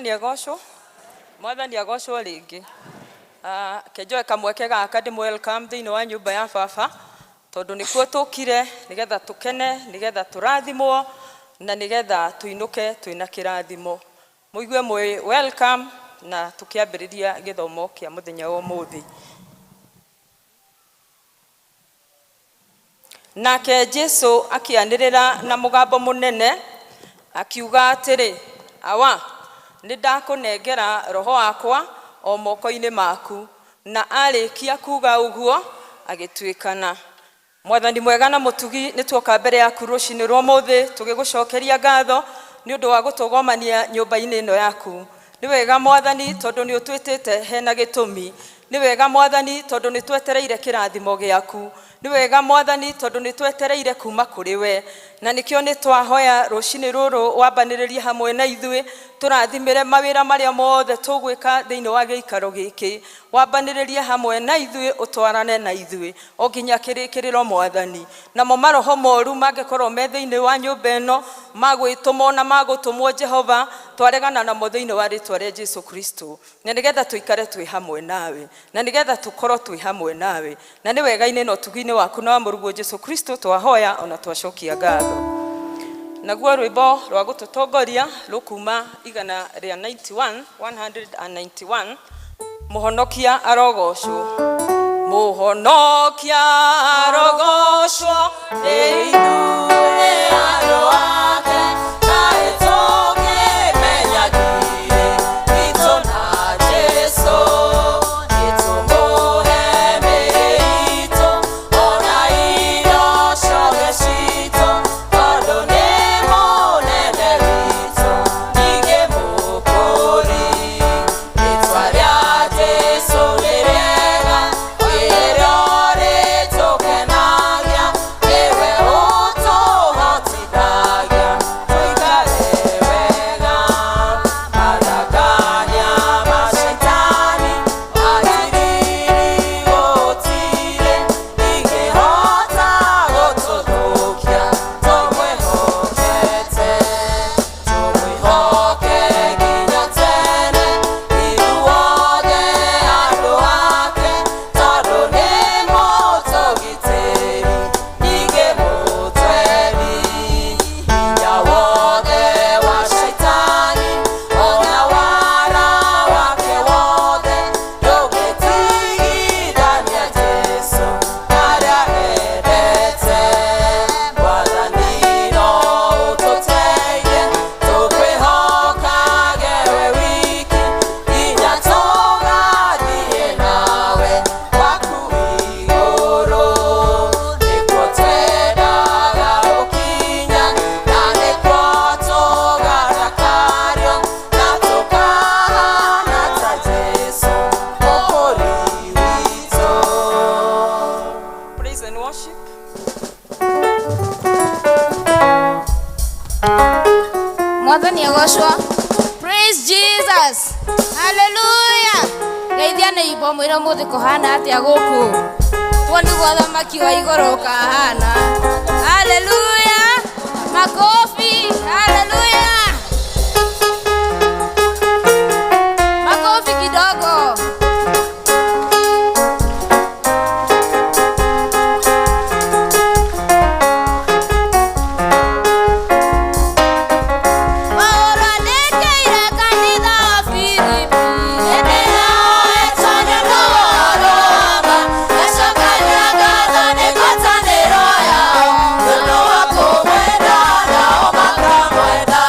Mwathani agocwo. Mwathani agocwo rĩngĩ. Ah, kenjoe kamweke gaka ndĩ welcome thĩinĩ wa nyũmba ya baba tondũ nĩkuo tũkire nĩgetha tũkene, nĩgetha tũrathimwo na nĩgetha tũinũke twĩna kĩrathimo. Mũigue mwĩ welcome na tũkĩambĩrĩria gĩthomo kĩa mũthenya wa ũmũthĩ. Nake Jesu akĩanĩrĩra na mũgambo mũnene akiuga atĩrĩ, Awa, nĩ ndakũnengera roho wakwa o moko-inĩ maku. Na arĩkia kuga ũguo agĩtuĩkana. Mwathani mwega na mũtugi, nĩ tuoka mbere yaku rũcinĩ rwa ũmũthĩ tũgĩgũcokeria ngatho nĩ ũndũ wa gũtũgomania nyũmba-inĩ ĩno yaku. Nĩ wega Mwathani tondũ nĩ ũtwĩtĩte hena gĩtũmi. Nĩ wega Mwathani tondũ nĩ twetereire kĩrathimo gĩaku. Nĩ wega Mwathani tondũ nĩ twetereire kuma kũrĩ we. Na nĩkĩo nĩ twahoya rũcinĩ rũrũ wambanĩrĩrie hamwe na ithuĩ, tũrathimĩre mawĩra marĩa mothe tũgwĩka thĩinĩ wa gĩikaro gĩkĩ. Wambanĩrĩrie hamwe na ithuĩ, ũtwarane na ithuĩ o nginya kĩrĩkĩrĩro Mwathani. Namo maroho moru mangĩkorwo me thĩinĩ wa nyũmba ĩno magwĩtũmwo na magũtũmwo Jehova, twaregana namo thĩinĩ wa rĩtwa rĩa Jesu Kristo, na nĩgetha tũikare twĩ hamwe nawe, na nĩgetha tũkorwo twĩ hamwe nawe, na nĩ wega-inĩ na ũtugi-inĩ waku na wa mũrũguo Jesu Kristo twahoya ona twacokia ngatho. Naguo rwĩmbo rwa gũtũtongoria rũkuma igana rĩa 91, 191, Mũhonokia arogocwo. Mũhonokia arogocwo nĩ ithuĩ andũ ake, kaĩ tũngĩmenyagire witũ na Jesu, nĩtũmũhe mĩĩrĩ itũ ona indo ciothe citũ, tondũ nĩ mũnene witũ ningĩ mũkũri. Rĩtwa rĩa Jesu nĩ rĩega, nĩrĩo rĩtũkenagia, nĩwe ũtũhotithagia tũikare wega. Mathangania ma Shaitani matiriri gũtirĩ ingĩhota gũtũthũkia, tũmwĩhokete, tũmwĩhoke nginya tene, ithuothe andũ ake, tondũ nĩ mũtũgitĩri ningĩ mũtwendi. Hinya wothe wa Shaitani ona wara wake wothe ndũngĩtigithania Jesu arĩa endete. Mwathani no ũtũteithie tũkwĩhokage we wiki nginya tũgathiĩ nawe gwaku igũrũ. Nĩkuo twendaga gũkinya na nĩkuo tũgatakario na tũkahana ta Jesu mũkũri witũ. Praise and worship. Mwathani agocwo. Praise Jesus. Hallelujah. Geithia nĩ imbo mwĩre ũmũthĩ kũhana atĩa gũkũ. Kuo nĩguo thamaki wa igũrũ ũkahana. Hallelujah. Makofi. Hallelujah. Makofi kidogo. Paulo andĩkĩire kanitha wa Filipi. Hĩndĩ yoetwo nĩ ũndũ wa ũhoro wa ma, ngacokagia ngatho nĩ ngwatanĩro yao, nĩ ũndũ wa kũmwenda nao makamwenda.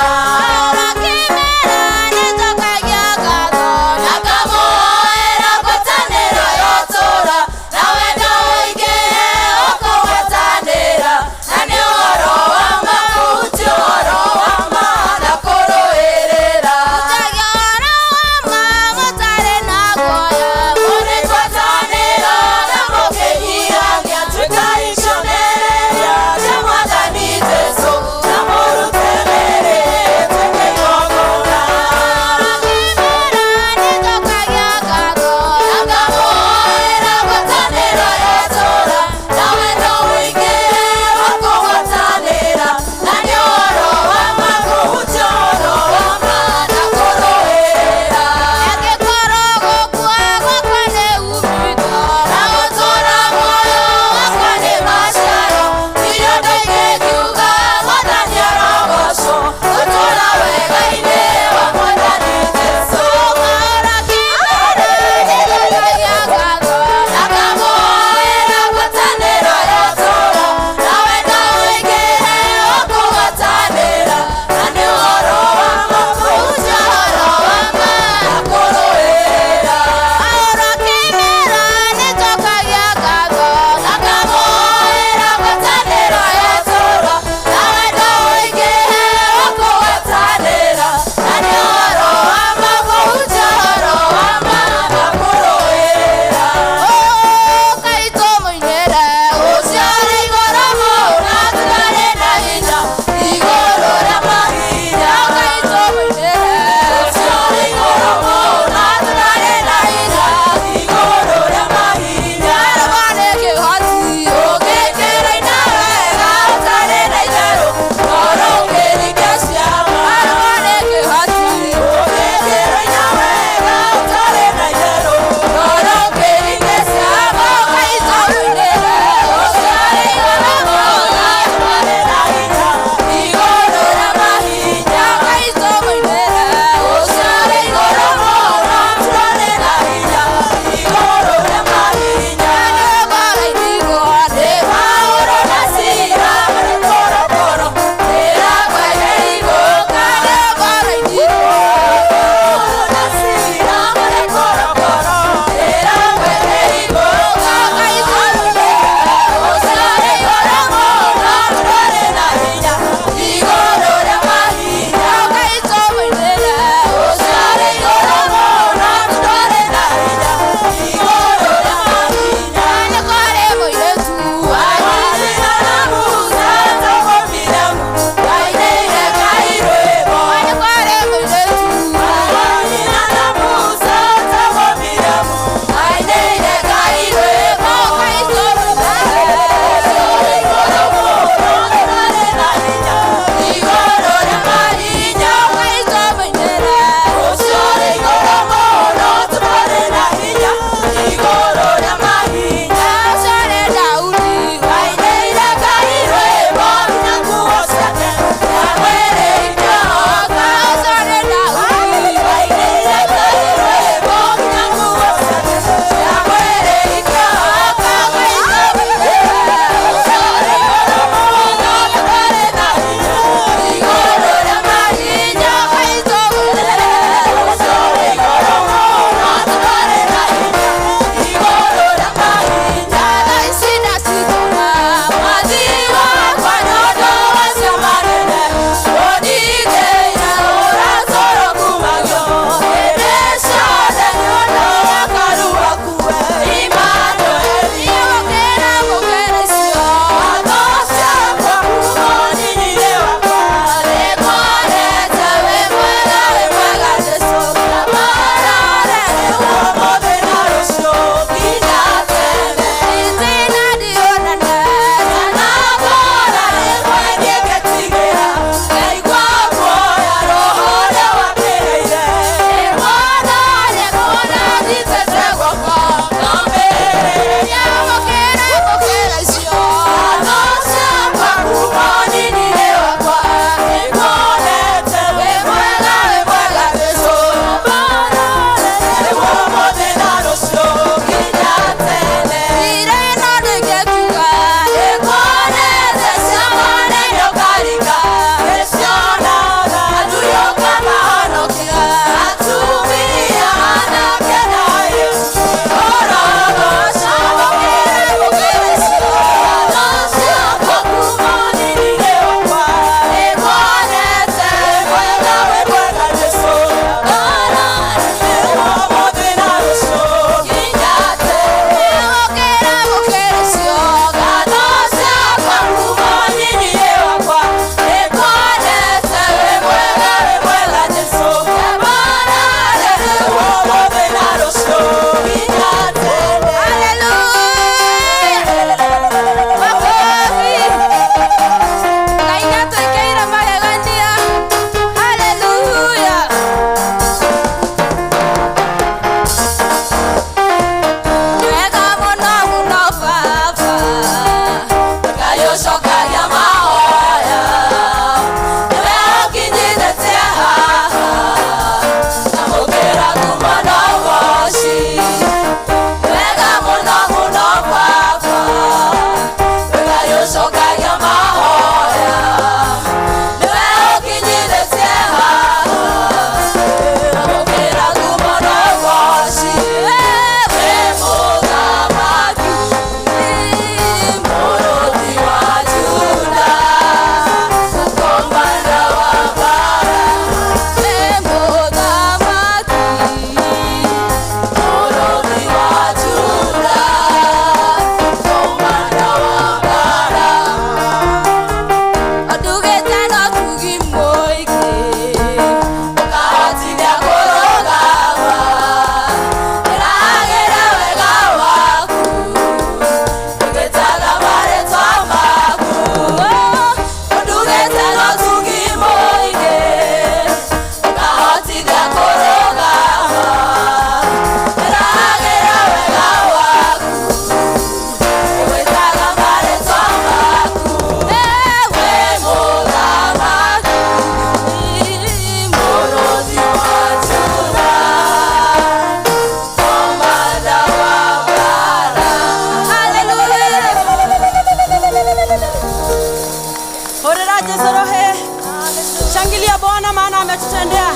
Bwana ametutendea.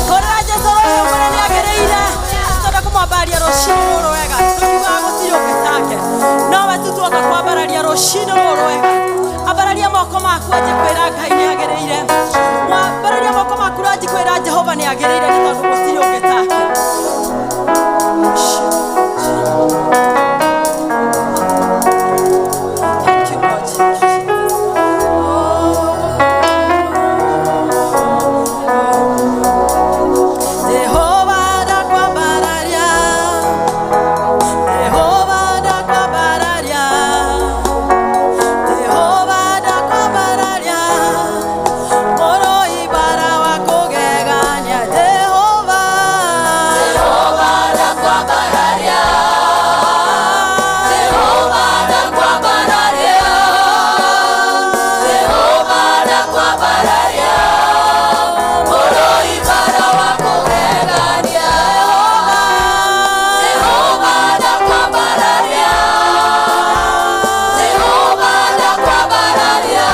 Hũrĩra Jesũ rũhĩ ũmwĩre nĩagĩrĩire. Tũrenda kũmwambararia rũcinĩ rũrũ wega. Tũkiugaga gũtirĩ ũngĩ take. Nowe tu tuoka kwambararia rũcinĩ rũrũ wega. Ambararia moko maku anjie kwĩra Ngai nĩagĩrĩire. Ambararia moko maku anjie kwĩra Jehova nĩagĩrĩire nĩ tondũ gũtirĩ ũngĩ take. Thank you, Lord Jesus. Jehova ndakwambararia, Jehova ndakwambararia, Jehova ndakwambararia, mũrũi bara wa kũgegania, Jehova. Jehova ndakwambararia, Jehova ndakwambararia, Jehova ndakwambararia, mũrũi bara wa kũgegania. Jehova ndakwambararia, Jehova ndakwambararia,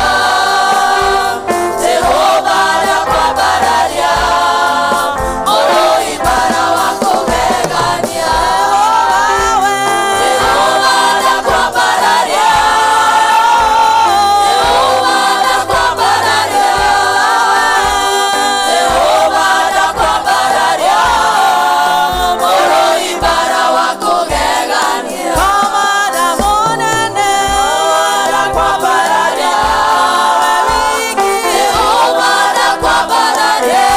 Jehova ndakwambararia, mũrũi bara wa kũgegania. Jehova ndakwambararia, Jehova ndakwambararia, Jehova ndakwambararia, mũrũi bara wa kũgegania. Kamada mũnene, Ndakwambararia, wiki. Jehova ndakwambararia,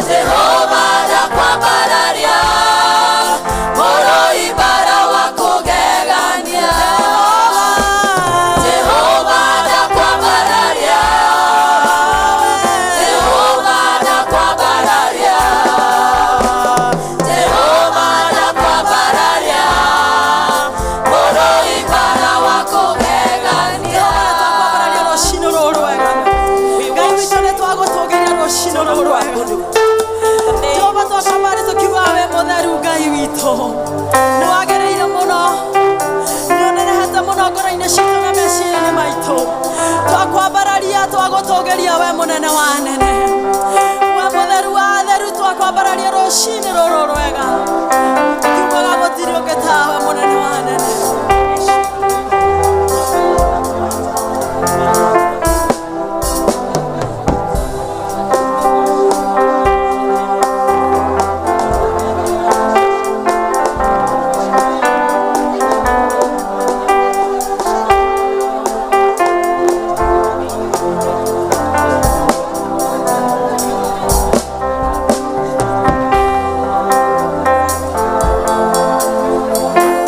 Jehova ndakwambararia, mũrũi bara wa kũgegania. Jehova ndakwambararia, Jehova ndakwambararia, Jehova ndakwambararia, mũrũi bara wa kũgegania. Twambararia rũcinĩ rũrũ wega. Ngai witũ nĩ twagũtũgĩria rũcinĩ rũrũ wega. Jehova twakwambararia tũkiugaga wĩ mũtheru Ngai witũ. Nĩ wagĩrĩire mũno. Nĩ ũnenehete mũno ngoro-inĩ citũ na meciria-inĩ maitũ. Twakwambararia twagũtũgĩria we mũnene wa anene. We mũtheru wa atheru twakwambararia rũcinĩ rũrũ rwega. Kiugaga gũtirĩ ũngĩ tawe mũnene wa anene. Jehova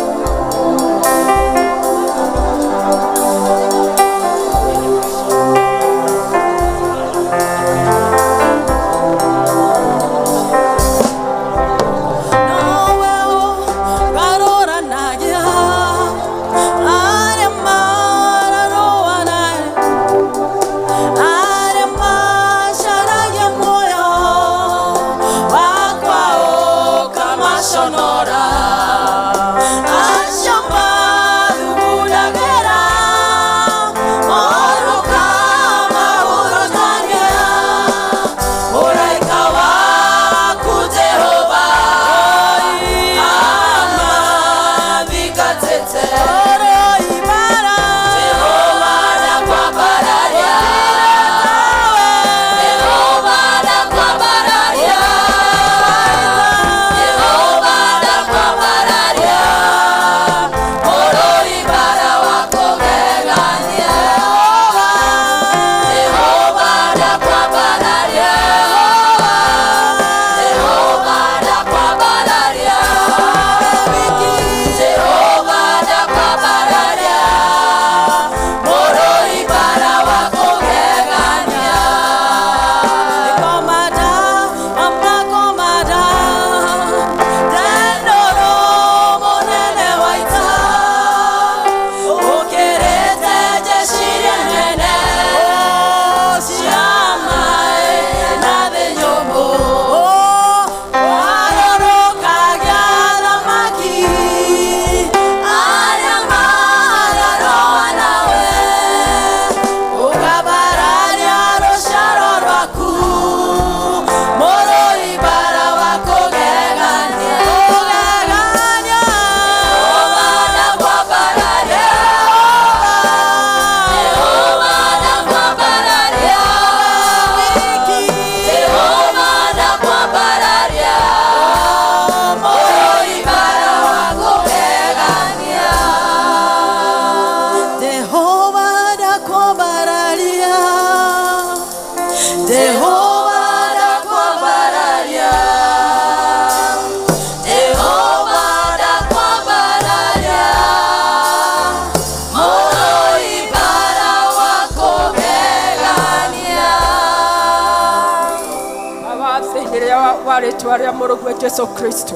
Wa rĩtwa rĩa Mũrũguo Jesu Kristo,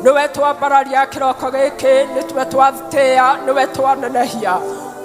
nĩwe twambararia kĩroko gĩkĩ, nĩwe twatĩĩa, nĩwe twanenehia.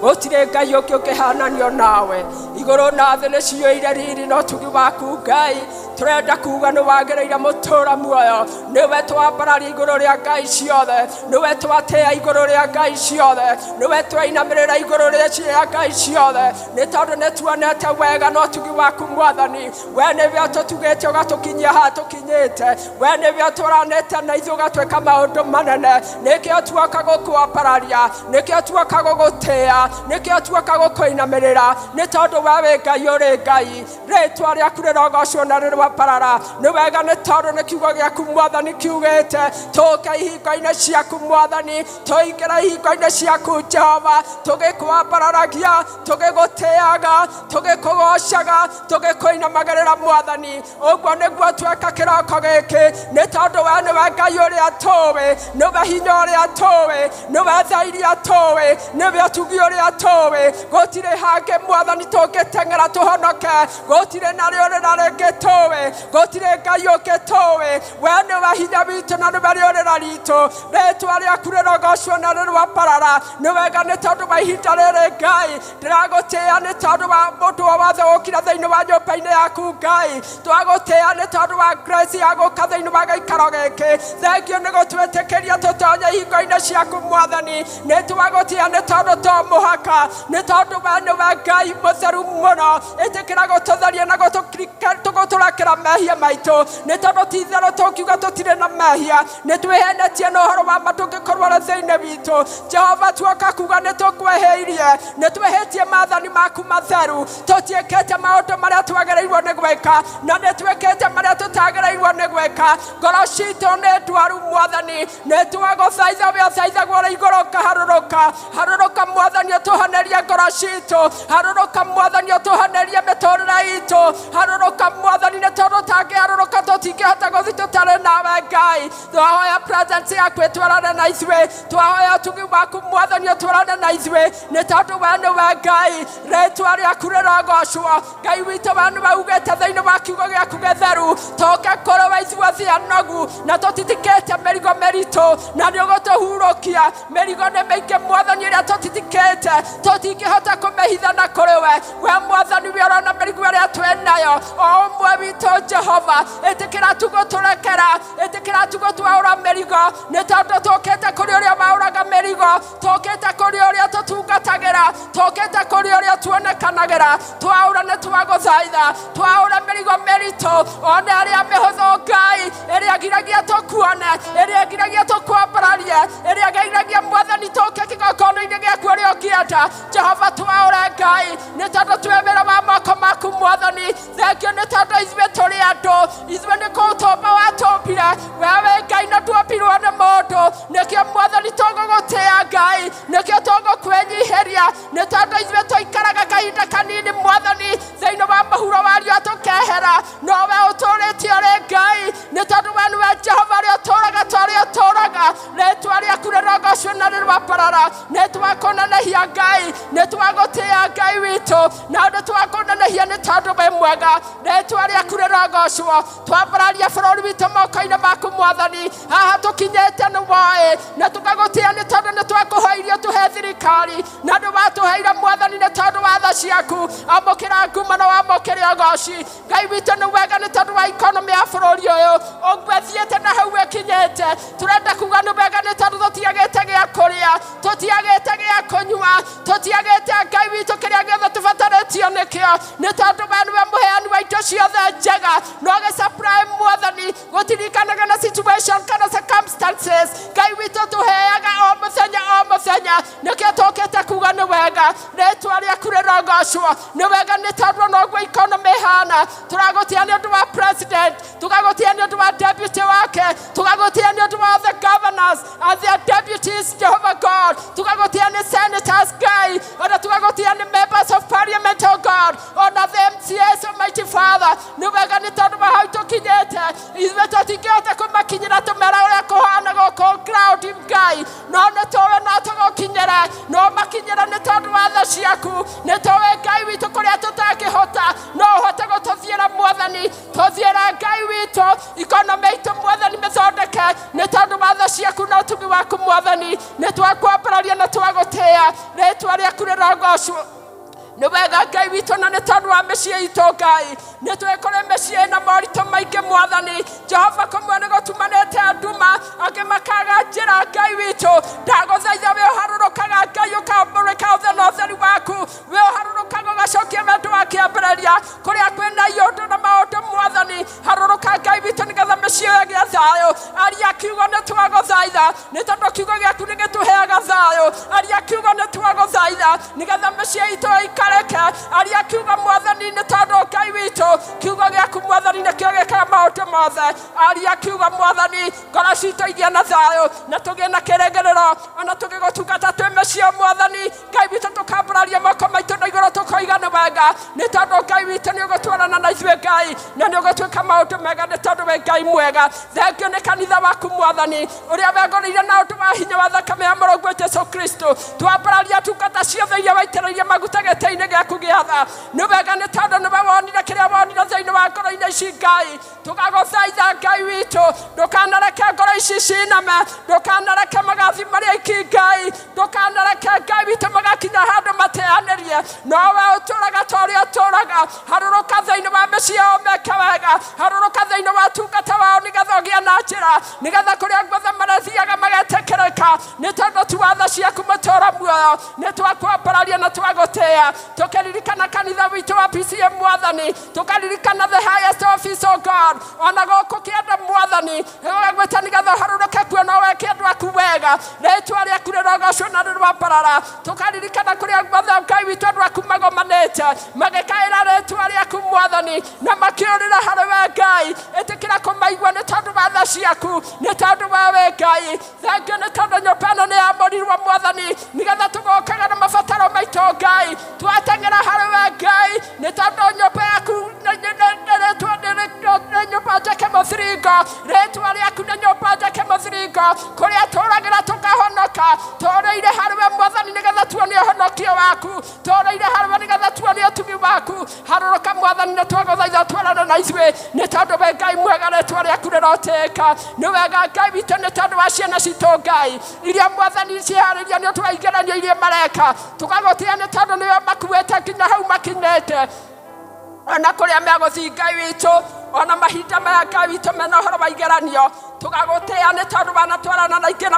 Gũtirĩ Ngai ũngĩ ũngĩhananio nawe. Igũrũ na thĩ nĩ ciyũire riri na ũtugi waku. Ngai, tũrenda kuga nĩ wagĩrĩire mũtũra muoyo. Nĩwe twambararia igũrũ rĩa ngai ciothe, nĩwe twatĩĩa igũrũ rĩa ngai ciothe, nĩwe twainamĩrĩra igũrũ rĩa ngai ciothe, nĩ tondũ nĩ tuonete wega na ũtugi waku. Mwathani, we nĩwe ũtũtugĩte ũgatũkinyia haha tũkinyĩte. We nĩwe ũtwaranĩte na ithuĩ ũgatwĩka maũndũ manene. Nĩkĩo tuoka gũkwambararia, nĩkĩo tuoka gũgũtĩĩa, nĩkĩo tuoka gũkũinamĩrĩra, nĩ tondũ we wĩ Ngai, ũrĩ Ngai. Rĩtwa rĩaku rĩrogocwo na rĩrwambarara. Nĩ wega, nĩ tondũ nĩ kiugo gĩaku, Mwathani, kiugĩte tũke ihingo-inĩ ciaku. Mwathani, tũingĩre ihingo-inĩ ciaku, Jehova, tũgĩkwambararagia, tũgĩgũtĩaga, tũgĩkũgocaga, tũgĩkũinamagĩrĩra. Mwathani, ũguo nĩguo tweka kĩroko gĩkĩ, nĩ tondũ we nĩwe Ngai ũrĩa tũĩ, nĩwe hinya ũrĩa tũĩ, nĩwe tha iria tũĩ, nĩwe ũtugi ũrĩa tũĩ. Gũtirĩ hangĩ, Mwathani, tũngĩteng'era tũhonoke. Gũtirĩ na rĩũrĩra rĩngĩ tũĩ, gũtirĩ Ngai ũngĩ tũĩ. We nĩwe hinya witũ na nĩwe rĩũrĩra ritũ. Rĩtwa rĩaku rĩrogocwo na rĩrwambarara. Nĩ wega, nĩ tondũ wa ihinda rĩrĩ. Ngai, ndĩragũtĩĩa nĩ tondũ wa mũndũ o wothe ũkire thĩinĩ wa nyũmba-inĩ yaku. Ngai, twagũtĩĩa nĩ tondũ wa grace ya gũka thĩinĩ wa gĩikaro gĩkĩ. Thengiũ nĩ gũtwĩtĩkĩria tũtonye ihingo-inĩ ciaku. Mwathani, nĩ twagũtĩĩa nĩ tondũ to mũhaka, nĩ tondũ we nĩwe Ngai mũtheru mũno. Ĩtĩkĩra gũtũtheria na gũtũrekera mehia maitũ, nĩ tondũ ti itherũ tũngiuga tũtirĩ na mehia, nĩ twĩhenetie na ũhoro wa ma ndũngĩkorwo ũrĩ thĩinĩ witũ. Jehova, tuoka kuga nĩ tũkwĩhĩirie, nĩ twĩhĩtie maathani maku matheru. Tũtiĩkĩte maũndũ marĩa twagĩrĩirwo nĩ gwĩka, na nĩ twĩkĩte marĩa tũtagĩrĩirwo nĩ gwĩka. Ngoro citũ nĩ ndwaru. Mwathani, nĩ twagũthaitha, we ũthaithagwo ũrĩ igũrũ ũkaharũrũka. Harũrũka, Mwathani, ũtũhonerie ngoro citũ. Harũrũka, Mwathani, ũtũhonerie mĩtũrĩre itũ. Harũrũka, Mwathani, nĩ tondũ ũtangĩharũrũka tũtingĩhota gũthiĩ tũtarĩ nawe. Ngai, twahoya presence yaku ĩtwarane na ithuĩ. Twahoya ũtugi waku, Mwathani, ũtwarane na ithuĩ, nĩ tondũ we nĩwe Ngai. Rĩtwa rĩaku rĩrogocwo. Ngai witũ, we nĩwe ugĩte thĩinĩ wa kiugo gĩaku gĩtheru tũke kũrĩ we ithuothe anogu na tũtitikĩte mĩrigo mĩritũ, na nĩ ũgũtũhurũkia. Mĩrigo nĩ mĩingĩ, Mwathani, ĩrĩa tũtitikĩte, tũtingĩhota kũmĩhitha na kũrĩ we. We Mwathani, we ũrona mĩrigo ĩrĩa twĩ nayo o ũmwe witũ. Jehova, ĩtĩkĩra tu gũtũrekera, ĩtĩkĩra tu gũtwaũra mĩrigo, nĩ tondũ tũkĩte kũrĩ ũrĩa waũraga mĩrigo, tũkĩte kũrĩ ũrĩa tũtungatagĩra, tũkĩte kũrĩ ũrĩa tuonekanagĩra. Twaũra, nĩ twagũthaitha, twaũra mĩrigo mĩritũ ona ĩrĩa mĩhũthũ, Ngai, ĩrĩa giragia tũkuone, ĩrĩa giragia tũkwambararie, ĩrĩa giragia, Mwathani, tũke kĩgongona-inĩ gĩaku ũrĩa ũngĩenda. Jehova, twaũre, Ngai, nĩ tondũ twĩ wĩra wa moko maku. Mwathani, thengio nĩ tondũ ithuĩ tũrĩ andũ, ithuĩ nĩ kũtũmba watũmbire. We wĩ Ngai na tuombirwo nĩ mũndũ. Nĩkĩo, Mwathani, tũgũgũtĩĩa. Ngai, nĩkĩo tũgũkwĩnyihĩria, nĩ tondũ ithuĩ tũikaraga kahinda kanini, Mwathani, thĩinĩ wa mũhuro wa riũa tũkehera, no we ũtũrĩte ũrĩ Ngai, nĩ tondũ we nĩwe Jehova ũrĩa ũtũraga ta ũrĩa ũtũraga. Rĩtwa rĩaku rĩrogocwo na rĩrwambarara. Nĩ twakũnenehia, Ngai, nĩ twagũtĩĩa, Ngai witũ, na nĩ twakũnenehia nĩ tondũ wĩ mwega. Rĩtwa rĩaku rĩrogocwo. Twambararia bũrũri witũ moko-inĩ maku. Mwathani, haha tũkinyĩte nĩ woĩ, na tũkagũtĩĩa nĩ tondũ nĩ twakũhoirie tũhe thirikari na nĩ watũheire. Mwathani, nĩ tondũ wa tha ciaku, amũkĩra ngumo na wamũkĩre ũgoci. Ngai witũ, nĩ wega nĩ tondũ wa economy ya bũrũri ũyũ ũguo ĩthiĩte na hau ĩkinyĩte. Tũrenda kuga nĩ wega nĩ tondũ tũtiagĩte gĩa kũrĩa, tũtiagĩte gĩa kũnyua, tũtiagĩte, Ngai witũ, kĩrĩa gĩothe tũbatarĩtio nĩkĩo, nĩ tondũ we nĩwe mũheani wa indo ciothe njega no gĩsupply. Mwathani, gũtirikanaga na situation kana circumstances. Ngai witũ, tũheaga o mũthenya o mũthenya. Nĩkĩo tũkĩte kuga nĩ wega. Rĩtwa rĩaku rĩrogocwo. Nĩ wega nĩ tondũ noguo economy ĩhana, tũragũtĩa nĩ ũndũ wa president, tũgagũtĩa nĩ ũndũ wa deputy wake, tũgagũtĩa nĩ ũndũ wa the governors and their deputies, Jehovah God, tũgagũtĩa nĩ senators, Ngai, ona tũgagũtĩa nĩ members of parliament, oh God, ona the MCAs. Almighty Father, nĩ wega nĩ tondũ wa hau tũkinyĩte. Ithuĩ tũtingĩhota kũmakinyĩra tũmera ũrĩa kũhana gũkũ ground, Ngai, no nĩ tũĩ no tũgũkinyĩra. ũkinyĩre no makinyĩre nĩ tondũ wa tha ciaku nĩ tũĩ Ngai witũ kũrĩa tũtangĩhota no ũhote gũtũthiĩra mwathani tũthiĩre Ngai witũ ikonomĩ itũ mwathani mĩthondeke nĩ tondũ wa tha ciaku na ũtugi waku mwathani nĩ twakwambararia na twagũtĩĩa rĩtwa rĩaku rĩrogocwo nĩ wega Ngai witũ na nĩ tondũ wa mĩciĩ itũ Ngai nĩ twĩkũrĩ mĩciĩ na moritũ maingĩ mwathani Jehova kũmwe nĩ gũtumanĩte nduma angĩ makaga njĩra Ngai witũ ndagũthaitha wĩ ũharũrũkaga Ngai ũkamũrĩka ũthe na ũtheri waku wĩ ũharũrũkaga ũgacokia wendo wa kĩambĩrĩria kũrĩa kwĩna iũndũ na maũndũ mwathani harũrũka Ngai witũ nĩgetha mĩciĩ ĩgĩe thayũ aria kiugo nĩ twagũthaitha nĩ tondũ kiugo gĩaku nĩ gĩtũheaga thayũ aria kiugo nĩ twagũthaitha nĩgetha mĩciĩ itũ ĩikarĩke aria kiugo mwathani nĩ tondũ Ngai witũ kiugo gĩaku mwathani nĩkĩo gĩkaga maũndũ mothe aria kiugo mwathani ngoro citũ igĩe na thayũ na tũgĩe na kĩrĩgĩrĩro ona tũgĩgũtungata twĩ mĩciĩ mwathani Ngai witũ tũkambararia moko maitũ na igũrũ tũkoiga nĩ wega nĩ tondũ Ngai witũ nĩ ũgũtwarana na ithuĩ Ngai na nĩ ũgũtuĩka maũndũ mega nĩ tondũ wĩ Ngai mwega thengio nĩ kanitha waku mwathani ũrĩa wegũrĩire na ũndũ wa hinya wa thakame ya mũrũguo Jesu Kristo twambararia tungata ciothe iria waitĩrĩirie maguta gĩtĩ-inĩ gĩaku gĩa tha nĩ wega nĩ tondũ nĩwe wonire kĩrĩa wonire thĩinĩ wa ngoro-inĩ ici Ngai tũgagũthaitha Ngai witũ ndũkanareke ngoro ici ciname ndũkanareke magathi marĩa iki Ngai ndũkanareke Ngai witũ magakinya handũ mateanĩrie nowe ũtũraga ta ũrĩa ũtũraga harũrũka thĩinĩ wa mĩciĩ yao meke wega harũrũka thĩinĩ wa tungata wao nĩgetha ũgĩe na njĩra nĩgetha kũrĩa guothe marathiaga magetĩkĩrĩka nĩ tondũ tu wa tha ciaku mũtũũra muoyo nĩ twakwambararia na twagũtĩĩa tũkĩririkana kanitha witũ wa PCA mwathani tũkaririkana the highest office of God ona gũkũ kĩanda mwathani ũgagwĩta nĩgetha ũharũrũke kuo no weke andũ aku wega rĩtwa rĩaku rĩrogocwo na rĩrwambarara tũkaririkana kũrĩa guothe Ngai witũ andũ aku magomanĩte magĩkaĩra rĩtwa rĩaku mwathani na makĩũrĩra harĩ we Ngai ĩtĩkĩra kũmaigua nĩ tondũ wa tha ciaku nĩ tondũ wa we Ngai thengio nĩ tondũ nyũmba ĩno nĩ yamũrirwo mwathani nĩgetha tũgokaga na mabataro maitũ Ngai twateng'era harĩ we Ngai nĩ tondũ nyũmba yaku nĩ nyũmba njake mũthiringo rĩtwa rĩaku nĩ nyũmba njake mũthiringo kũrĩa tũragĩra tũkahonoka tũrĩire harĩ we mwathani nĩgetha tuone ũhonokio waku tũrĩire harĩ we nĩgetha tuone ũtugi waku harũrũka mwathani nĩ twagũthaitha twarane na ithuĩ nĩ tondũ we Ngai mwega rĩtwa rĩaku rĩrotĩĩka nĩ wega Ngai witũ nĩ tondũ wa ciana citũ Ngai iria mwathani ciharĩria nĩ ũndũ wa igeranio iria mareka tũgagũtĩĩa nĩ tondũ nĩwe makuĩte nginya hau makinyĩte ona kũrĩa megũthiĩ Ngai witũ ona mahinda maya Ngai witũ mena ũhoro wa igeranio tũgagũtĩĩa nĩ tondũ wanatwarana na ingĩ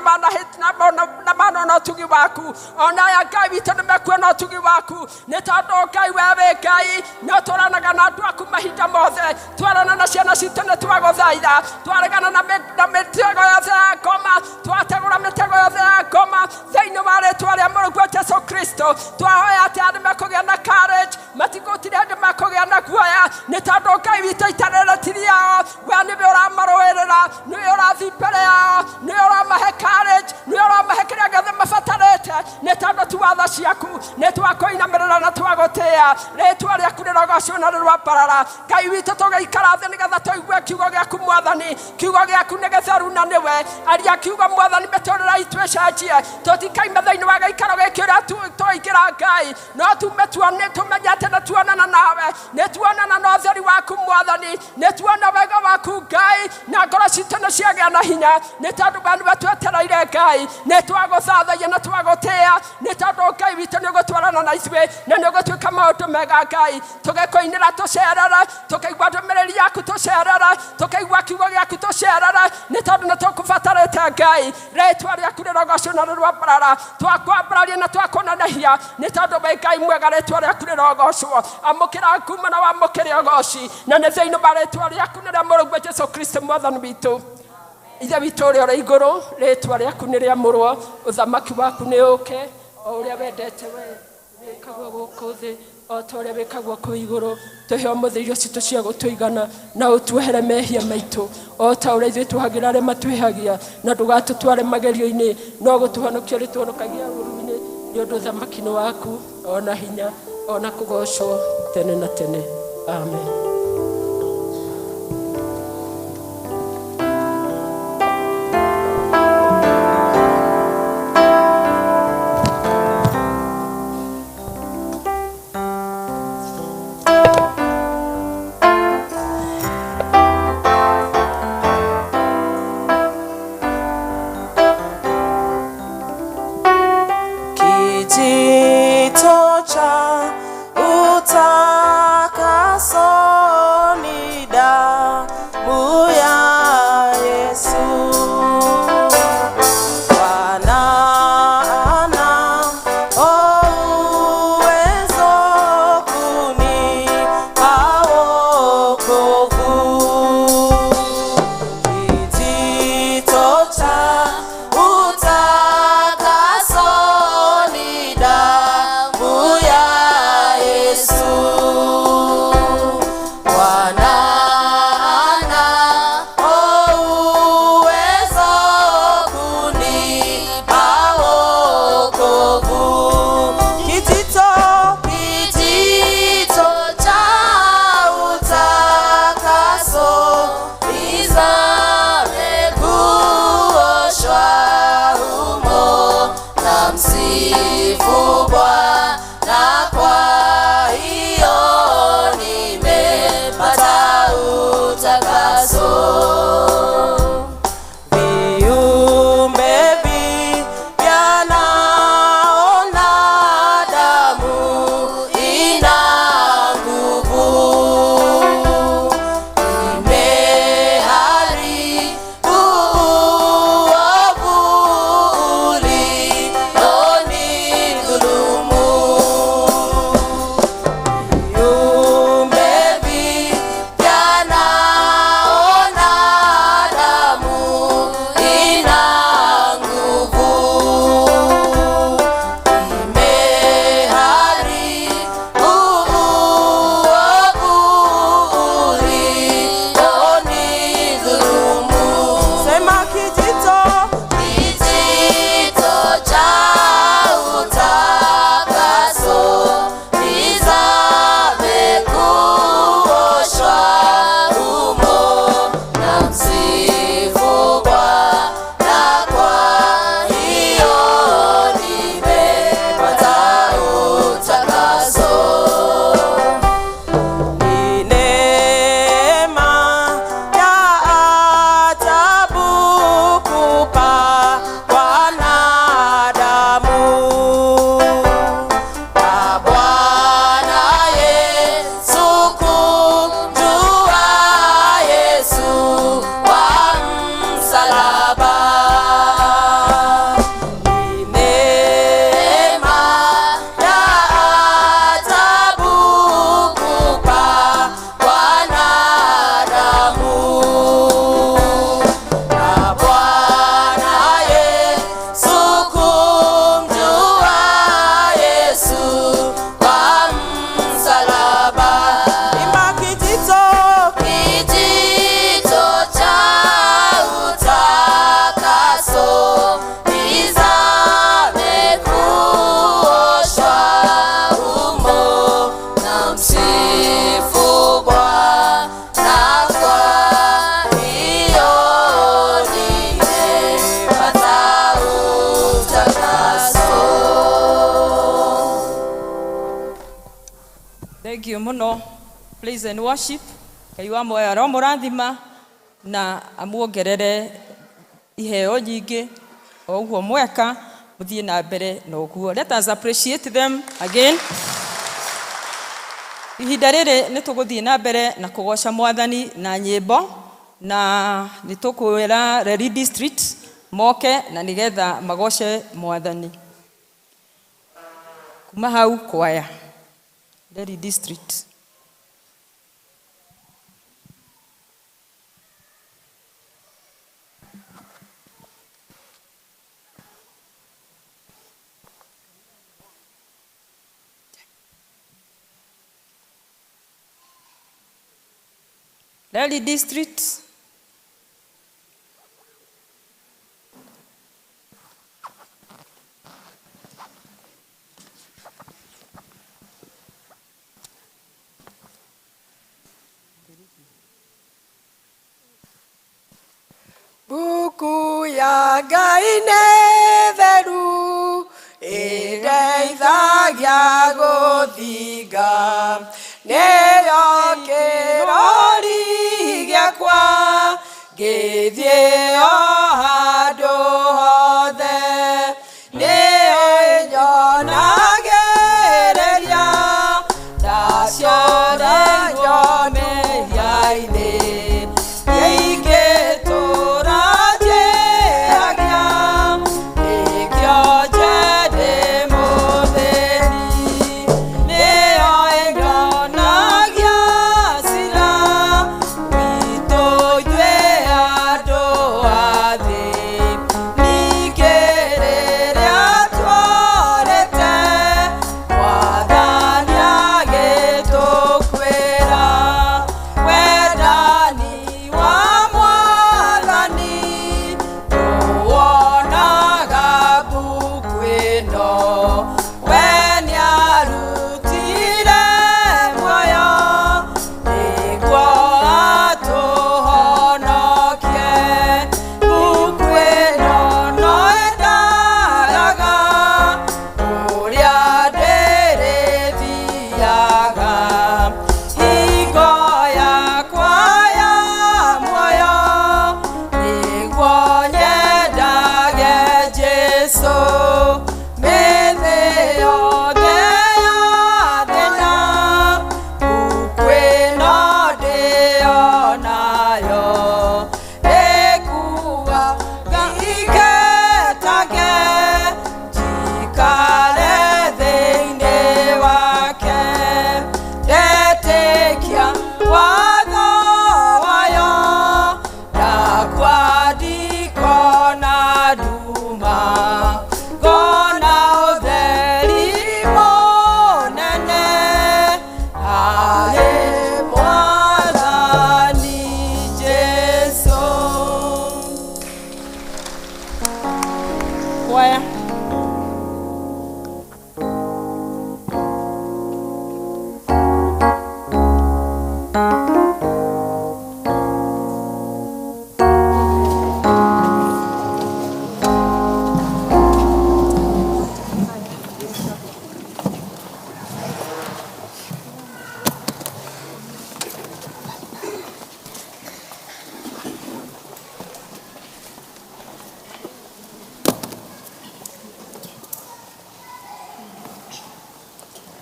na manona ũtugi waku ona aya Ngai witũ nĩ mekuona ũtugi waku nĩ tondũ Ngai we wĩ Ngai nĩ ũtwaranaga na andũ aku mahinda mothe twarana na ciana citũ nĩ twagũthaitha twaregana na mĩtego yothe ya ngoma twategũra mĩtego yothe ya ngoma thĩinĩ wa rĩtwa rĩa mũrũguo Jesu Kristo twahoya atĩ andũ mekũgĩa na courage matigũtirĩ hĩndĩ mekũgĩa na guoya nĩ tondũ Ngai witũ itarĩrĩ ti rĩao we nĩwe ũramarũĩrĩra nĩwe ũrathiĩ mbere yao nĩwe ũramahe courage nĩwe ũramahe kĩrĩa gĩothe mabatarĩte nĩ tondũ tu wa tha ciaku nĩ twakũinamĩrĩra na twagũtĩĩa rĩtwa rĩaku rĩrogocwo na rĩrwambarara Ngai witũ tũgĩikara thĩ nĩgetha tũigue kiugo gĩaku mwathani kiugo gĩaku nĩ gĩtheru na nĩwe aria kiugo mwathani mĩtũrĩre itũ ĩcenjie tũtikaime thĩinĩ wa gĩikaro gĩkĩ ũrĩa tũingĩra Ngai no tume tuone tũmenye atĩ nĩ tuonana nawe nĩ tuonana na ũtheri waku mwathani nĩ tuona wega waku Ngai na ngoro citũ nĩ ciagĩa na hinya nĩ tondũ we nĩwe twetereire Ngai nĩ twagũthathaia na twagũtĩĩa nĩ tondũ Ngai witũ nĩ ũgũtwarana na ithuĩ na nĩ ũgũtuĩka maũndũ mega Ngai tũgĩkũinĩra tũcerere tũkĩigua ndũmĩrĩri yaku tũcerere tũkĩigua kiugo gĩaku tũcerere nĩ tondũ nĩ tũkũbatarĩte Ngai rĩtwa rĩaku rĩrogocwo na rĩrwambarara twakwambararia na twakũnenehia nĩ tondũ wĩ Ngai mwega rĩtwa rĩaku rĩrogocwo amũkĩra ngumo na wamũkĩre ũgoci na nĩ thĩinĩ wa rĩtwa rĩaku nĩ rĩa mũrũguo Jesu Kristo mwathani witũ ithe witũ ũrĩa ũrĩ igũrũ rĩtwa rĩaku nĩ rĩamũrwo ũthamaki waku nĩ ũke o ũrĩa wendete we wĩkagwo gũkũ thĩ o ta ũrĩa wĩkagwo kũu igũrũ tũhe ũmũthĩ irio citũ cia gũtũigana na ũtuohere mehia maitũ o ta ũrĩa ithuĩ tuohagĩra arĩa matwĩhagia na ndũgatũtware magerio-inĩ no gũtũhonokia ũrĩtũhonokagia ũũru-inĩ nĩ ũndũ ũthamaki nĩ waku ona hinya ona kũgocwo tene na tene amen. Kijito cha utakaso ni damu ya Yesu. Bwana ana uwezo kunipa wokovu. Kijito cha utakaso ni damu ya Yesu. Bwana ana uwezo kunipa wokovu. Kijito, kijito cha utakaso nizame kuoshwa humo, na msifu Bwana kwa hiyo nimepata utakaso. Viumbe vipya naona damu ina nguvu, imeharibu uovu ulionidhulumu. Viumbe vipya naona damu ina nguvu, imeharibu uovu ulionidhulumu. Sema kijito, kijito cha utakaso nizame kuoshwa humo, na msifu Bwana kwa hiyo nimepata utakaso. Ni neema ya ajabu kupakwa na damu na Bwana Yesu, kumjua Yesu wa msalaba. Ni neema ya ajabu kupakwa na damu na Bwana Yesu, kumjua Yesu wa msalaba. Imba kijito, kijito cha utakaso nizame kuoshwa humo, na msifu Bwana kwa hiyo nimepata utakaso. Thank you muno. Praise and worship. Ngai wa muoyo aromũrathima na amuongerere iheo nyingĩ o ũguo mweka mũthiĩ na mbere na ũguo. Let us appreciate them again. Ihinda rĩrĩ nĩ tũgũthiĩ na mbere na kũgoca mwathani na nyĩmbo, na nĩ tũkwĩra Reri District moke na nĩgetha magoce mwathani. Kuma hau kwaya Reri District. Reri District. Buku ya Ngai nĩ theru, ĩndeithagia gũthinga, nĩyo kĩrori gĩakwa, ngĩthiĩ o handũ hothe, nĩyo ĩnyonagia.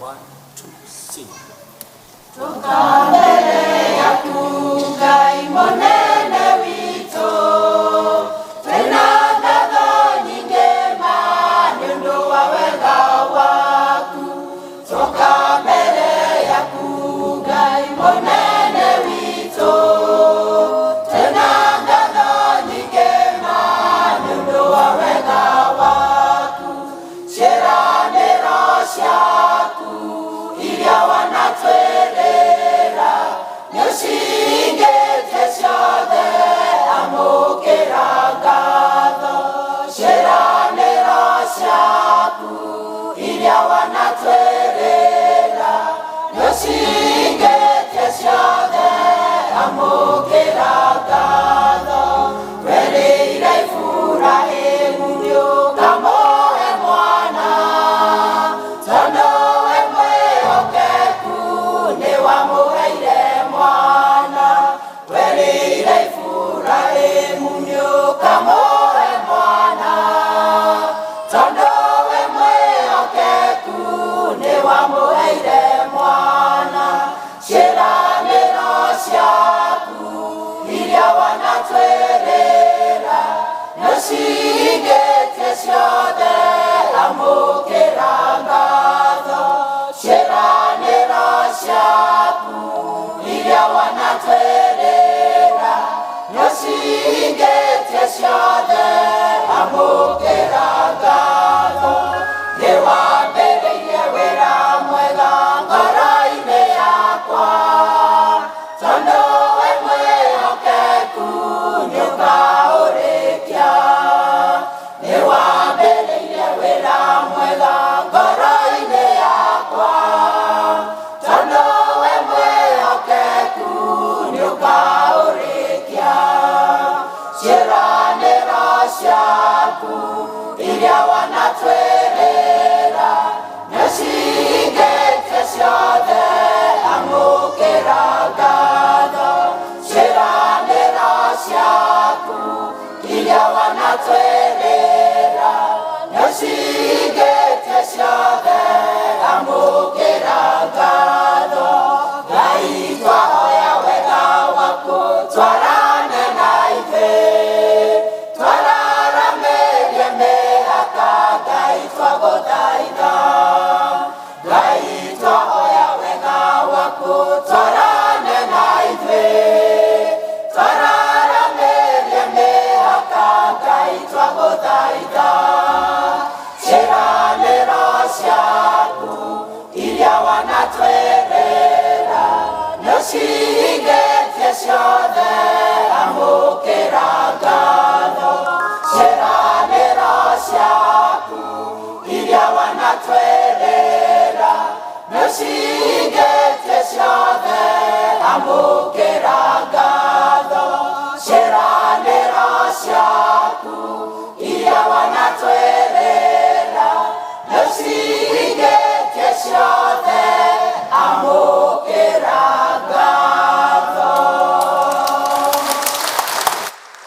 One, two, sing.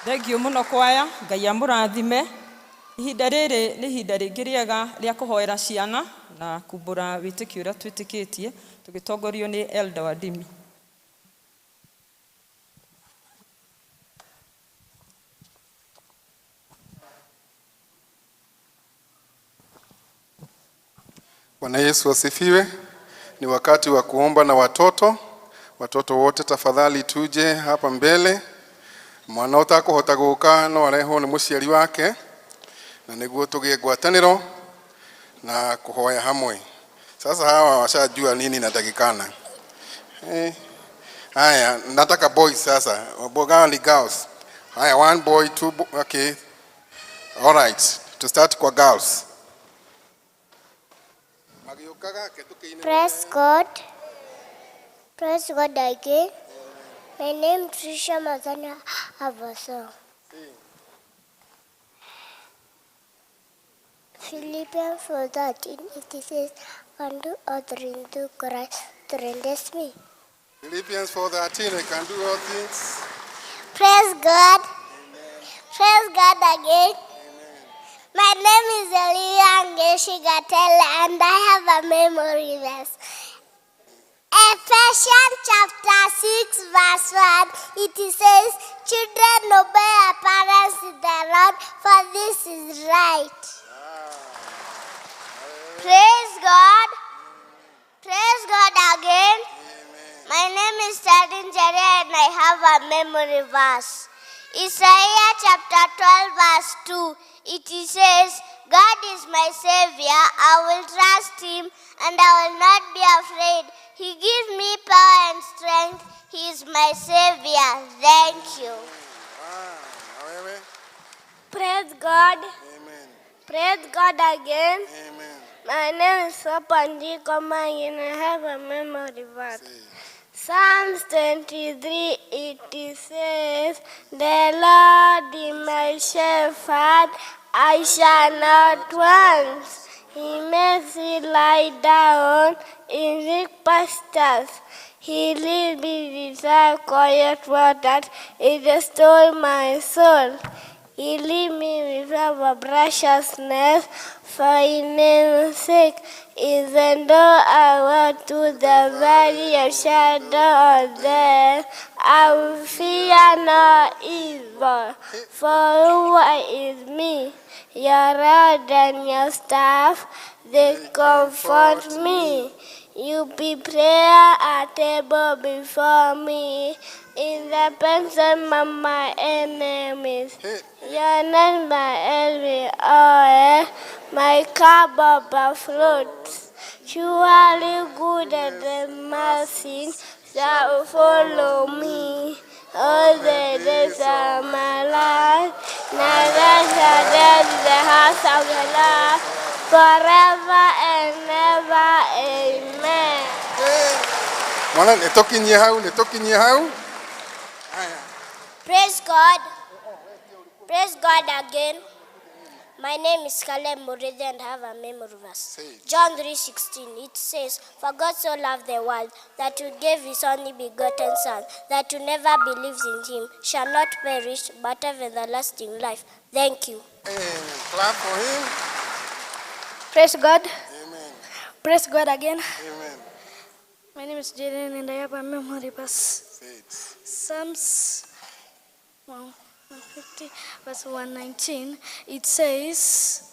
Thank you muno kwaya, Ngai amũrathime. Ihinda rĩrĩ nĩ ihinda rĩngĩ rĩega rĩa kũhoera ciana na kumbũra wĩtĩkio ũrĩa twĩtĩkĩtie tũgĩtongorio nĩ Elder Wadimi. Bwana Yesu asifiwe. Ni wakati wa kuomba na watoto. Watoto wote tafadhali tuje hapa mbele. Mwana ũtakũhota gũka no arehwo nĩ mũciari wake, na nĩguo tũgĩe ngwatanĩro na kũhoya hamwe. Sasa hawa washajua nini natakikana. Haya, nataka boys sasa. Boga ni girls. Haya, one boy, two okay. All right, to start kwa girls. Praise God. Praise God again. My name is Trisha Mazana. I have a song. Philippians 4:13, it says, "Can do all things through Christ strengthens me." Philippians 4:13, I can do all things. Praise God. Praise God again. Amen. My name is Olivia Ngeshi Gatele and I have have a memory verse. Ephesians chapter 6, verse 1, it says, Children, obey your parents in the Lord, for this is right. Praise God. Praise God again. My name is Tarin Jerry and I have a memory verse. Isaiah chapter 12, verse 2. It says, God is my Savior. I will trust him and I will not be afraid. He gives me power and strength. He is my Savior. Thank you. Na wewe? Praise God. Amen. Praise God again. Amen. My name is Sopanji Komang and I have a memory verse. Psalms 23, it says, The Lord is my shepherd, I shall not want. He makes me lie down in green pastures. He leads me beside quiet waters. He restores my soul. He leads me with of righteousness for his name's sake. Even though I walk through the valley of shadow of death, I will fear no evil, for you are with me. Your rod and your staff, they comfort me. You prepare a table before me in the presence of my enemies. You anoint my head with oil, my cup overflows. Surely goodness and mercy shall follow me all the days of my life. And I shall dwell in the house of the Lord forever and ever. Amen. Mwana nĩtũkinyie hau, nĩtũkinyie hau. Praise God. Praise God again. My name is Caleb Muridi and I have a memory verse. John 3:16. It says, "For God so loved the world that he gave his only begotten Son, that whoever believes in him shall not perish but have everlasting life." Thank you. Amen. Clap for him. Praise God. Amen. Praise God again. Amen. My name is Jaden and I have a memory verse. Say it. Psalms 150, verse 119. It says,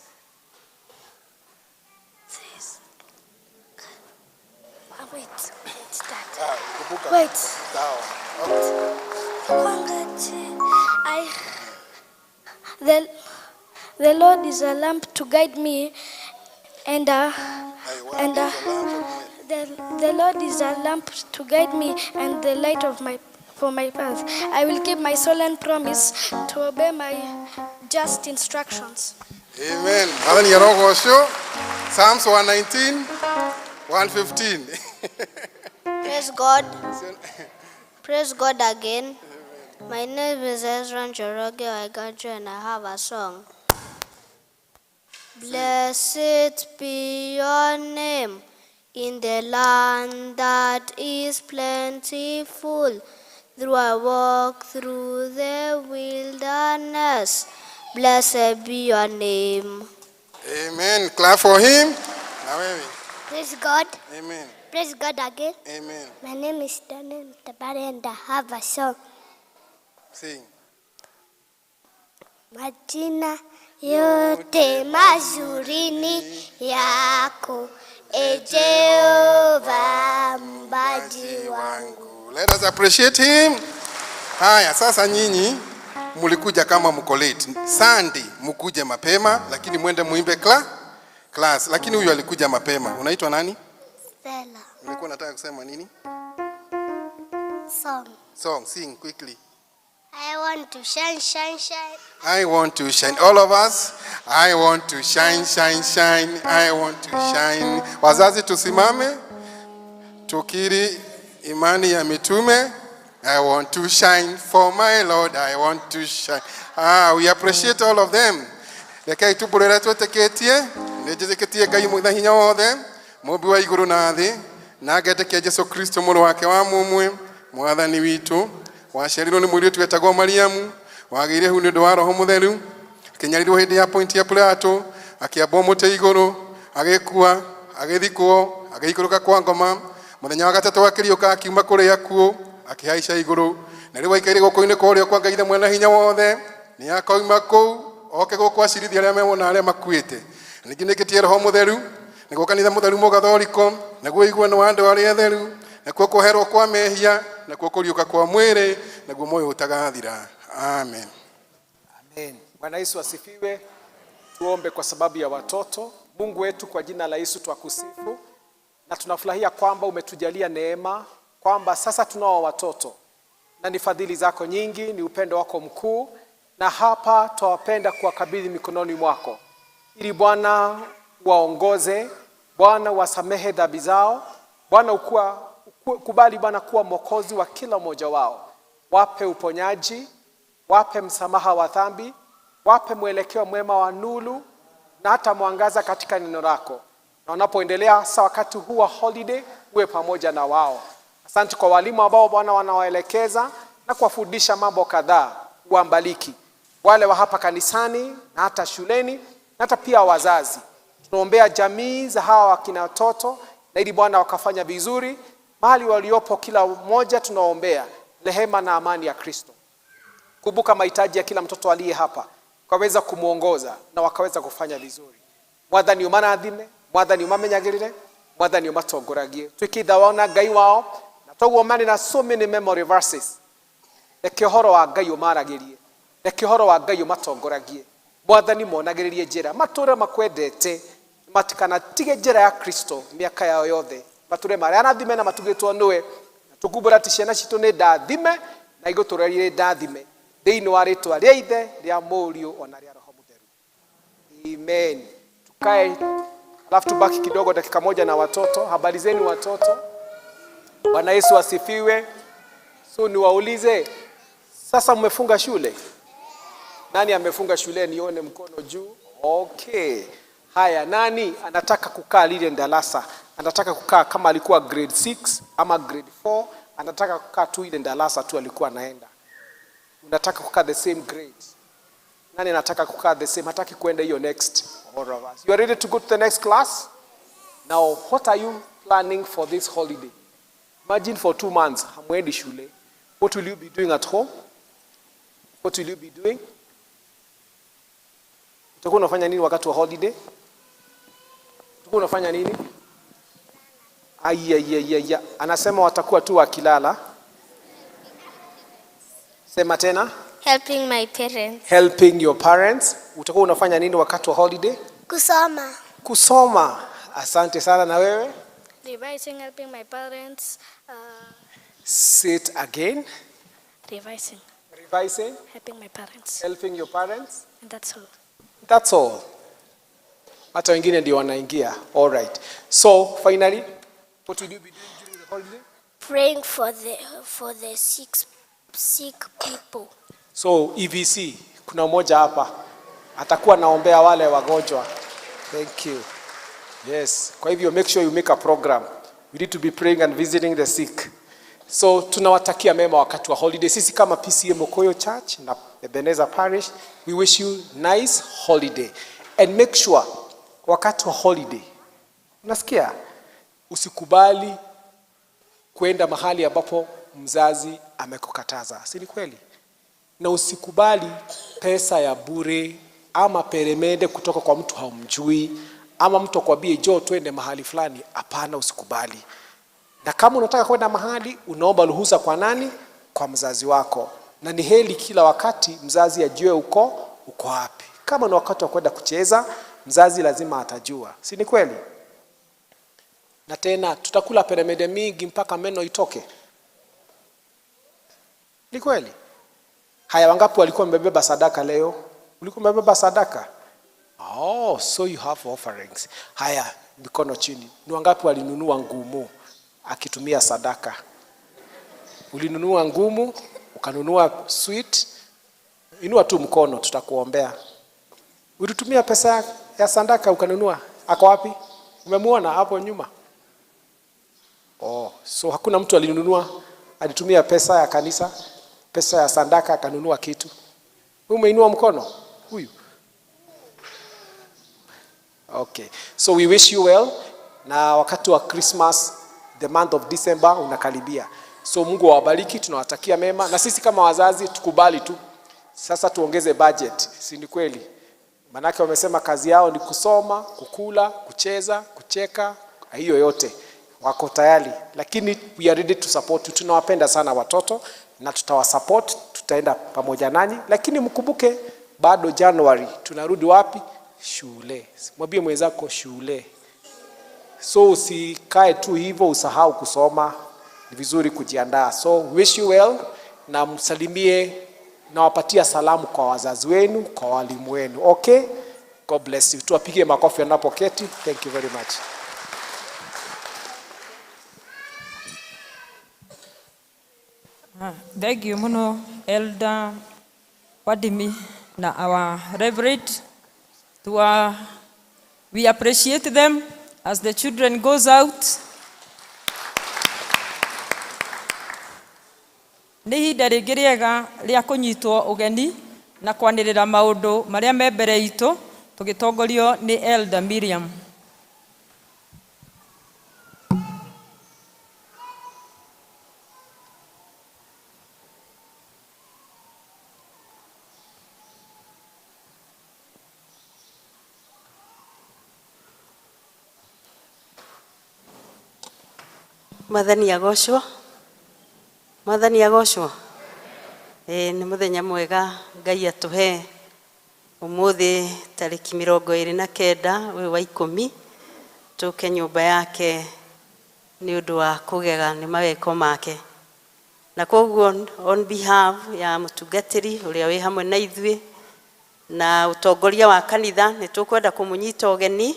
wait, wait, Dad. Ah, kumbuka. Wait. Sawa. Okay. The Lord is a lamp to guide me, and the Lord is a lamp to guide me and the light of my for my path. I will keep my solemn promise to obey my just instructions. Amen. Mwathani arogocwo. Psalms 119, 115. Praise God. Praise God again. My name is Ezra Njoroge Waiganjo and I have a song. Blessed be your name in the land that is plentiful. Though I walk through the wilderness, blessed be your name. Amen. Clap for him. Na wewe. Praise God. Amen. Praise God again. Amen. My name is Daniel Tabare and I have a song. Sing. Majina yote mazuri ni yako, e Jehova mbaji wangu. Let us appreciate him. Haya, sasa nyinyi mulikuja kama mko late. Sunday mkuje mapema, lakini mwende muimbe class. Lakini huyu alikuja mapema. Unaitwa nani? Stella. Ulikuwa unataka kusema nini? Song. Song, sing quickly. I want to shine, shine, shine. I want to shine. All of us. I want to shine, shine, shine. I want to shine. Wazazi tusimame. Tukiri imani ya mitume. I want to shine for my Lord. I want to shine. Ah, we appreciate all of them. Rekei tubũrĩre twĩtĩkĩtie nĩnjĩtĩkĩtie Ngai mwĩna hinya wothe mũmbi wa igũrũ na thĩ na ngetĩkia Jesũ Kristo mũrũ wake wa mũmwe mwathani witũ waciarirwo nĩ mũirĩtu wetagwo Mariamu wagĩire hu nĩ ũndũ wa Roho Mũtheru akĩnyarirwo hĩndĩ ya Pontio Pilato akĩambwo mũtĩ igũrũ agĩkua Agĩthikwo, agĩikũrũka kwa ngoma. Mũthenya wa gatatũ akĩriũka akiuma kũrĩ akuũ, akĩhaica igũrũ. Na rĩu aikaire guoko-inĩ kwa ũrĩo kwa Ngai Ithe mwene hinya wothe. Nĩ akoima kũu oke gũkũ acirithia arĩa me na arĩa makuĩte. Ningĩ nĩkĩtie Roho Mũtheru, nĩguo kanitha mũtheru mũgathoriko, naguo ũiguano wa andũ arĩa atheru, nakuo kũherwo kwa mehia, nakuo kũriũka kwa mwĩrĩ, naguo muoyo ũtagathira. Amen. Amen. Bwana Yesu asifiwe. Tuombe kwa sababu ya watoto. Mungu wetu, kwa jina la Yesu twakusifu na tunafurahia kwamba umetujalia neema kwamba sasa tunao watoto, na ni fadhili zako nyingi, ni upendo wako mkuu, na hapa twawapenda kuwakabidhi mikononi mwako, ili Bwana waongoze, Bwana wasamehe dhambi zao, Bwana kubali Bwana kuwa mwokozi wa kila mmoja wao, wape uponyaji, wape msamaha wa dhambi, wape mwelekeo mwema wa nuru na hata mwangaza katika neno lako, na wanapoendelea hasa wakati huu wa holiday, uwe pamoja na wao. Asante kwa walimu ambao Bwana wanawaelekeza na kuwafundisha mambo kadhaa, uwabariki wale wa hapa kanisani na hata shuleni na hata pia wazazi. Tunaombea jamii za hawa wakina watoto, na ili Bwana wakafanya vizuri mahali waliopo, kila mmoja tunaombea rehema na amani ya Kristo. Kumbuka mahitaji ya kila mtoto aliye hapa, ukaweza kumuongoza na wakaweza kufanya vizuri. Mwathani umarathime, Mwathani umamenyagĩrĩre, Mwathani ũmatongoragie, tuĩke ithe wao na Ngai wao, na toguo marĩ na so many memory verses. Reke ũhoro wa Ngai ũmaragĩrie, reke ũhoro wa Ngai ũmatongoragie. Mwathani monagĩrĩrie njĩra, matũre makwendete, matikanatige njĩra ya Kristo mĩaka yao yothe, matũre marĩa arathime na matugĩtwo nĩwe, na tũkumbũra atĩ ciana citũ nĩ ndathime na igũtũũra irĩ ndathime thĩinĩ wa rĩtwa rĩa Ithe, rĩa Mũriũ ona rĩa Roho Mũtheru. Amen. Tukae alafu tubaki kidogo dakika moja na watoto. Habari zenu watoto? Bwana Yesu asifiwe. So niwaulize sasa, mmefunga shule? Nani amefunga shule? Nione mkono juu. Okay. Haya, nani anataka kukaa lile darasa? Anataka kukaa kama alikuwa grade 6 ama grade 4, anataka kukaa tu ile darasa tu alikuwa anaenda. Unataka kukaa the same grade? Nani anataka kukaa the same? Hataki kuenda hiyo next. All of us. You are ready to go to the next class? Now, what are you planning for this holiday? Imagine for 2 months, hamwendi shule. What will you be doing at home? What will you be doing? Utakuwa unafanya nini wakati wa holiday? Utakuwa unafanya nini? Aiya. Anasema watakuwa tu wakilala. Sema tena. Helping my parents. Helping your parents. Utakuwa unafanya nini wakati wa holiday? Kusoma. Kusoma. Asante sana. Na wewe? Revising, helping my parents, Sit again. Revising, Revising, helping my parents, helping your parents. And that's all. That's all. Hata wengine ndio wanaingia. All right. So finally, what will you be doing during the holiday? Praying for the sick people. So EVC, kuna mmoja hapa atakuwa naombea wale wagonjwa. Thank you. Yes. Kwa hivyo make sure you make a program. We need to be praying and visiting the sick. So tunawatakia mema wakati wa holiday. Sisi kama PCEA Mokoyo Church na Ebenezer Parish, we wish you nice holiday. And make sure wakati wa holiday, unasikia? Usikubali kwenda mahali ambapo mzazi amekukataza. Si ni kweli? Na usikubali pesa ya bure ama peremende kutoka kwa mtu haumjui, ama mtu akwambie njoo twende mahali fulani. Hapana, usikubali. Na kama unataka kwenda mahali, unaomba ruhusa kwa nani? Kwa mzazi wako. Na ni heri kila wakati mzazi ajue uko wapi. Kama ni wakati wa kwenda kucheza, mzazi lazima atajua, si ni kweli? Na tena tutakula peremende mingi mpaka meno itoke. Ni kweli? Haya, wangapi walikuwa wamebeba sadaka leo? Ulikuwa umebeba sadaka? Oh, so you have offerings. Haya, mikono chini. Ni wangapi walinunua ngumu akitumia sadaka? Ulinunua ngumu, ukanunua sweet? Inua tu mkono, tutakuombea. Ulitumia pesa ya sadaka ukanunua? Ako wapi? Umemuona hapo nyuma? Oh, so hakuna mtu alinunua, alitumia pesa ya kanisa, pesa ya sadaka akanunua kitu. Wewe umeinua mkono? Huyu. Okay. So we wish you well. Na wakati wa Christmas, the month of December unakaribia. So Mungu awabariki, tunawatakia mema, na sisi kama wazazi tukubali tu sasa tuongeze budget, si ni kweli? Manake wamesema kazi yao ni kusoma, kukula, kucheza, kucheka, hiyo yote wako tayari, lakini we are ready to support you. Tunawapenda sana watoto na tutawasupport, tutaenda pamoja nanyi, lakini mkumbuke bado January tunarudi wapi? Shule. Mwambie mwenzako shule. So usikae tu hivyo usahau kusoma, ni vizuri kujiandaa. So wish you well na msalimie, nawapatia salamu kwa wazazi wenu, kwa walimu wenu. Okay? God bless you. Tuwapige makofi wanapoketi. Thank you very much. Thank you muno Elder Wadimi na our Reverend. We appreciate them as the children goes out. Nĩ ihinda rĩngĩ rĩega rĩa kũnyitwo ũgeni na kwanĩrĩra maũndũ marĩa me mbere itũ tũgĩtongorio nĩ Elder Miriam. Mwathani agocwo. Mwathani agocwo. Nĩ mũthenya mwega Ngai atũhe ũmũthĩ tarĩki 29 ũyũ wa 10 tũke nyũmba yake nĩ ũndũ wa kũgega nĩ maweko make. Na koguo on behalf ya mũtungatĩri ũrĩa wĩ hamwe na ithuĩ na ũtongoria wa kanitha nĩ tũkwenda kũmũnyita ũgeni.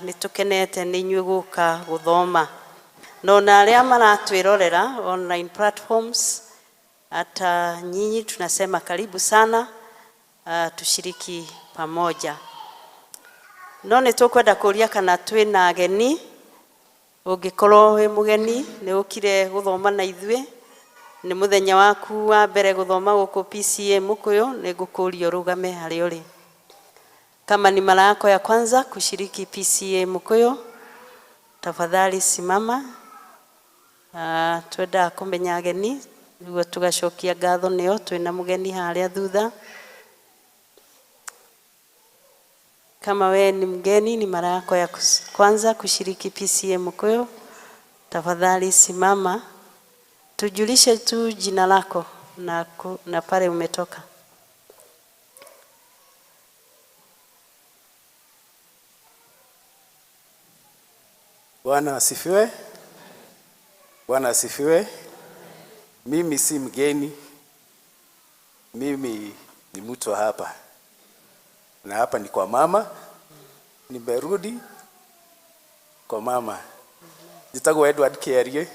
Nĩ tũkenete nĩ inyuĩ gũka gũthoma. No na arĩa maratwĩrorera online platforms, hata nyinyi tunasema karibu sana, tushiriki pamoja. No nĩ tũkwenda kũria kana twĩna ageni. Ũngĩkorwo wĩ mũgeni nĩ ũkire gũthoma na ithuĩ, nĩ mũthenya waku wa mbere gũthoma gũkũ PCA Mũkũyũ, nĩ ngũkũria ũrũgame harĩa ũrĩ. Kama ni mara yako ya kwanza kushiriki PCA Mukuyu, tafadhali simama. Twenda kũmenya ageni nĩguo tũgacokia ngatho nĩo. Twĩna mũgeni harĩa thutha. Kama we ni mgeni, ni mara yako ya kwanza kushiriki PCA Mukuyu, tafadhali simama. Tujulishe tu jina lako na pale umetoka. Bwana asifiwe. Bwana asifiwe. Mimi si mgeni. Mimi ni mtu hapa. Na hapa ni kwa mama. Nimerudi kwa mama. Njĩtagwo Edward Kĩarie,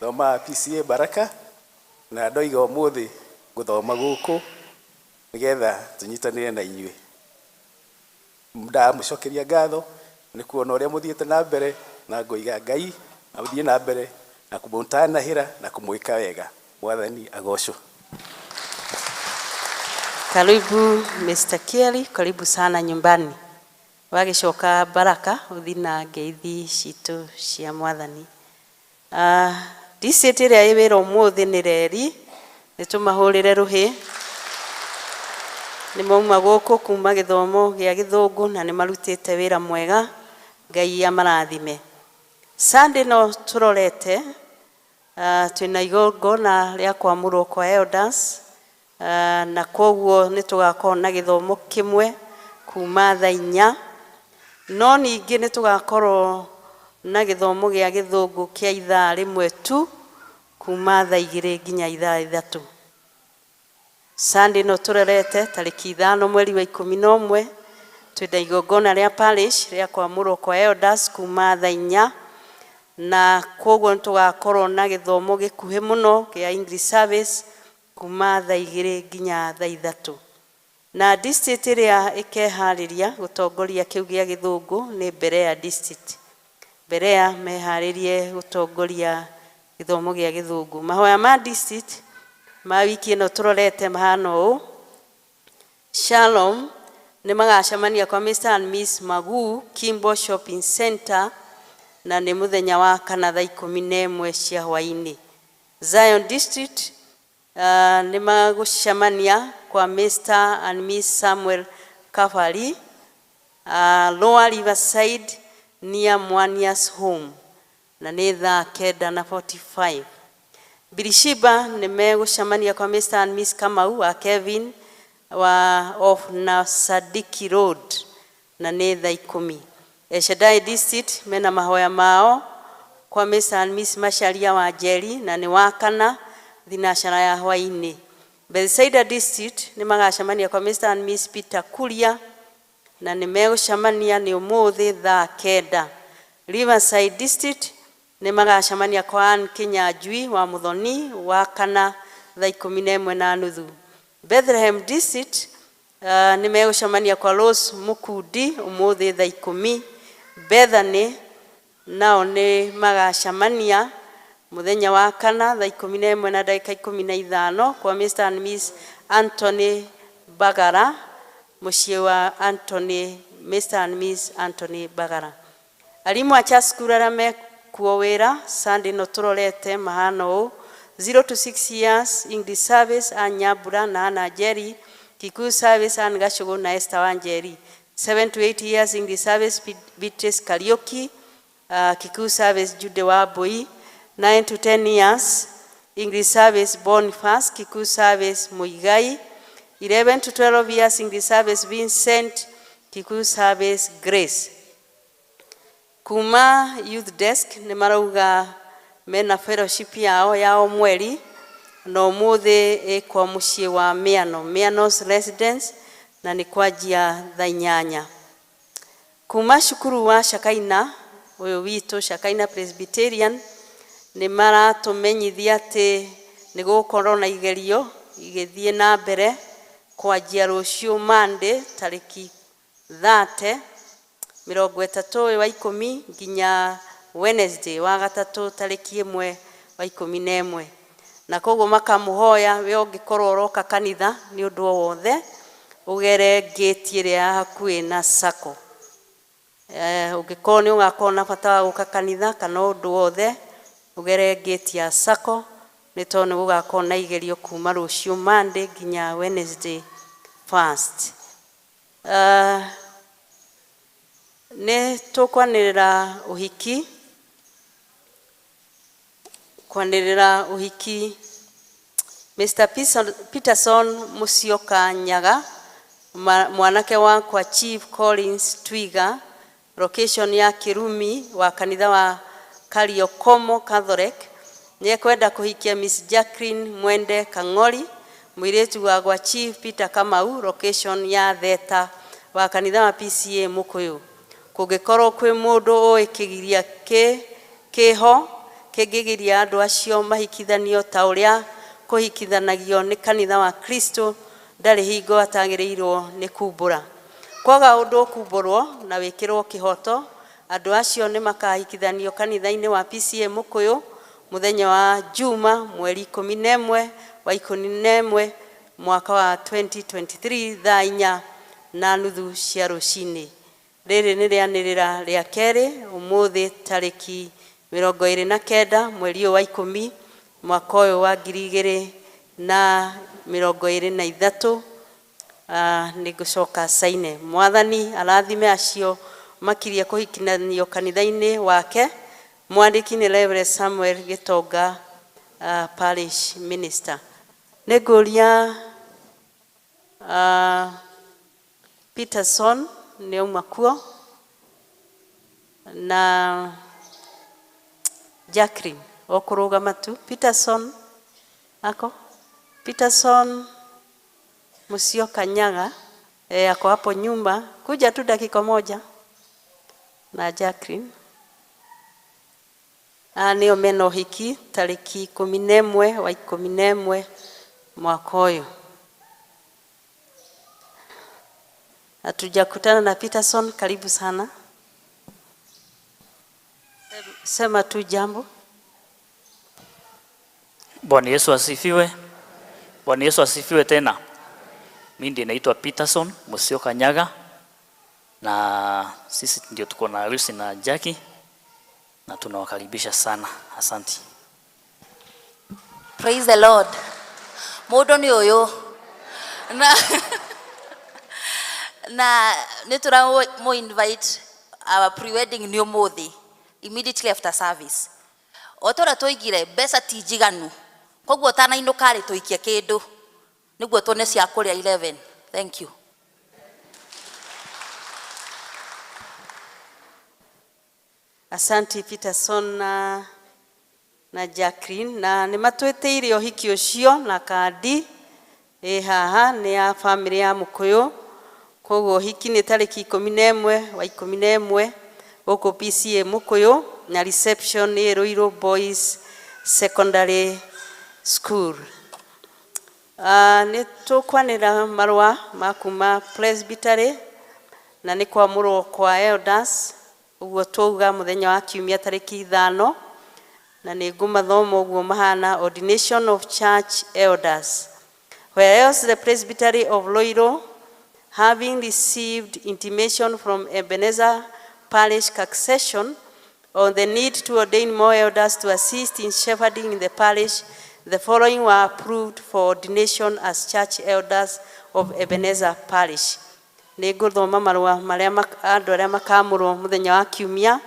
thomaga PCA Baraka, na ndoiga ũmũthĩ ngũthoma gũkũ nĩgetha tũnyitanĩre na inyuĩ. Ndamũcokeria ngatho nĩ kuona ũrĩa mũthiĩte na mbere, na ngoiga Ngai athiĩ na mbere na kũmũtanahĩra na kũmwĩka wega. Mwathani agocwo. Karibu Mr. Kieri, karibu sana nyumbani. Wagĩcoka Baraka ũthi na ngeithi citũ cia Mwathani. District ĩrĩa ĩ wĩra ũmũthĩ nĩ reri, nĩ tũmahũrĩre rũhĩ. Nĩ mauma gũkũ kuma gĩthomo gĩa gĩthũngũ na nĩ marutĩte wĩra mwega. Ngai amarathime. Sunday no tũrorete, twĩna igongona rĩa kwamũrwo kwa elders, na koguo nĩ tũgakorwo na gĩthomo kĩmwe kuma thaa 4. No ningĩ nĩ tũgakorwo na gĩthomo gĩa gĩthũngũ kĩa ithaa rĩmwe tu kuma thaa 2 nginya ithaa 3. Sunday no tũrorete tarĩki 5 mweri wa 11 twĩna igongona rĩa parish rĩa kwamũrwo kwa elders kuma thaa 4, na koguo nĩ tũgakorwo na gĩthomo gĩkuhĩ mũno kĩa English service kuma thaa 2 nginya thaa 3. Na district ĩrĩa ĩkeharĩria gũtongoria kĩu gĩa gĩthũngũ nĩ Berea district. Berea meharĩrie gũtongoria gĩthomo gĩa gĩthũngũ. Mahoya ma district ma wiki ĩno tũrorete mahana ũũ: Shalom, Nĩ magacemania kwa Mr and Miss Magu Kimbo Shopping Center, na nĩ mũthenya wa kana thaa 11 cia hwaĩ-inĩ. Zion District nĩ magũcemania kwa Mr and Miss Samuel Kafari, Lower Riverside near Mwania's home, na nĩ thaa 9:45. Birishiba nĩ megũcemania kwa Mr and Miss Kamau wa Kevin wa off na Sadiki Road, na nĩ thaa 10. Eshadai District mena mahoya mao kwa Mr and Miss Macharia wa Njeri, na nĩ wa kana thinacara ya hwaĩ-inĩ. Bethsaida District nĩ magacemania kwa Mr and Miss Peter Kuria, na nĩ megũcemania nĩ ũmũthĩ thaa 9. Riverside District nĩ magacemania kwa Ann Kinyanjui wa Muthoni wa kana thaa 11:30. Bethlehem District nĩ megũcemania kwa Rose Mukundi ũmũthĩ thaa 10. Bethany nao nĩ magacemania mũthenya wa kana thaa 11:15 kwa Mr and Miss Anthony Bagara, mũciĩ wa Anthony, Mr and Miss Anthony Bagara. Arimũ a cha cukuru arĩa mekuo wĩra Sunday no tũrorete mahana ũũ: 0 to 6 years English service Ann Nyambura na Anna Njeri, Kikuyu service Ann Gachugu na Esther Wanjeri. 7 to 8 years English service Beatrice Kariuki, Kikuyu service Jude Wambui. 9 to 10 years English service Boniface, Kikuyu service Muigai. 11 to 12 years English service Vincent, Kikuyu service Grace. Kuma youth desk nĩ marauga mena fellowship yao ya o mweri, na ũmũthĩ ĩkwa mũciĩ wa Miano, Miano's residence, na nĩ kwanjia thaa 8. Kuma cukuru wa Shakaina ũyũ witũ Shakaina Presbyterian nĩ maratũmenyithia atĩ nĩ gũgũkorwo na igerio igĩthiĩ na mbere kwanjia rũciũ Monday tarĩki 30 30 wa 10 nginya Wednesday wa gatatũ tarĩki 1 wa 11, na koguo makamũhoya we ũngĩkorwo ũroka kanitha nĩ ũndũ o wothe ũgere ngĩti ĩrĩa ya hakuhĩ na sacco. Ũngĩkorwo nĩ ũgakorwo na bata wa gũka kanitha kana ũndũ wothe, ũgere ngĩti ya sacco, nĩ tondũ nĩ gũgakorwo na igerio kuma rũciũ Monday nginya Wednesday first. Nĩ tũkwanĩrĩra ũhiki, kwanĩrĩra ũhiki Mr. Peterson Musyoka Nyaga, mwanake wakwa Chief Collins Twiga, location ya Kirumi wa kanitha wa Kariokomo Catholic, nĩ ekwenda kũhikia Miss Jacqueline Mwende Kang'ori, mũirĩtu wa gwa Chief Peter Kamau, location ya Theta wa kanitha wa PCA Mukuyu. Kũngĩkorwo kwĩ mũndũ ũĩ kĩgiria kĩ kĩho kĩngĩgiria andũ acio mahikithanio ta ũrĩa kũhikithanagio nĩ kanitha wa Kristo, ndarĩ hingo atagĩrĩirwo nĩ kumbũra. Kwaga ũndũ ũkumbũrwo na wĩkĩrwo kĩhoto, andũ acio nĩ makahikithanio kanitha-inĩ wa PCA Mukuyu mũthenya wa Juma mweri 11 wa 11 mwaka wa 2023 thaa 4:30 cia rũcinĩ. Rĩrĩ nĩ rĩanĩrĩra rĩa kerĩ ũmũthĩ tarĩki 29 mweri ũyũ wa 10 mwaka ũyũ wa 2023. Nĩ ngũcoka caine. Mwathani arathime acio makirie kũhikanio kanitha-inĩ wake. Mwandĩki nĩ Reverend Samuel Gĩtonga, parish minister. Nĩ ngũria Peterson nĩ auma kuo na Jacqueline okũrũgama tu. Peterson ako Peterson Musyoka Nyaga, ako hapo nyumba, kuja tu dakika moja na Jacqueline. Nĩo mena ũhiki tarĩki 11 wa 11 mwaka ũyũ. Hatujakutana na Peterson, karibu sana. Sema tu jambo. Bwana Yesu asifiwe. Bwana Yesu asifiwe tena. Mimi ndiye naitwa Peterson Musyoka Nyaga, na sisi ndio tuko na harusi na Jackie, na tunawakaribisha sana. Asanti. Praise the Lord. Mũndũ nĩ ũyũ na na nĩ tũramũ invite our pre-wedding nĩ ũmũthĩ immediately after service. O ta ũrĩa twoigire mbeca ti njiganu, koguo ũtanainũka rĩ tũikie kĩndũ nĩguo tuone cia kũrĩa 11. Thank you. Asante Peterson na Jacqueline na nĩ matwĩtĩire ũhiki ũcio na kandi ĩ haha nĩ ya bamĩrĩ ya Mũkũyũ. Koguo ũhiki nĩ tarĩki 11 wa 11 gũkũ PCA Mũkũyũ, na reception nĩ Ruiru Boys Secondary School. Nĩ tũkwanĩra marũa ma kuma Presbytery na nĩ kwamũrwo kwa elders ũguo twauga mũthenya wa kiumia tarĩki 5, na nĩ ngũmathoma ũguo mahana. Ordination of church elders. Whereas the Presbytery of Ruiru, having received intimation from Ebenezer Parish Succession on the need to ordain more elders to assist in shepherding in the parish, the following were approved for ordination as church elders of Ebenezer Parish. Nĩ ngũthoma marũa marĩa andũ arĩa makamũrwo mũthenya wa kiumia.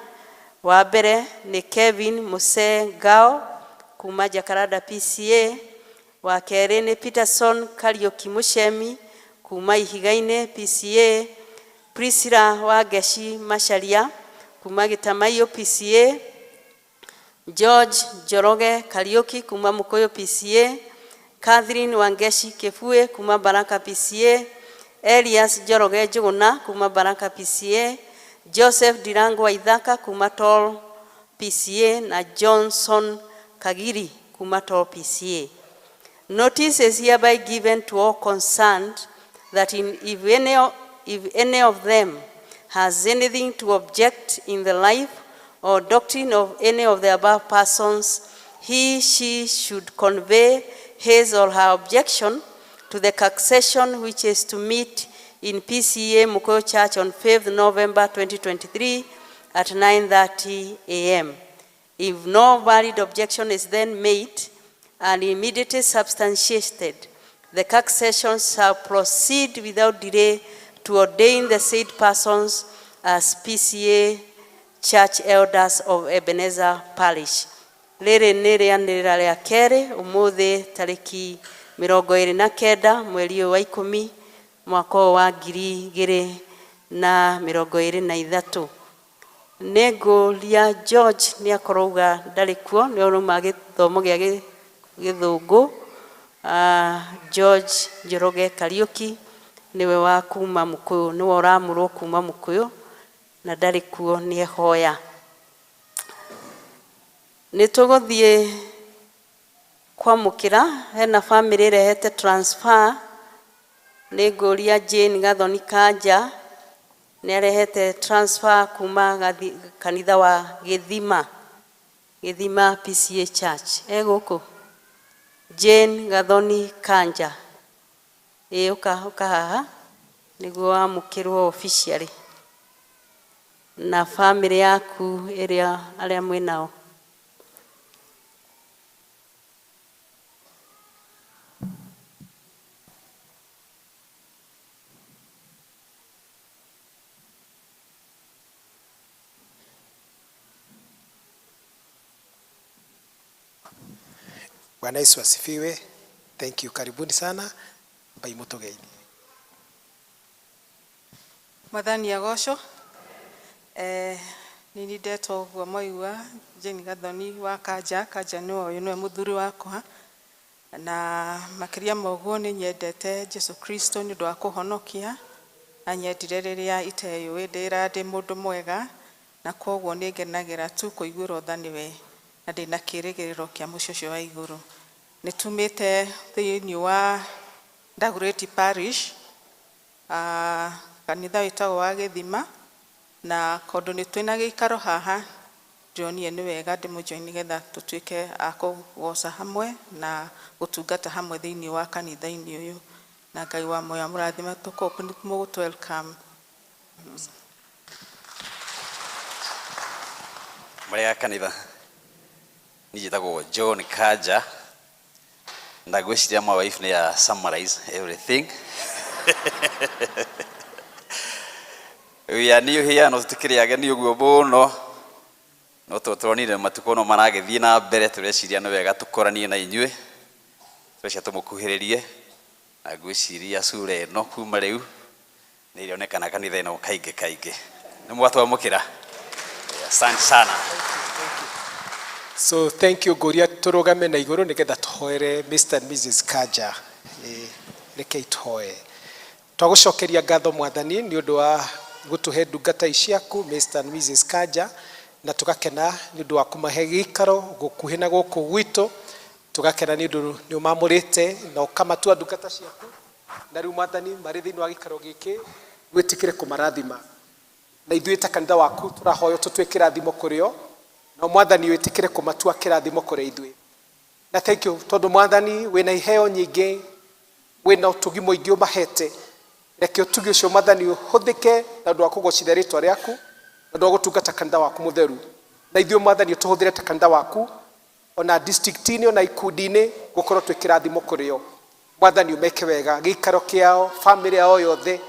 Wa mbere nĩ Kevin Muse Ngao kuma Jacaranda PCA. Wa kerĩ nĩ Peterson Kariũki Mũcemi kuma Ihiga-inĩ PCA. Priscilla Wangeci Macharia kuma Gĩtamaiyũ PCA. George Njoroge Kariũki kuma Mũkũyũ PCA. Catherine Wangeci Kĩbue kuma Baraka PCA. Elias Njoroge Njũgũna kuma Baraka PCA. Joseph Ndirango Waithaka kuma Tol PCA na Johnson Kagiri kuma Tol PCA. Notice is hereby given to all concerned that if any of them has anything to object in the life or doctrine of any of the above persons, he, she should convey his or her objection to the succession which is to meet in PCA Mukuyu Church on 5th November 2023 at 9:30 a.m. If no valid objection is then made and immediately substantiated, the succession shall proceed without delay to ordain the said persons as PCA Church Elders of Ebenezer Parish. Rĩrĩ nĩ rĩanĩrĩra rĩa kerĩ ũmũthĩ tarĩki 29 mweri ũyũ wa 10 mwaka ũyũ wa 2023. Nĩ ngũria George nĩ akorwo auga ndarĩ kuo, nĩ ũrauma gĩthomo gĩa gĩthũngũ. George Njoroge Kariũki nĩwe wa kuma Mũkũyũ, nĩwe ũramũrwo kuma Mũkũyũ na ndarĩ kuo, nĩ ehoya. Nĩ tũgũthiĩ kwamũkĩra, hena bamĩrĩ ĩrehete transfer. Nĩ ngũria Jane Gathoni Kanja nĩ arehete transfer kuma kanitha wa Gĩthima, Gĩthima PCA Church. E gũkũ Jane Gathoni Kanja, ĩ ũka haha nĩguo wamũkĩrwo officially na bamĩrĩ yaku ĩrĩa arĩa mwĩ nao. Bwana Yesu asifiwe. Thank you. Karibuni sana. Mbai mutugeithie. Mwathani agocwo. Nini ndetwo ũguo mwaigua Jane Gathoni wa Kanja. Kanja nĩwe ũyũ, nĩwe mũthuri wakwa. Na makĩria ma ũguo nĩ nyendete Jesu Kristo nĩ ũndũ wa kũhonokia. Anyendire rĩrĩa iteyũĩ ndĩra ndĩ mũndũ mwega, na koguo nĩ ngenagĩra tu kũiguĩrwo tha nĩwe, na ndĩna kĩĩrĩgĩrĩro kĩa mũciĩ ũcio wa igũrũ. Nĩ tumĩte thĩinĩ wa Dagoretti Parish, kanitha wĩtagwo wa Gĩthima, na kondũ nĩ twĩna gĩikaro haha, ndĩronire nĩ wega ndĩmũjoin nĩgetha tũtuĩke a kũgoca hamwe na gũtungata hamwe thĩinĩ wa kanitha-inĩ ũyũ. Na Ngai wa muoyo amũrathime, tũkũ nĩ mũgũtũ welcome. Marĩa kanitha, niĩ njĩtagwo John Kanja, na ngwĩciria my wife nĩ ya summarize everything. We are new here, no tũtikĩrĩ ageni ũguo mũno, no to tũronire matukũ no maragĩthiĩ na mbere, tũreciria nĩ wega tũkoranie na inyuĩ, tũreciria tũmũkuhĩrĩrie, na ngwĩciria cura ĩno kuma rĩu nĩ ĩrĩonekana kanitha ĩno kaingĩ kaingĩ. Nĩ mwatwamũkĩra, asante sana. So thank you. Ngũria tũrũgame na igũrũ nĩgetha tũhoere Mr and Mrs Kanja. Rekei tũhoe. Twagũcokeria ngatho Mwathani nĩ ũndũ wa gũtũhe ndungata ici ciaku Mr and Mrs Kanja, na tũgakena nĩ ũndũ wa kũmahe gĩikaro gũkuhĩ na gũkũ gwitũ, tũgakena nĩ ũndũ nĩ ũmamũrĩte na ũkamatua ndungata ciaku, na rĩu Mwathani marĩ thĩinĩ wa gĩikaro gĩkĩ wĩtĩkĩre kũmarathima, na ithuĩ ta kanitha waku tũrahoya tũtue kĩrathimo kũrĩ o, na Mwathani wĩtĩkĩre kũmatua kĩrathimo kũrĩ ithuĩ. Na thank you tondũ Mwathani wĩna iheo nyingĩ, wĩna ũtugi mũingĩ ũmahete. Reke ũtugi ũcio Mwathani ũhũthĩke na ũndũ wa kũgocithia rĩtwa rĩaku, na ũndũ wa gũtungata kanitha waku mũtheru, na ithuĩ Mwathani ũtũhũthĩre ta kanitha waku ona district-inĩ ona ikundi-inĩ gũkorwo twĩ kĩrathimo kũrĩ o. Mwathani ũmeke wega gĩikaro kĩao, famĩlĩ yao yothe,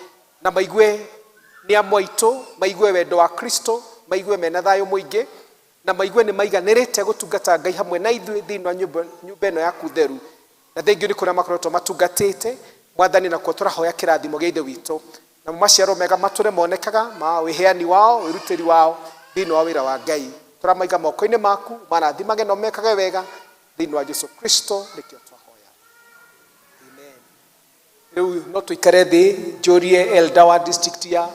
na maigue nĩ amwe aitũ, maigue wendo wa Kristo, maigue mena thayũ mũingĩ, na maigue nĩ maiganĩrĩte gũtungata Ngai hamwe na ithuĩ thĩinĩ wa nyũmba ĩno yaku theru. Na thengiũ nĩ kũrĩa makoretwo matungatĩte Mwathani, nakuo tũrahoya kĩrathimo gĩa Ithe witũ, namo maciaro mega matũre monekaga ma wĩheani wao, wĩrutĩri wao thĩinĩ wa wĩra wa Ngai. Tũramaiga moko-inĩ maku, marathimage na ũmekage wega thĩinĩ wa Jesu Kristo nĩkĩo twahoya, amen. Rĩu no tũikare thĩ, njũrie elder wa district ya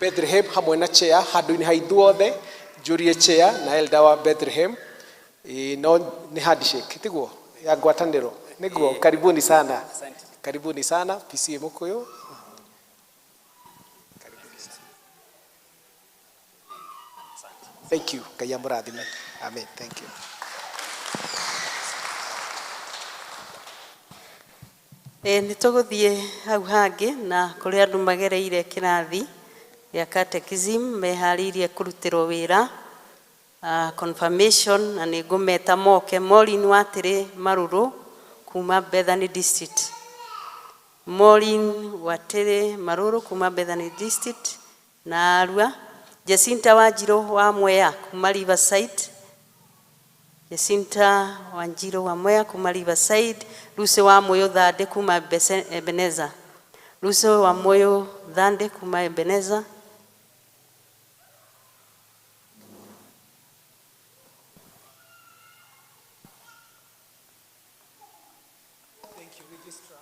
Bethlehem hamwe na chair handũ-inĩ ha ithuothe, njũrie chair na elder wa Bethlehem. Ĩĩ, no nĩ handshake tiguo ya ngwatanĩro nĩguo. Karibuni sana, karibuni sana PCEA Mukuyu, karibuni sana. Thank you. Ngai amũrathime, amen. Thank you. Nĩ tũgũthiĩ hau hangĩ na kũrĩ andũ magereire kĩrathi gĩa catechism meharĩirie kũrutĩrwo wĩra confirmation, na nĩ ngũmeta moke. Maureen Watĩrĩ Marũrũ kuma Bethany District, Maureen Watĩrĩ Marũrũ kuma Bethany District na Arua, Jacinta Wanjirũ wa Mwea kuma Riverside, Jacinta Wanjirũ wa Mwea kuma Riverside, Lucy wa Mũyũ Thande kuma Ebenezer, Lucy wa Mũyũ Thande kuma Ebenezer. Thank you, registrar.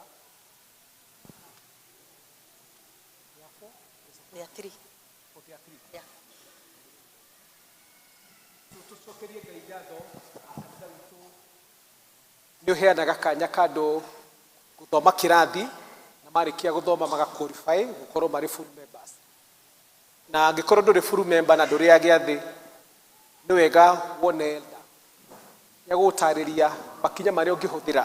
There are four? There are three. Oh, there are three. Yeah. Tũcokerie Ngai ngatho, kanitha witũ nĩ ũheanaga kanya ka andũ gũthoma kĩrathi, na marĩkia gũthoma maga qualify gũkorwo marĩ full members. Na angĩkorwo ndũrĩ full member na ndũrĩ a gĩathĩ, nĩ wega wone elder ya gũgũtarĩria makinya marĩa ũngĩhũthĩra,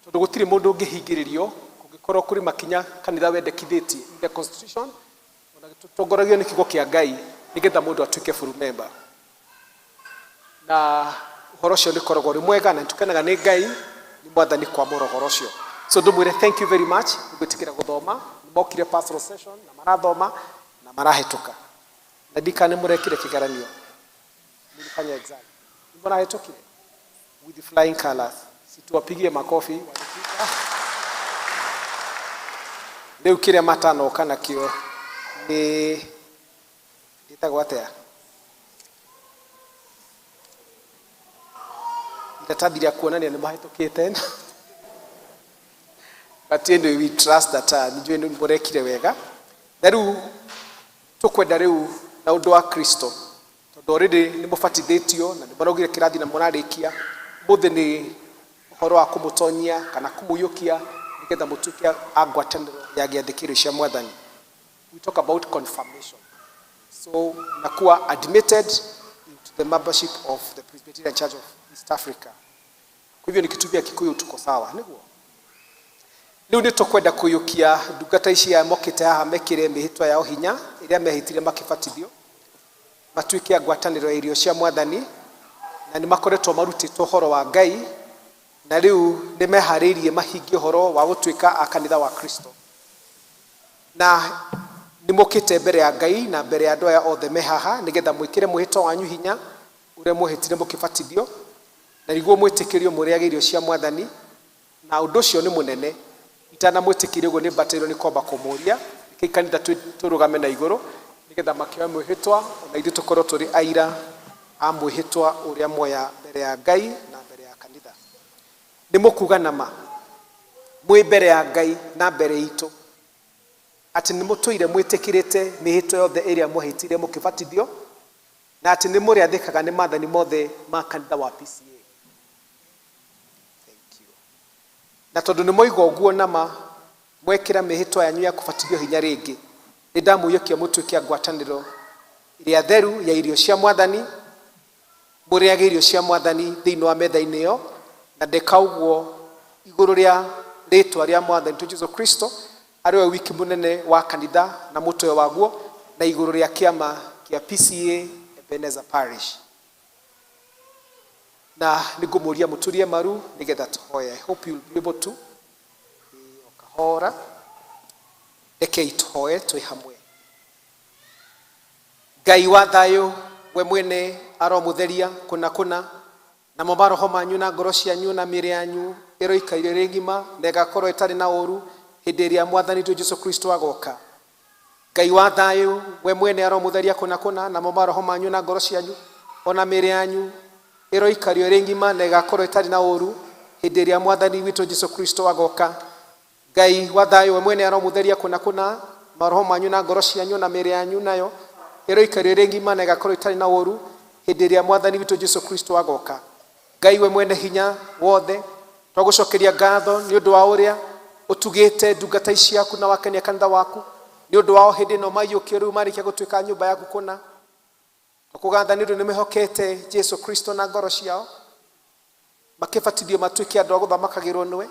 tondũ gũtirĩ mũndũ ũngĩhingĩrĩrio kũngĩkorwo kũrĩ makinya kanitha wendekithĩtie in the constitution, ona tũtongoragio nĩ kiugo kĩa Ngai nĩgetha mũndũ atuĩke full member. Na ũhoro ũcio nĩ ũkoragwo ũrĩ mwega, na nĩtũkenaga nĩ Ngai nĩ Mwathani kwamũra ũhoro ũcio. So ndũmwĩre thank you very much nĩ gwĩtĩkĩra gũthoma. Nĩ mokire pastoral session na marathoma na marahĩtũka, na ndikana nĩ mũrekire kĩgeranio, mlifanya exam, nĩ mũrahĩtũkire with the flying colors. Situwapigie makofi, walipita. Rĩu kĩrĩa matanoka nakĩo nĩ gĩtagwo atĩa, iratathi rĩa kuonania nĩ mahĩtũkĩte. But anyway, we trust that nĩnjũĩ nĩ mũrekire wega. Na rĩu tũkwenda rĩu na ũndũ wa Kristo, tondũ already nĩ mũbatithĩtio na nĩ mũraugire kĩrathi na mũrarĩkia, mũthĩ nĩ ũhoro wa kũmũtonyia kana kũmũiyũkia nĩgetha mũtuĩke a ngwatanĩro ya gĩathĩ kĩrĩ cia Mwathani. We talk about confirmation, so nakuwa admitted into the membership of the Presbyterian Church of East Africa. Kwa hivyo nikitumia Kikuyu tuko sawa, nĩguo? Rĩu nĩ tũkwenda kũiyũkia ndungata ici aya mokĩte haha mekĩre mĩhĩtwa yao hinya ĩrĩa mehĩtire makĩbatithio, matuĩke a ngwatanĩro ya irio cia Mwathani, na nĩ makoretwo marutĩtwo ũhoro wa Ngai, na rĩu nĩ meharĩirie mahingie ũhoro wa gũtuĩka a kanitha wa Kristo. Na nĩ mũkĩte mbere ya Ngai na mbere ya andũ aya othe me haha nĩgetha mwĩkĩre mwĩhĩtwa wanyu hinya ũrĩa mwehĩtire mũkĩbatithio, na nĩguo mwĩtĩkĩrio mũrĩage irio cia Mwathani. Na ũndũ ũcio nĩ mũnene. Itanamwĩtĩkĩria ũguo nĩ mbatairwo nĩ kwamba kũmũria kĩ kanitha tũrũgame na igũrũ nĩgetha makĩoya mwĩhĩtwa, ona ithuĩ tũkorwo tũrĩ aira a mwĩhĩtwa ũrĩa moya mbere ya Ngai na mbere ya kanitha. Nĩ mũkuga na ma mwĩ mbere ya Ngai na mbere itũ atĩ nĩ mũtũire mwĩtĩkĩrĩte mĩhĩtwa yothe ĩrĩa mwehĩtire mũkĩbatithio, na atĩ nĩ mũrĩathĩkaga nĩ maathani mothe ma kanitha wa PCA. Thank you. Na tondũ nĩ mwoiga ũguo na ma mwekĩra mĩhĩtwa yanyu ya kũbatithio hinya rĩngĩ, nĩ ndamũiyũkia mũtuĩke a ngwatanĩro ĩrĩa theru ya irio cia Mwathani, mũrĩage irio cia Mwathani thĩinĩ wa metha-inĩ ĩyo, na ndeka ũguo igũrũ rĩa rĩtwa rĩa Mwathani witũ Jesu Kristo, arĩ we wiki mũnene wa kanitha na mũtwe waguo, na igũrũ rĩa kĩama kĩa PCA Ebenezer Parish. Na nĩngũmũria mũturie maru nĩgetha tũhoye. I hope you'll be able to okahora. Rekei tũhoye twĩ hamwe. Ngai wa thayũ, we mwene aromũtheria kũna kũna, namo maroho manyu na ngoro cianyu na mĩĩrĩ yanyu ĩroikaire ĩrĩ ng'ima na ĩgakorwo ĩtarĩ na ũũru hĩndĩ ĩrĩa Mwathani witũ Jesu Kristo agoka. Ngai wa thayũ, we mwene aromũtheria kũna kũna, namo maroho manyu na ngoro cianyu ona mĩĩrĩ yanyu ĩroikario ĩrĩ ng'ima na ĩgakorwo ĩtarĩ na ũũru hĩndĩ ĩrĩa Mwathani witũ Jesu Kristo agoka. Ngai wa thayũ, we mwene aromũtheria kũna kũna, maroho manyu na ngoro cianyu na mĩĩrĩ yanyu nayo ĩroikario ĩrĩ ng'ima na ĩgakorwo ĩtarĩ na ũũru hĩndĩ ĩrĩa Mwathani witũ Jesu Kristo agoka. Ngai we mwene hinya wothe, twagũcokeria ngatho nĩ ũndũ wa ũrĩa ũtugĩte ndungata ici ciaku na wakenia kanitha waku nĩ ũndũ wao hĩndĩ ĩno maiyũkio rĩu marĩkia gũtuĩka nyũmba yaku kũna. Twakũgatha nĩ ũndũ nĩ mehokete Jesu Kristo na ngoro ciao, makĩbatithio matuĩke andũ a gũthamakagĩrwo nĩwe,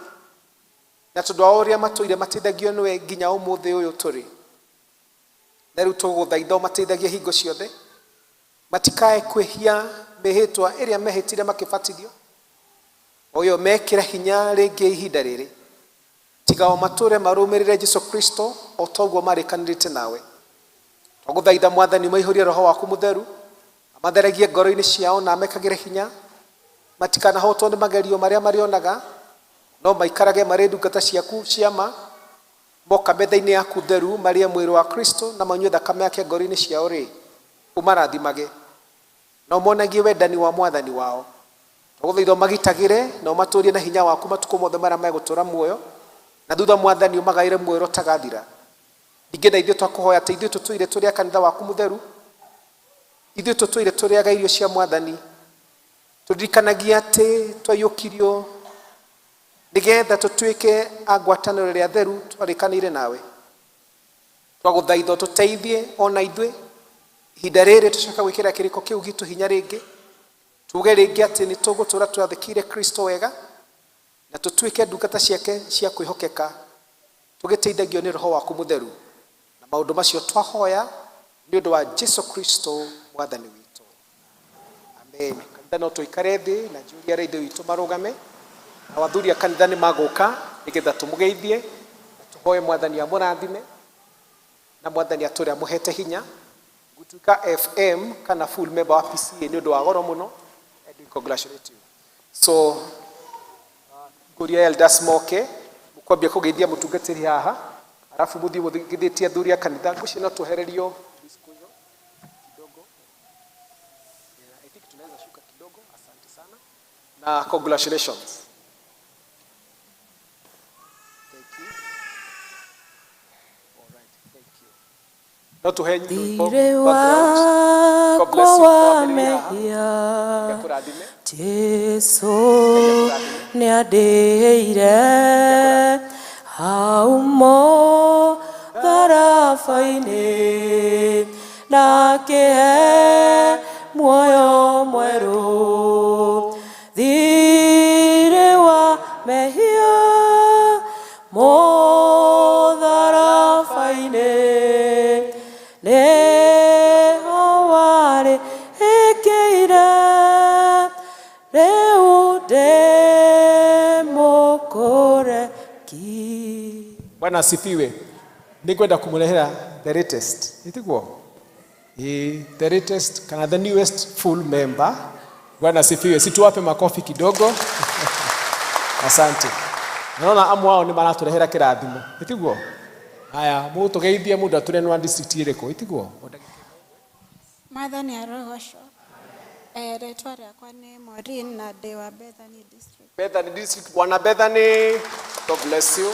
na tondũ wa ũrĩa matũire mateithagio nĩwe nginya ũmũthĩ ũyũ tũrĩ. Na rĩu tũgũthaitha ũmateithagie hingo ciothe, matikae kwĩhia mĩhĩtwa ĩrĩa mehĩtire makĩbatithio, o ĩyo mekĩra hinya rĩngĩ ihinda rĩrĩ, tiga o matũre marũmĩrĩre Jesu Kristo o ta ũguo marĩkanĩrĩte nawe. Twagũthaitha Mwathani ũmaihũrie roho waku mũtheru, amatheragie ngoro-inĩ ciao na amekagĩre hinya, matikanahotwo nĩ magerio marĩa marĩonaga, no maikarage marĩ ndungata ciaku cia ma, moka metha-inĩ yaku theru marĩe mwĩrĩ wa Kristo na manyue thakame yake ngoro-inĩ ciao rĩ, ũmarathimage na ũmonagie wendani wa Mwathani wao. Twagũthaitha ũmagitagĩre na ũmatũrie na hinya waku matukũ mothe marĩa megũtũũra muoyo, na thutha Mwathani ũmagaĩre muoyo ũrĩa ũtagathira. Ningĩ na ithuĩ twakũhoya atĩ ithuĩ tũtũire tũrĩ a kanitha waku mũtheru, ithuĩ tũtũire tũrĩaga irio cia Mwathani, tũririkanagie atĩ twaiyũkirio nĩgetha tũtuĩke a ngwatanĩro ĩrĩa theru twarĩkanĩire nawe. Twagũthaitha ũtũteithie ona ithuĩ ihinda rĩrĩ tũcoka gwĩkĩra kĩrĩko kĩu gitũ hinya rĩngĩ, tuge rĩngĩ atĩ nĩ tũgũtũũra twathĩkĩire Kristo wega na tũtuĩke ndungata ciake cia kwĩhokeka, tũgĩteithagio nĩ roho waku mũtheru. Na maũndũ macio twahoya nĩ ũndũ wa Jesu Kristo Mwathani witũ. Amen. Kanitha no tũikare thĩ na njũrie arĩa ithe witũ marũgame, na athuri a kanitha nĩ magũka nĩgetha tũmũgeithie na tũhoe Mwathani amũrathime na Mwathani atũre amũhete hinya. Gũtuĩka FM kana full member wa PCA nĩ ũndũ wa goro mũno, and we congratulate you. So ngũria elders moke mũkwambia kũgeithia mũtungatĩri haha, arabu mũthiĩ mũgeithĩtie athuri a kanitha. Ngwĩciria no twehererio kidogo. Yeah, I think tunaweza shuka kidogo. Asante sana na congratulations. Thank you. All right, thank you. No tuhe nyimbo Thirĩ background. God bless wakwa you. wa Twambĩrĩrie haha. mehia Akũrathime. Jesu nĩandĩhĩire hau mũtharaba-inĩ na akĩhe muoyo mwerũ. Thirĩ wa mehia Bwana asifiwe. Nĩngwenda kũmũrehera the latest. Ĩtiguo? Eh, the latest kana the newest full member. Bwana asifiwe. Si tuwape makofi kidogo. Asante. Naona amwe ao nĩ maratũrehera kĩrathimo. Ĩtiguo? Haya, mũtũgeithie mũndũ atũre nĩ wa district ĩrĩkũ. Ĩtiguo? Mwathani arogocwo. Eh, rĩtwa rĩakwa nĩ Maureen na ndĩ wa Bethany District. Bethany district. Bwana Bethany, God bless you.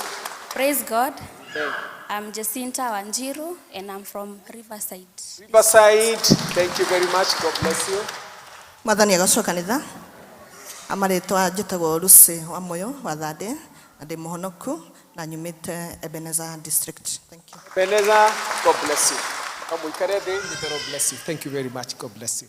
Praise God. Amen. I'm Jacinta Wanjiru and I'm from Riverside. Riverside, thank you very much. God bless you. Mwathani agocwo kanitha amarĩtwa njĩtagwo Lucy wa Moyo wa Thandĩ na ndĩ mũhonoku na nyumĩte Ebenezer district. Thank you. Ebenezer, God bless you. Kamũikare thĩ, may the Lord bless you. Thank you very much. God bless you.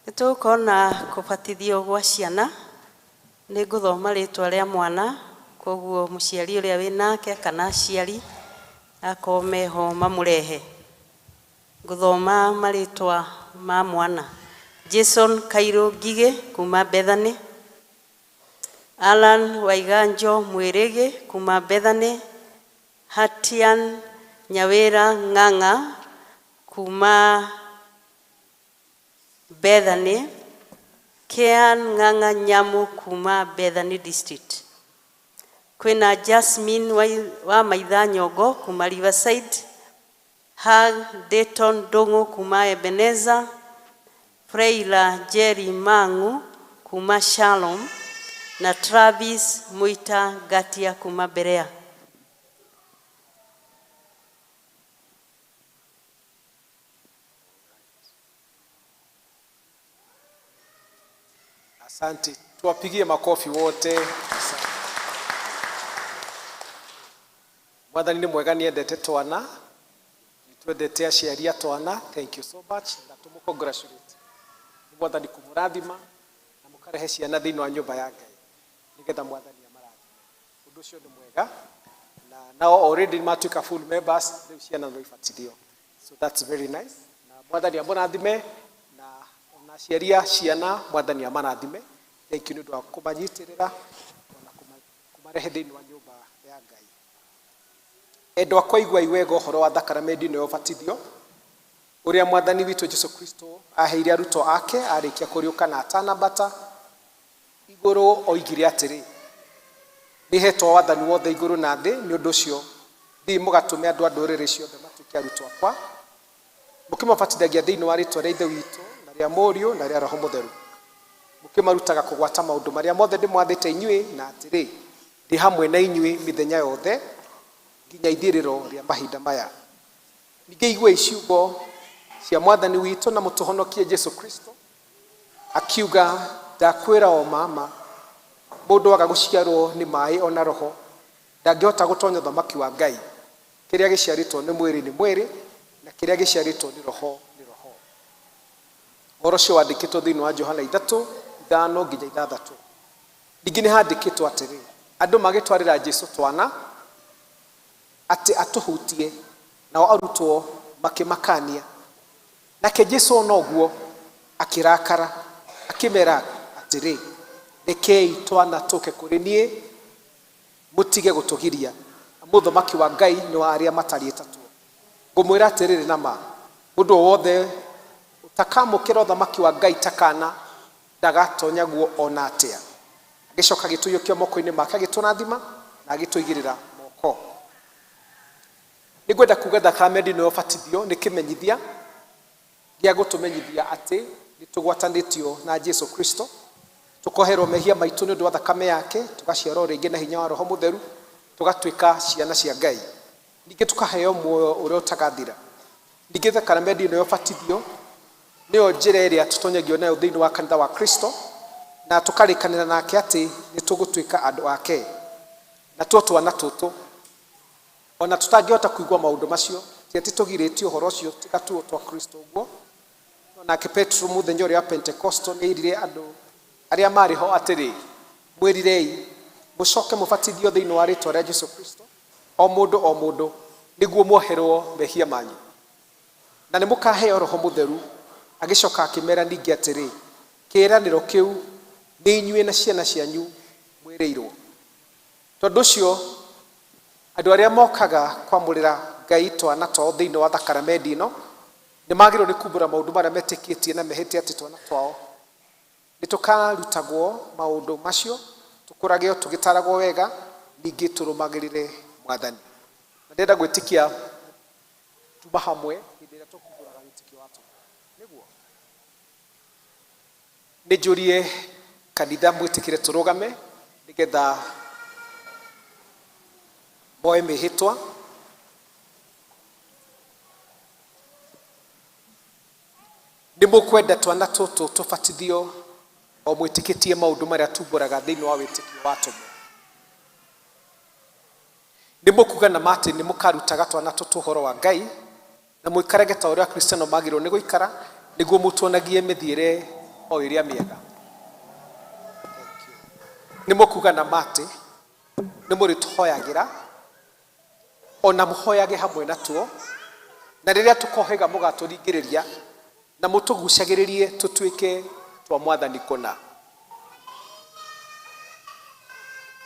Nĩ tũgũkorwo kũbatithio gwa ciana nĩ ngũthoma rĩtwa rĩa mwana koguo mũciari ũrĩa wĩ nake kana aciari akorwo meho mamũrehe. Ngũthoma marĩtwa ma mwana: Jason Kairũ Ngigĩ kuma Bethany, Alan Waiganjo Mwĩrĩgĩ kuma Bethany, Hatian Nyawĩra Ng'ang'a kuma Bethany, Kean Ng'ang'a Nyamu kuma Bethany District. Kwĩna Jasmine wa Maitha Nyongo kuma Riverside, Hag Dayton Ndung'u kuma Ebenezer, Freila Jerry Mang'u kuma Shalom na Travis Muita Ngatia kuma Berea. Asante. Tuwapigie makofi wote. Asante. Mwathani nĩ mwega nĩ endete twana nĩ twendete aciari a twana. Thank you so much na tũmũ congratulate nĩ Mwathani kũmũrathima na mũkarehe ciana thĩinĩ wa nyũmba ya Ngai nĩgetha Mwathani amarathime. Ũndũ ũcio nĩ mwega na nao already nĩ matuĩka full members, rĩu ciana no ibatithio, so that's very nice. Na Mwathani amũrathime na ona aciari a ciana Mwathani amarathime. Thank you nĩ ũndũ wa kũmanyitĩrĩra ona kũmarehe thĩinĩ wa nyũmba ya Ngai. Endwa akwa, iguai wega ũhoro wa thakaramendi ĩno ya ũbatithio ũrĩa Mwathani witũ Jesu Kristo aheire arutwo ake arĩkia kũriũka na atanambata igũrũ. Oigire atĩrĩ, nĩhetwo wathani wothe igũrũ na thĩ, nĩ ũndũ ũcio thiĩ mũgatũme andũ a ndũrĩrĩ ciothe matuĩke arutwo akwa, mũkĩmabatithagia thĩinĩ wa rĩtwa rĩa Ithe witũ na rĩa Mũriũ na rĩa Roho Mũtheru, mũkĩmarutaga kũgwata maũndũ marĩa mothe ndĩmwathĩte inyuĩ, na atĩrĩ, ndĩ hamwe na inyuĩ mĩthenya yothe nginya ithirĩro rĩa mahinda maya. Ningĩ iguai ciugo cia Mwathani witũ na mũtũhonokie Jesu Kristo akiuga, ndakwĩra o mama, mũndũ aga gũciarwo nĩ maĩ ona Roho ndangĩhota gũtonya ũthamaki wa Ngai. Kĩrĩa gĩciarĩtwo nĩ mwĩrĩ nĩ mwĩrĩ, na kĩrĩa gĩciarĩtwo nĩ Roho nĩ roho. Ũhoro ũcio wandĩkĩtwo thĩinĩ wa Johana 3:5 nginya 6. Ningĩ nĩ handĩkĩtwo atĩrĩ, andũ magĩtwarĩra Jesu twana atĩ atũhutie, nao arutwo makĩmakania. Nake Jesu ona ũguo akĩrakara, akĩmera atĩrĩ, rekei twana tũke kũrĩ niĩ, mũtige gũtũgiria, amu ũthamaki wa Ngai nĩ wa arĩa matariĩ ta tuo. Ngũmwĩra atĩrĩrĩ na ma, mũndũ o wothe ũtakamũkĩra ũthamaki wa Ngai ta kana ndagatonya guo ona atĩa. Agĩcoka agĩtũiyũkia moko-inĩ make, agĩtũrathima na agĩtũigĩrĩra moko. Nĩngwenda kuga thakaramendi ĩno ya ũbatithio nĩ kĩmenyithia gĩa gũtũmenyithia atĩ nĩ tũgwatanĩtio na Jesu Kristo, tũkoherwo mehia maitũ nĩ ũndũ wa thakame yake, tũgaciarwo rĩngĩ na hinya wa Roho Mũtheru, tũgatuĩka ciana cia Ngai, ningĩ tũkaheo muoyo ũrĩa ũtagathira. Ningĩ thakaramendi ĩno ya ũbatithio nĩyo njĩra ĩrĩa tũtonyagio nayo thĩinĩ wa kanitha wa Kristo na tũkarĩkanĩra nake atĩ nĩ tũgũtuĩka andũ ake. Na tuo twana tũtũ ona tũtangĩhota kũigua maũndũ macio, ti atĩ tũgirĩtio ũhoro ũcio, tiga tuo twa Kristo ũguo. No nake Petro mũthenya ũrĩa wa Pentekosto nĩ erire andũ arĩa marĩ ho atĩrĩ, mwĩrirei, mũcoke mũbatithio thĩinĩ wa rĩtwa rĩa Jesu Kristo, o mũndũ o mũndũ, Nĩguo mwoherwo mehia manyu. Na nĩ mũkaheo Roho Mũtheru. Agĩcoka akĩmera ningĩ atĩrĩ, kĩĩranĩro kĩu nĩ inyuĩ na ciana cianyu mwĩrĩirwo. Tondũ ũcio andũ arĩa mokaga kwamũrĩra Ngai twana twao thĩinĩ wa thakramenti ĩno nĩ magĩrĩirwo nĩ kumbũra maũndũ marĩa metĩkĩtie na mehĩtie atĩ twana twao nĩ tũkarutagwo maũndũ macio, tũkũragio tũgĩtaragwo wega, ningĩ tũrũmagĩrĩre Mwathani. Na ndĩrenda gwĩtĩkia tuma hamwe hĩndĩ ĩrĩa tũkumbũraga wĩtĩkio wa tũmwe. Nĩguo nĩ njũrie kanitha mwĩtĩkĩre tũrũgame nĩgetha moe mĩhĩtwa. Nĩ mũkwenda twana tũtũ tũbatithio o mwĩtĩkĩtie maũndũ marĩa tumbũraga thĩinĩ wa wĩtĩkio wa tũmwe. Nĩ mũkuga na ma atĩ nĩ mũkarutaga twana tũtũ ũhoro wa Ngai na mũikarage ta ũrĩa Akristiano magĩrĩirwo nĩ gũikara nĩguo mũtuonagie mĩthiĩre o ĩrĩa mĩega. Nĩ mũkuga na ma atĩ nĩ mũrĩtũhoyagĩra ona mũhoyage hamwe natuo, na rĩrĩa tũkohĩga mũgatũringĩrĩria na mũtũgucagĩrĩrie tũtuĩke twa Mwathani kũna.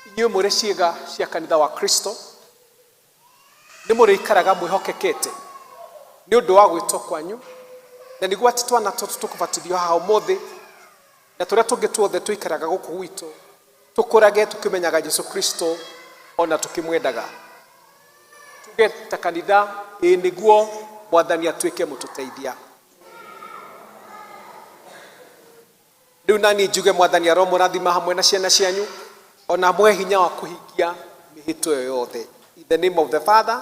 Inyuĩ mũrĩ ciĩga cia kanitha wa Kristo nĩ mũrĩikaraga mwĩhokekete nĩ ũndũ wa gwĩtwo kwanyu, na nĩguo atĩ twana tũtũ tũkũbatithio haha ũmũthĩ na tũrĩa tũngĩ tuothe tũikaraga gũkũ gwitũ tũkũrage tũkĩmenyaga Jesu Kristo ona tũkĩmwendaga. Tuge ta kanitha, ĩĩ nĩguo Mwathani atuĩke mũtũteithia. Rĩu nani njuge Mwathani aromũrathima hamwe na ciana cianyu ona mwe hinya wa kũhingia mĩhĩtwa ĩyo yothe. In the name of the Father,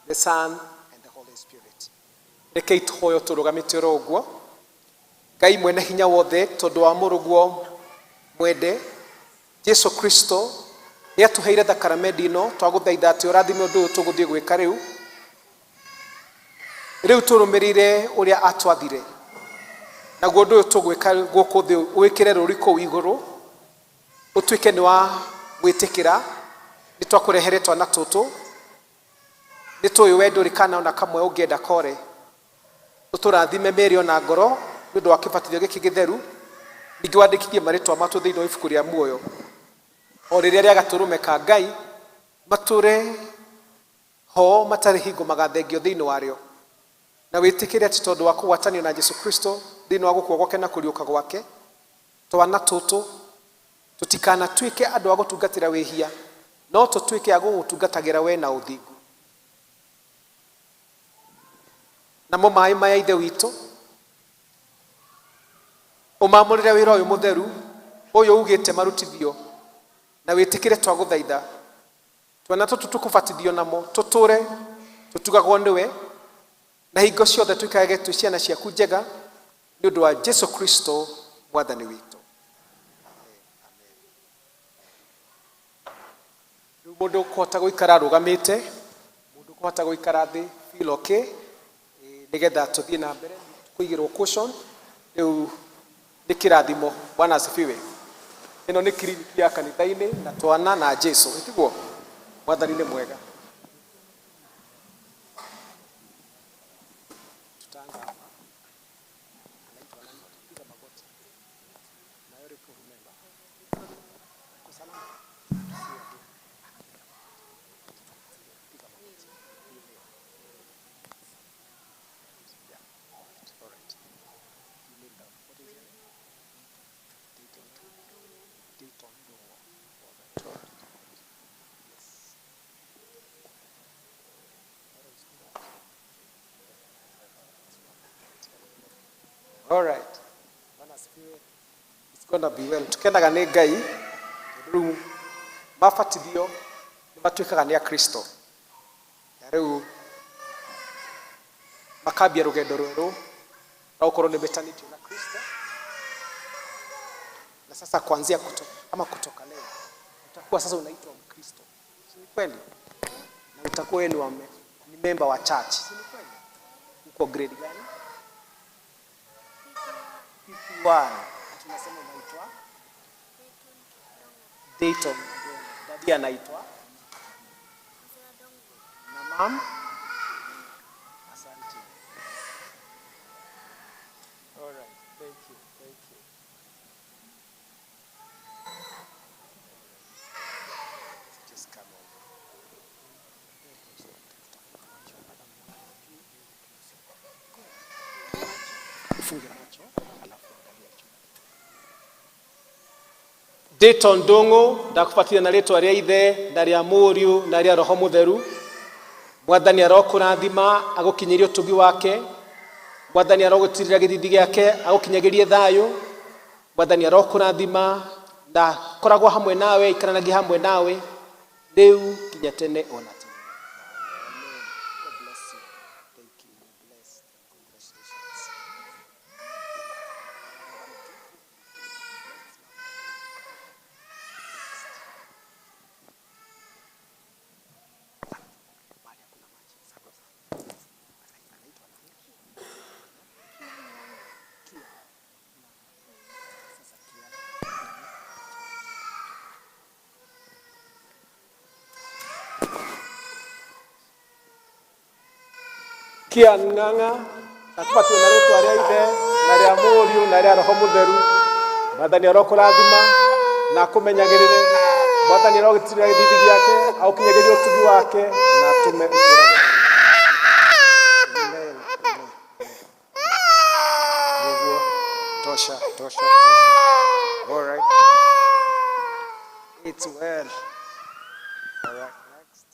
the Son and the Holy Spirit. Rekei tũhoyo tũrũgamĩte oro ũguo. Ngai mwene hinya wothe, tondũ wa mũrũguo mwende Jesu Kristo nĩ atũheire thakramenti ĩno, twagũthaitha atĩ ũrathime ũndũ ũyũ tũgũthiĩ gwĩka rĩu. Rĩu tũrũmĩrĩire ũrĩa atwathire, naguo ũndũ ũyũ tũgwĩka gũkũ thĩ wĩkĩre rũri kũu igũrũ, ũtuĩke nĩ wa gwĩtĩkĩra. Nĩ twakũrehere twana tũtũ, nĩ tũĩ we ndũrĩ kana ona kamwe ũngĩenda kore. Ũtũrathime mĩĩrĩ ona ngoro nĩ ũndũ wa kĩbatithio gĩkĩ gĩtheru, ningĩ wandĩkithie marĩtwa matũ thĩinĩ wa ibuku rĩa muoyo o rĩrĩa rĩa gatũrũme ka Ngai, matũre ho matarĩ hingo magathengio thĩinĩ warĩo, na wĩtĩkĩre atĩ tondũ wa kũgwatanio na Jesu Kristo thĩinĩ wa gũkua gwake na kũriũka gwake, twana tũtũ tũtikanatuĩke andũ a gũtungatĩra wĩhia, no tũtuĩke a gũgũtungatagĩra we na ũthingu. Namo maĩ maya Ithe witũ ũmamũrĩre wĩra ũyũ mũtheru ũyũ ugĩte marutithio, na wĩtĩkĩre twagũthaitha twana tũtũ tũkũbatithio namo tũtũre tũtugagwo nĩwe, na hingo ciothe tũikarage twĩ ciana ciaku njega nĩ ũndũ wa Jesu Kristo Mwathani witũ. Rĩu mũndũ ũkũhota gũikara arũgamĩte, mũndũ ũkũhota gũikara thĩ feel okay, nĩgetha tũthiĩ na mbere kũigĩrwo caution. Rĩu nĩ kĩrathimo. Bwana asifiwe. Ĩno nĩ kiriniki ya kanitha-inĩ na twana na Jesu, ĩtiguo? Mwathani nĩ mwega. Tutaanza hapa. Anaitwa nani? Piga magoti. Na yule remember. Uko salama? Piga magoti. Yeah. All right. You kneel down. What is your name? Dayton. Dayton Dongo. All right. All right. Yes. All right. Bwana asifiwe. It's gonna be well. Tukendaga nĩ Ngai tondũ rĩu mabatithio nĩ matuĩkaga nĩ Akristo. Na rĩu makambia rũgendo rwerũ rwa gũkorwo nĩ metanĩtio na Kristo. Na sasa kuanzia ama kutoka leo utakuwa sasa unaitwa Mkristo. Si ni kweli? Na utakuwa wewe ni member wa church. Si ni kweli? Uko grade gani? PP1. Tunasema unaitwa Dayton. Daddy anaitwa na mam Funga macho, alafu angalia juu. Dayton Ndung'u ndakũbatithia na rĩtwa rĩa ithe na rĩa mũriũ na rĩa roho mũtheru. Mwathani arokũrathima agũkinyĩrie ũtugi wake. Mwathani arogũtirĩra gĩthithi gĩake agũkinyagĩrie thayũ. Mwathani arokũrathima na koragwo hamwe nawe, ikaranagia hamwe nawe rĩu nginya tene ona tene. Amen. God bless you. Thank you. You're blessed. Congratulations. Kian Ng'ang'a akũbatio na rĩtwa rĩa ithe na rĩa mũriũ na rĩa roho mũtheru. Mwathani arokũrathima na akũmenyagĩrĩre. Mwathani arogĩtirĩra gĩthithi gĩake agũkinyagĩrie ũtugi wake na atũme ũtũũrage. Amen. Amen. Nĩguo. Tosha, tosha, tosha. All right. It's well. All right, next.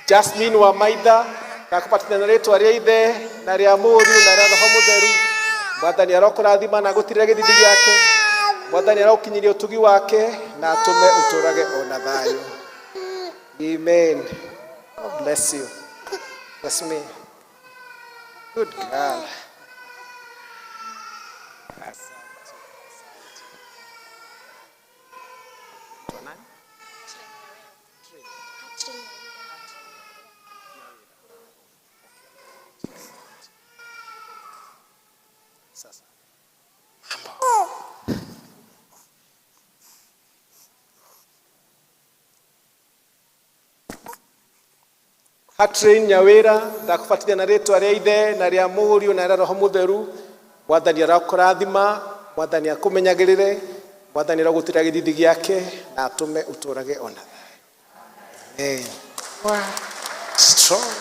Jasmine wa Maitha ndakũbatithia na rĩtwa rĩa ithe na rĩa mũriũ na rĩa roho mũtheru. Mwathani arokũrathima na agũtirĩre gĩthithi gĩake. Mwathani arogũkinyĩria ũtugi wake na atũme ũtũũrage ona thayũ. Amen. God bless you. Jasmine. Good girl. Asante. Asante. Nani? Sasa. Catherine Nyawira ndakũbatithia na rĩtwa rĩa ithe na rĩa mũriũ na rĩa roho mũtheru. Mwathani arokũrathima, Mwathani akũmenyagĩrĩre, Mwathani arogũtirĩra gĩthithi gĩake na atũme ũtũũrage ona thayũ. Amen. Wow. Strong.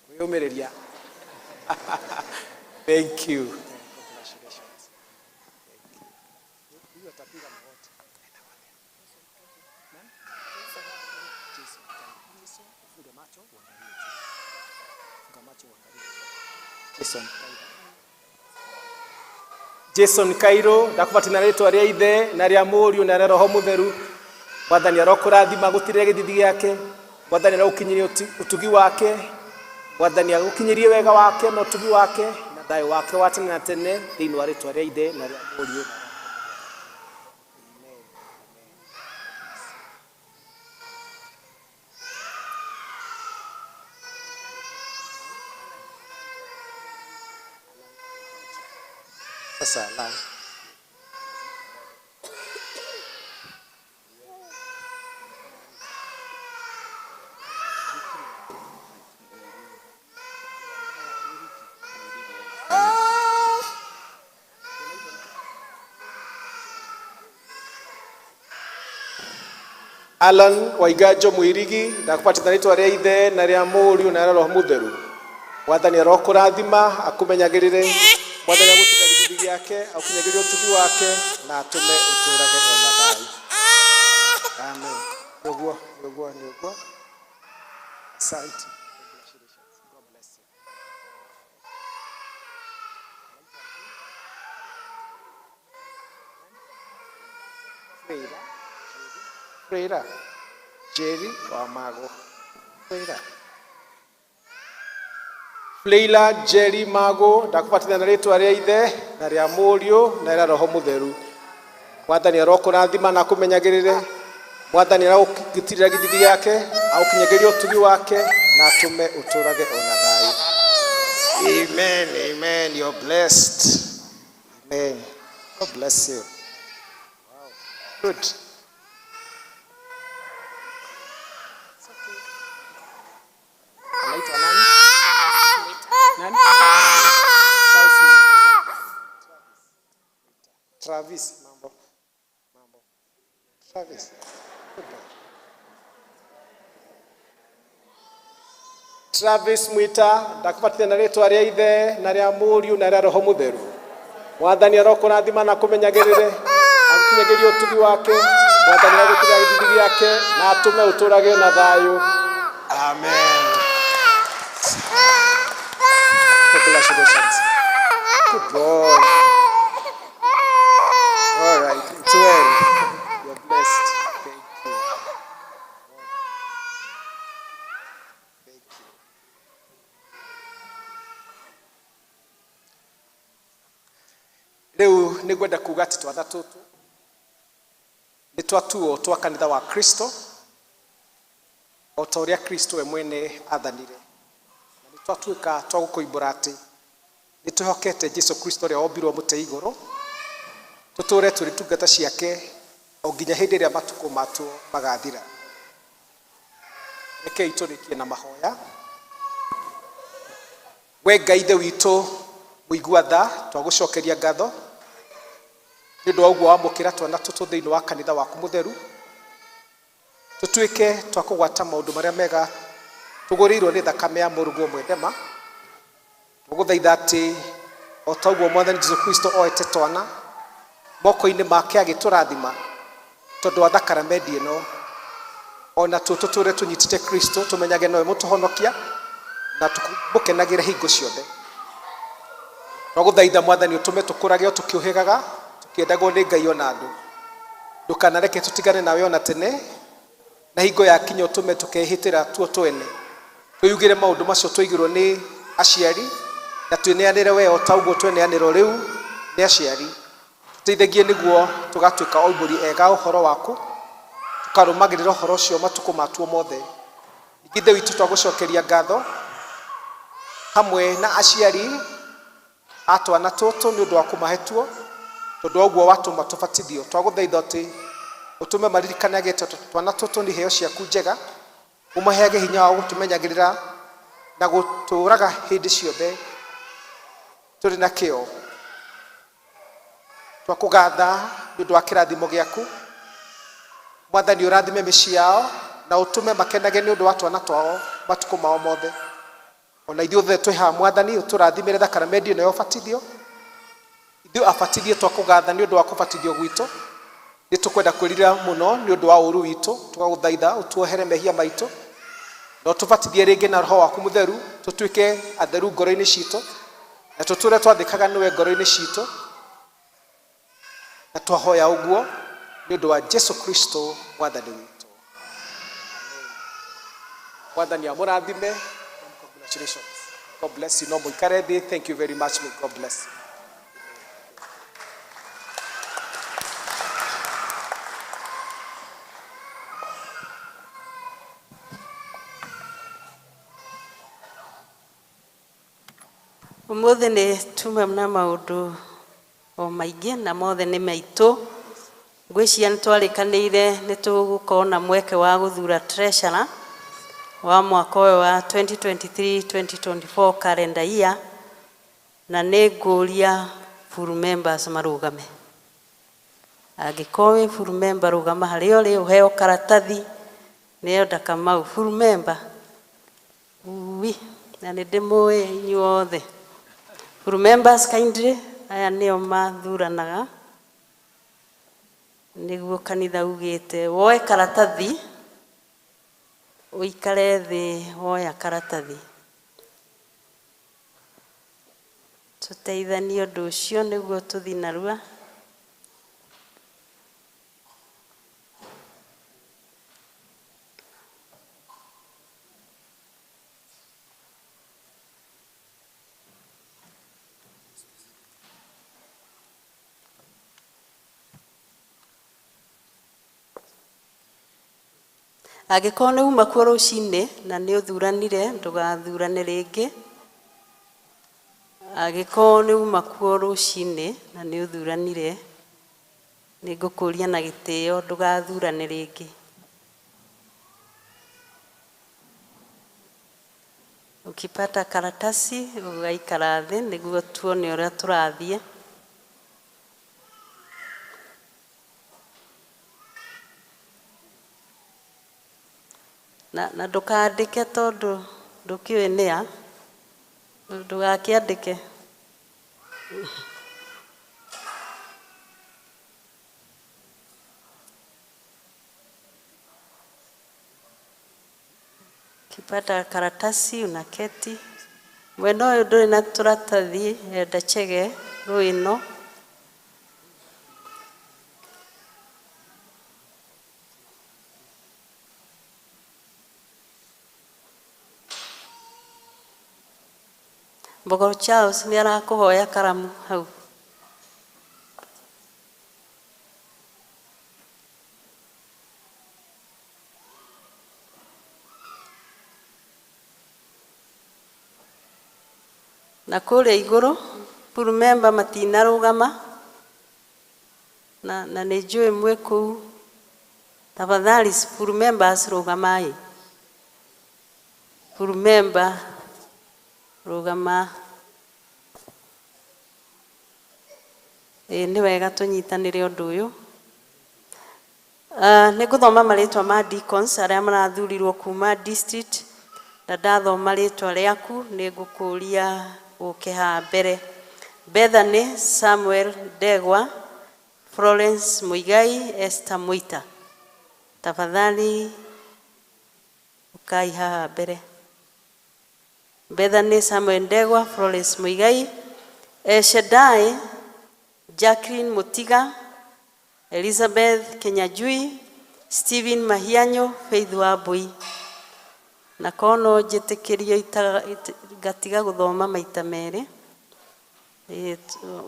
Kwĩyũmĩrĩria. Thank you. Congratulations. Thank you. Huyu atapiga magoti. Nani? Jason. Jason, ufunge macho uangalie juu. Funga macho uangalie juu. Jason Kairo. Jason Kairo ndakũbatithia na rĩtwa rĩa ithe na rĩa mũriũ na rĩa roho mũtheru. Mwathani arokũrathima agũtirĩre gĩthithi gĩake. Mwathani arogũkinyĩria ũtugi wake. Mwathani agũkinyĩrie wega wake na ũtugi wake na thayũ wake wa tene na tene thĩinĩ wa rĩtwa rĩa ithe na rĩa mũriũ na rĩa Amen. Amen. Sasa la. Alan Waigajo Mwirigi ndakũbatithia na rĩtwa rĩa ithe na rĩa mũriũ na rĩa roho mũtheru. Mwathani arokũrathima akũmenyagĩrĩre. Mwathani agũtirĩra gĩthithi gĩake agũkinyagĩrie ũtugi wake na atũme ũtũũrage ona thayũ. Amen. Nĩguo, nĩguo, nĩguo. Asante. Congratulations. God bless you. Freira. Freira. Jerry wa Mago. Freira. Fleila Jerry Mago ndakũbatithia na rĩtwa rĩa ithe na rĩa mũriũ na rĩa roho mũtheru. Mwathani arokũrathima na akũmenyagĩrĩre. Mwathani arogũtirĩra gĩthithi gĩake agũkinyagĩrie ũtugi wake na atũme ũtũũrage ona thayũ. Amen. Amen. You're blessed. Amen. God bless you. Wow. Good. Travis, mambo. Mambo. Travis. Good boy. Travis Mwita, ndakũbatithia na rĩtwa rĩa Ithe na rĩa Mũriũ na rĩa Roho Mũtheru. Mwathani arokũrathima na akũmenyagĩrĩre, agũkinyagĩrie ũtugi wake, Mwathani agũkĩra gĩthithi gĩake na atũme ũtũũrage na thayũ. Amen. Congratulations. Good boy. All right, it's well. You're blessed. Thank you. Thank you. Rĩu nĩ ngwenda kuga atĩ twana tũtũ nĩ twatuo twa kanitha wa Kristo o ta ũrĩa Kristo we mwene athanire, na nĩ twatuĩka twa gũkũimbũra atĩ nĩ twĩhokete Jesu Kristo ũrĩa wombirwo mũtĩ igũrũ, tũtũũre tũrĩ ndungata ciake o nginya hĩndĩ ĩrĩa matukũ matuo magathira. Rekei tũrĩkie na mahoya. We Ngai Ithe witũ mũigua tha, twagũcokeria ngatho nĩ ũndũ wa ũguo wamũkĩra twana tũtũ thĩinĩ wa kanitha waku mũtheru, tũtuĩke twa kũgwata maũndũ marĩa mega tũgũrĩirwo nĩ thakame ya mũrũguo mwendema. Tũgũthaitha atĩ o ta ũguo Mwathani Jesu Kristo oete twana moko-inĩ make agĩtũrathima tondũ wa thakaramendi ĩno, ona tuo tũtũre tũnyitĩte Kristo, tũmenyage nowe mũtũhonokia na tũmũkenagĩre hingo ciothe. Twagũthaitha Mwathani ũtũme tũkũrage o tũkĩũhĩgaga, tũkĩendagwo nĩ Ngai ona andũ. Ndũkanareke tũtigane nawe ona tene, na hingo yakinya ũtũme tũkehĩtĩra tuo twene, twĩyugĩre maũndũ macio twaigĩrwo nĩ aciari, na twĩneanĩre we o ta ũguo tweneanĩrwo rĩu nĩ aciari. Tũteithagie nĩguo tũgatuĩka oimbũri ega a ũhoro waku, tũkarũmagĩrĩra ũhoro ũcio matukũ matuo mothe. Ningĩ Ithe witũ twagũcokeria ngatho hamwe na aciari a twana tũtũ nĩ ũndũ wa kũmahe tuo, tondũ wa ũguo watũma tũbatithio. Twagũthaitha atĩ ũtũme maririkanage atĩ twana tũtũ nĩ iheo ciaku njega, ũmaheage hinya wa gũtũmenyagĩrĩra na gũtũũraga hĩndĩ ciothe tũrĩ na kĩo. Twakũgatha nĩ ũndũ wa kĩrathimo gĩaku. Mwathani ũrathime mĩciĩ yao na ũtũme makenage nĩ ũndũ wa twana twao matukũ mao mothe. Ona ithuĩ othe twĩ haha Mwathani ũtũrathimĩre thakaramendi ĩno ya ũbatithio. Ithuĩ abatithie twakũgatha nĩ ũndũ wa kũbatithio gwitũ. Nĩ tũkwenda kwĩrira mũno nĩ ũndũ wa ũũru witũ, tũgagũthaitha ũtuohere mehia maitũ, na ũtũbatithie rĩngĩ na Roho waku mũtheru, tũtuĩke atheru ngoro-inĩ citũ, na tũtũre twathĩkaga nĩwe ngoro-inĩ citũ. Na twahoya ũguo nĩ ũndũ wa Jesu Kristo Mwathani witũ. Mwathani amũrathime. Congratulations. God bless you. No mũikare thĩ. Thank you very much. May God bless you. Ũmũthĩ nĩ tuma na maũndũ o maingĩ na mothe nĩ maitũ. Ngwĩciria nĩ twarĩkanĩire nĩ tũgũkorwo na mweke wa gũthura treasurer wa mwaka ũyũ wa 2023-2024 calendar year, na nĩ ngũria full members marũgame. Angĩkorwo wĩ full member rũgama harĩa ũrĩ ũheo karatathi nĩ Elder Kamau, full member. Ui, na nĩ ndĩmũĩ inyuothe. Full members kindly, aya nĩo mathuranaga nĩguo kanitha ugĩte woe karatathi ũikare thĩ woya karatathi, tũteithanie ũndũ ũcio nĩguo tũthiĩ narua. Angĩkorwo nĩ uma kuo rũcinĩ na nĩ ũthuranire, ndũgathurane rĩngĩ. Angĩkorwo nĩ uma kuo rũcinĩ na nĩ ũthuranire, nĩ ngũkũria na gĩtĩo ndũgathurane rĩngĩ. Ukipata karatasi ũgaikara thĩ nĩguo tuone ũrĩa tũrathiĩ. Na ndũkandĩke tondũ ndũkĩũĩ nĩa, ndũgakĩandĩke. Ukipata karatasi unaketi. Mwena ũyũ ndũrĩ na tũratathi, enda Chege rũĩno. Mbogo Charles nĩ arakũhoya karamu hau. Na kũrĩa igũrũ full member matinarũgama na nĩ njũĩ mwĩ kũu. Tafadhali full members rũgamai. Full member rũgama. Ĩĩ nĩ wega tũnyitanĩre ũndũ ũyũ. Nĩ ngũthoma marĩtwa ma deacons arĩa marathurirwo kuma district, na ndathoma rĩtwa rĩaku nĩ ngũkũria ũke haha mbere. Bethany Samuel Ndegwa, Florence Muigai, Esther Muita. Tafadhali ukai haha mbere. Bethany Samuel Ndegwa, Florence Muigai, Shaddai Jacqueline Mutiga, Elizabeth Kenyajui, Stephen Mahianyo, Faith Wambui. Na kono njĩtĩkĩrio ngatiga gũthoma maita merĩ.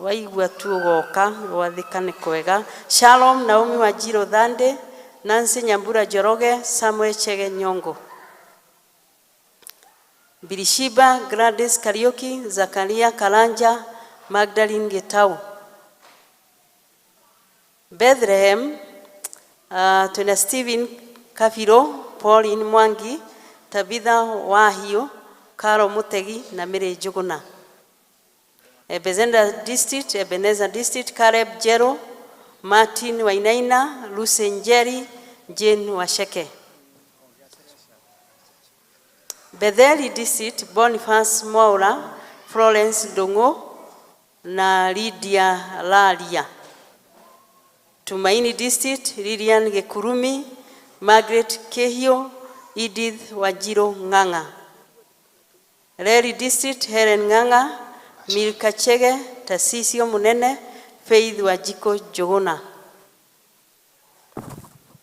Waigua tu ũgoka, gwathĩka nĩ kwega. Shalom Naomi Wanjiru Thande, Nancy Nyambura Njoroge, Samuel Chege Nyongo. Birishiba Gladys Kariuki, Zakaria Karanja, Magdalene Gitau. Bethlehem, twina Stephen Kafiro, Pauline Mwangi, Tabitha Wahio, Caro Mutegi na Mary Njuguna. Ebenezer District, Ebenezer District, Caleb Jero, Martin Wainaina, Lucy Njeri, Jane Washeke. Betheli District, Boniface Mwaura, Florence Ndung'u na Lydia Laria. Tumaini District, Lilian Gekurumi, Margaret Kehio, Edith Wanjiru Ng'ang'a. Reri District, Helen Ng'ang'a, Milka Chege, Tasisio Munene, Faith Wanjiko Njuguna.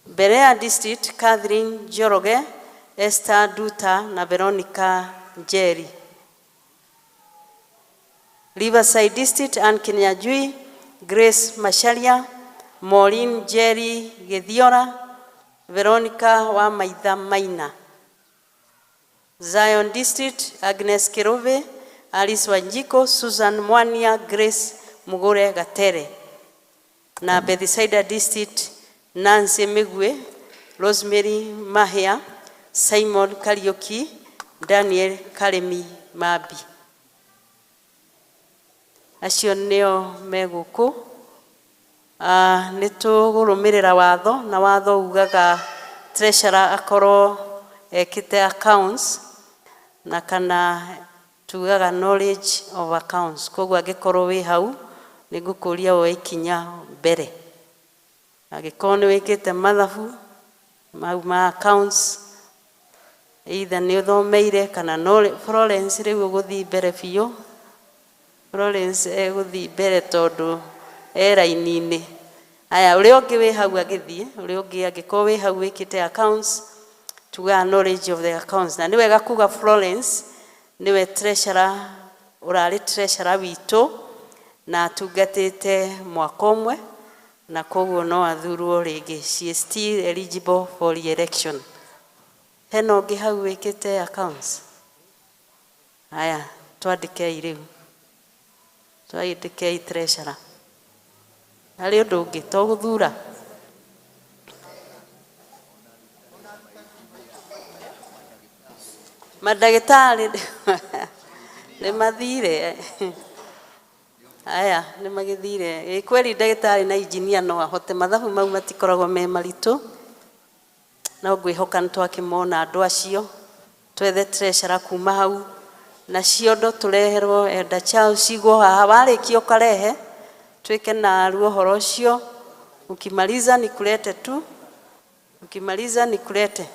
Berea District, Catherine Njoroge, Esther Duta na Veronica Njeri. Riverside District, Ann Kinyajui, Grace Macharia, Maureen Njeri Githiora, Veronica Wamaitha Maina. Zion District, Agnes Kirove, Alice Wanjiko, Susan Mwania, Grace Mugure Gatere. Na Bethsaida District, Nancy Migwe, Rosemary Mahia, Simon Kariuki, Daniel Karemi Mabi. Acio nĩo me gũkũ. Nĩ tũgũrũmĩrĩra watho, na watho ugaga treasurer akorwo ekĩte accounts na kana tugaga knowledge of accounts. Koguo angĩkorwo wĩ hau nĩ ngũkũria woe ikinya mbere. Angĩkorwo nĩ wĩkĩte mathabu mau ma accounts, either nĩ ũthomeire kana no. Florence rĩu ũgũthiĩ mbere biũ. Florence egũthiĩ mbere tondũ e raini-inĩ. Aya, ũrĩa ũngĩ wĩ hau agĩthiĩ, ũrĩa ũngĩ angĩkorwo wĩ hau wĩkĩte accounts, tugaga knowledge of the accounts. Na nĩ wega kuga Florence nĩwe treasurer, ũrarĩ treasurer witũ na atungatĩte mwaka ũmwe, na koguo no athurwo rĩngĩ. She is still eligible for re-election. Hena ũngĩ hau wĩkĩte accounts? Aya, twandĩkei rĩu. Twandĩkei treasurer. Harĩ ũndũ ũngĩ to gũthura? Mandagĩtarĩ nĩ mathire. Aya, nĩ magĩthire. Ĩ kweli ndagĩtarĩ na engineer no ahote, mathabu mau matikoragwo me maritũ. No ngwĩhoka nĩ twakĩmona andũ acio twethe treasurer kuma hau na ciondo tũreherwo Elder Charles cigwo haha warĩkia ũkarehe twĩke naruo ũhoro ũcio ukimaliza nikulete tu ukimaliza nikulete.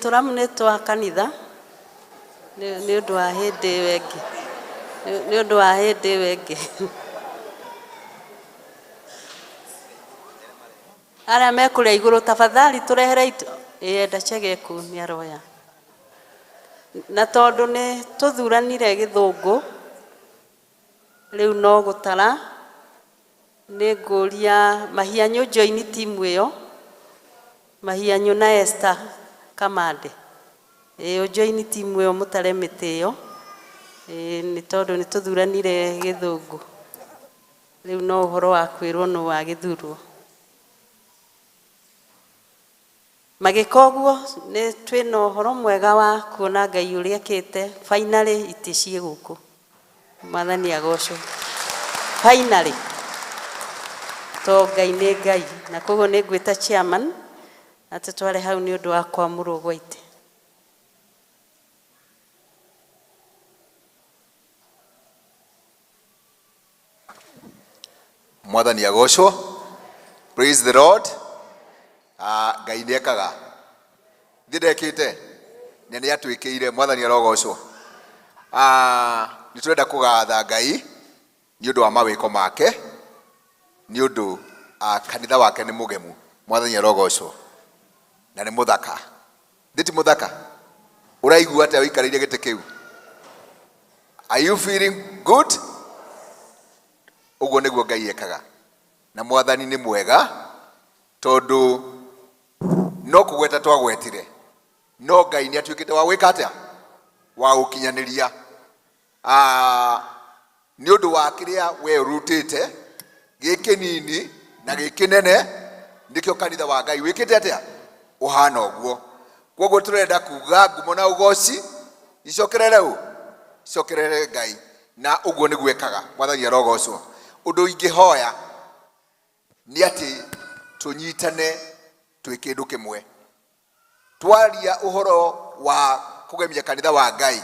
Tũramu nĩ twa kanitha nĩ ũndũ wa hĩndĩ ĩyo ĩngĩ nĩ ũndũ wa hĩndĩ ĩyo ĩngĩ arĩa mekũrĩa igũrũ tafadhali tũrehere enda Chege kũu nĩ aroya na tondũ nĩ tũthuranire gĩthũngũ rĩu no gũtara nĩ ngũria Mahianyũ join timu ĩyo Mahianyũ na Esther Kamande ũjoini timu ĩyo mũtare mĩtĩ ĩyo nĩ tondũ nĩ tũthuranire gĩthũngũ rĩu no ũhoro wa kwĩrwo nũ wagĩthurwo magĩka ũguo nĩ twĩna ũhoro mwega wa kuona Ngai ũrĩa ekĩte finally itĩ ciĩ gũkũ Mwathani agocwo finally to Ngai nĩ Ngai na koguo nĩ ngwĩta chairman atũtware hau nĩ ũndũ wa kwamũrwo gwa itĩ. Mwathani agocwo. Praise the Lord. Ngai nĩ ekaga thĩ ndekĩte na nĩ atwĩkĩire Mwathani arogocwo. Nĩ tũrenda kũgatha Ngai nĩ ũndũ wa mawĩko make nĩ ũndũ kanitha wake nĩ mũgemu. Mwathani arogocwo na nĩ mũthaka. Thĩ ti mũthaka? Ũraigua atĩa ũikarĩire gĩtĩ kĩu? Are you feeling good? Ũguo nĩguo Ngai ekaga na Mwathani nĩ mwega tondũ no kũgweta twagwetire no Ngai nĩ atuĩkĩte wa gwĩka atĩa wa gũkinyanĩria nĩ ũndũ wa kĩrĩa we ũrutĩte gĩ kĩnini na gĩ kĩnene nĩkĩo kanitha wa Ngai wĩkĩte atĩa ũhana ũguo. Koguo tũrenda kuga ngumo na ũgoci icokerere ũ icokerere Ngai na ũguo nĩguo ekaga. Mwathani arogocwo. Ũndũ ingĩhoya nĩ atĩ tũnyitane twĩ kĩndũ kĩmwe twaria ũhoro wa kũgemia kanitha wa Ngai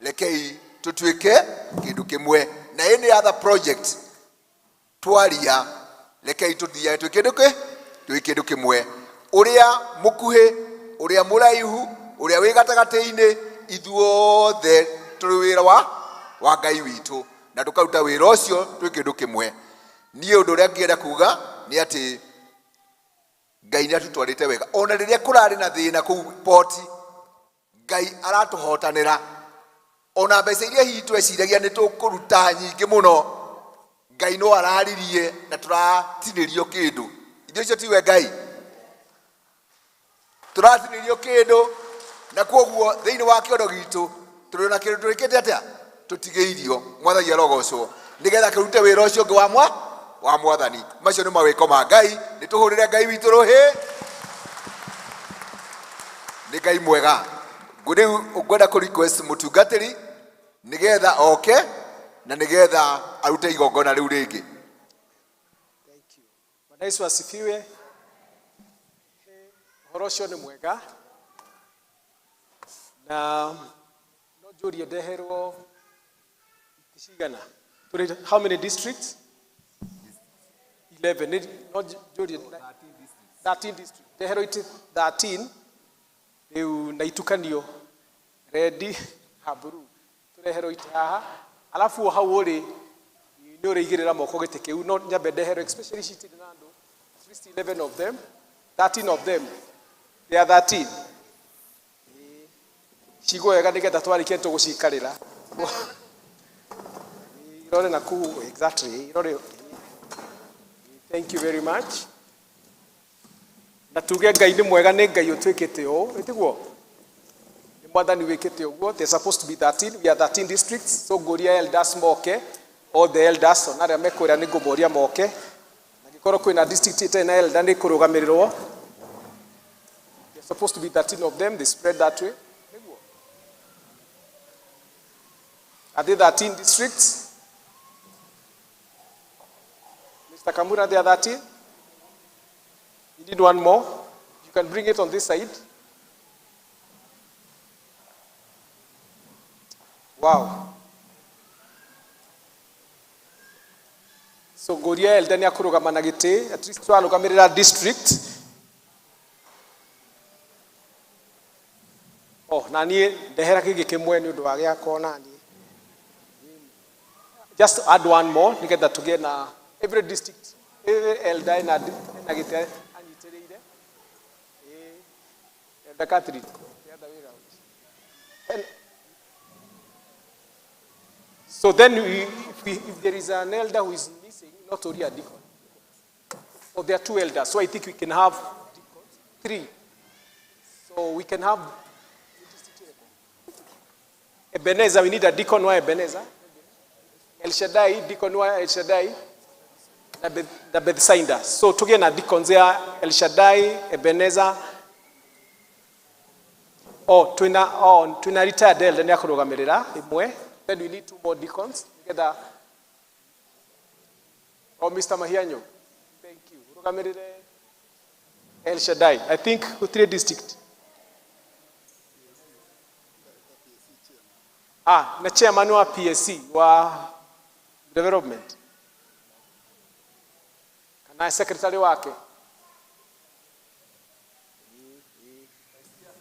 rekei tũtuĩke kĩndũ kĩmwe na any other project twaria rekei tũthiage twĩ kĩndũ twĩ kĩndũ kĩmwe ũrĩa mũkuhĩ ũrĩa mũraihu ũrĩa wĩ gatagatĩ-inĩ ithuothe tũrĩ wĩra wa Ngai witũ na tũkaruta wĩra ũcio twĩ kĩndũ kĩmwe. Niĩ ũndũ ũrĩa ngĩenda kuga nĩ atĩ Ngai nĩ atũtwarĩte wega ona rĩrĩa kũrarĩ na thĩna kũu poti Ngai aratũhotanĩra ona mbeca iria hihi tweciragia nĩ tũkũruta nyingĩ mũno Ngai no araririe na tũratinĩrio kĩndũ. Ithuĩ ũcio tiwe Ngai tũratinĩrio kĩndũ na koguo thĩinĩ wa kĩondo gitũ tũrĩ na kĩndũ tũrĩkĩte atĩa tũtigĩirio. Mwathani arogocwo nĩgetha kĩrute wĩra ũcio ũngĩ wa Mwathani. Macio nĩ mawĩko ma Ngai nĩ tũhũrĩre Ngai witũ rũhĩ nĩ Ngai mwega. Rĩu ngwenda kũ request mũtungatĩri nĩgetha oke na nĩgetha arute igongona rĩu rĩngĩ. Bwana Yesu asifiwe. Ũhoro ũcio nĩ mwega na no njũrie ndeherwo itĩ cigana? Tũrĩ how many districts? 11. No njũrie 13 district ndeherwo itĩ 13 rĩu na itukanio red na blue tũreherwo itĩ haha alafu o hau ũrĩ nĩ ũrĩigĩrĩra moko gĩtĩ kĩu no nyambe ndeherwo especially ici itirĩ na andũ at least 11 of them 13 of them they are 13 cigwo wega nĩgetha twarĩkia tũgũcikarĩra irore na kuu exactly irore thank you very much na tuge ngai nĩ mwega nĩ ngai ũtwĩkĩte ũũ ĩtiguo nĩ mwathani wĩkĩte ũguo they're supposed to be 13 we are 13 districts so ngũria elders moke all the elders ona arĩa mekũrĩa nĩ ngũmoria moke na ngĩkorwo kwĩna district ĩtarĩ na elder nĩ kũrũgamĩrĩrwo they're supposed to be 13 of them they spread that way nĩguo are they 13 districts Mr. Kamura, they are 13. You need one more. You can bring it on this side. Wow. So ngũria elder nĩ akũrũgama na gĩtĩ at least twarũgamĩrĩra district oh na niĩ ndehera kĩngĩ kĩmwe nĩ ũndũ wa gĩakwa na niĩ just add one more nĩgetha tũgĩe na every district every elder ena gĩtĩ anyitĩrĩire Ĩĩ. Elder Catherine the other way round And so then if there is an elder who is missing, not only a deacon. Or there are two elders, so I think we can have deacons, three. So we can have Ebenezer, we need a deacon wa Ebenezer. El Shaddai, deacon wa El Shaddai. Na Bethsaida. So tuge na deacons ya El Shaddai, Ebenezer. Oh, twina retired elder nĩ akũrũgamĩrĩra ĩmwe. Then we need two more deacons. Together. Oh, Mr. Mahianyo. Thank you. Ũrũgamĩrĩre El Shaddai. I think three district. Ah, na chairman wa PSC wa development. Kana secretary wake.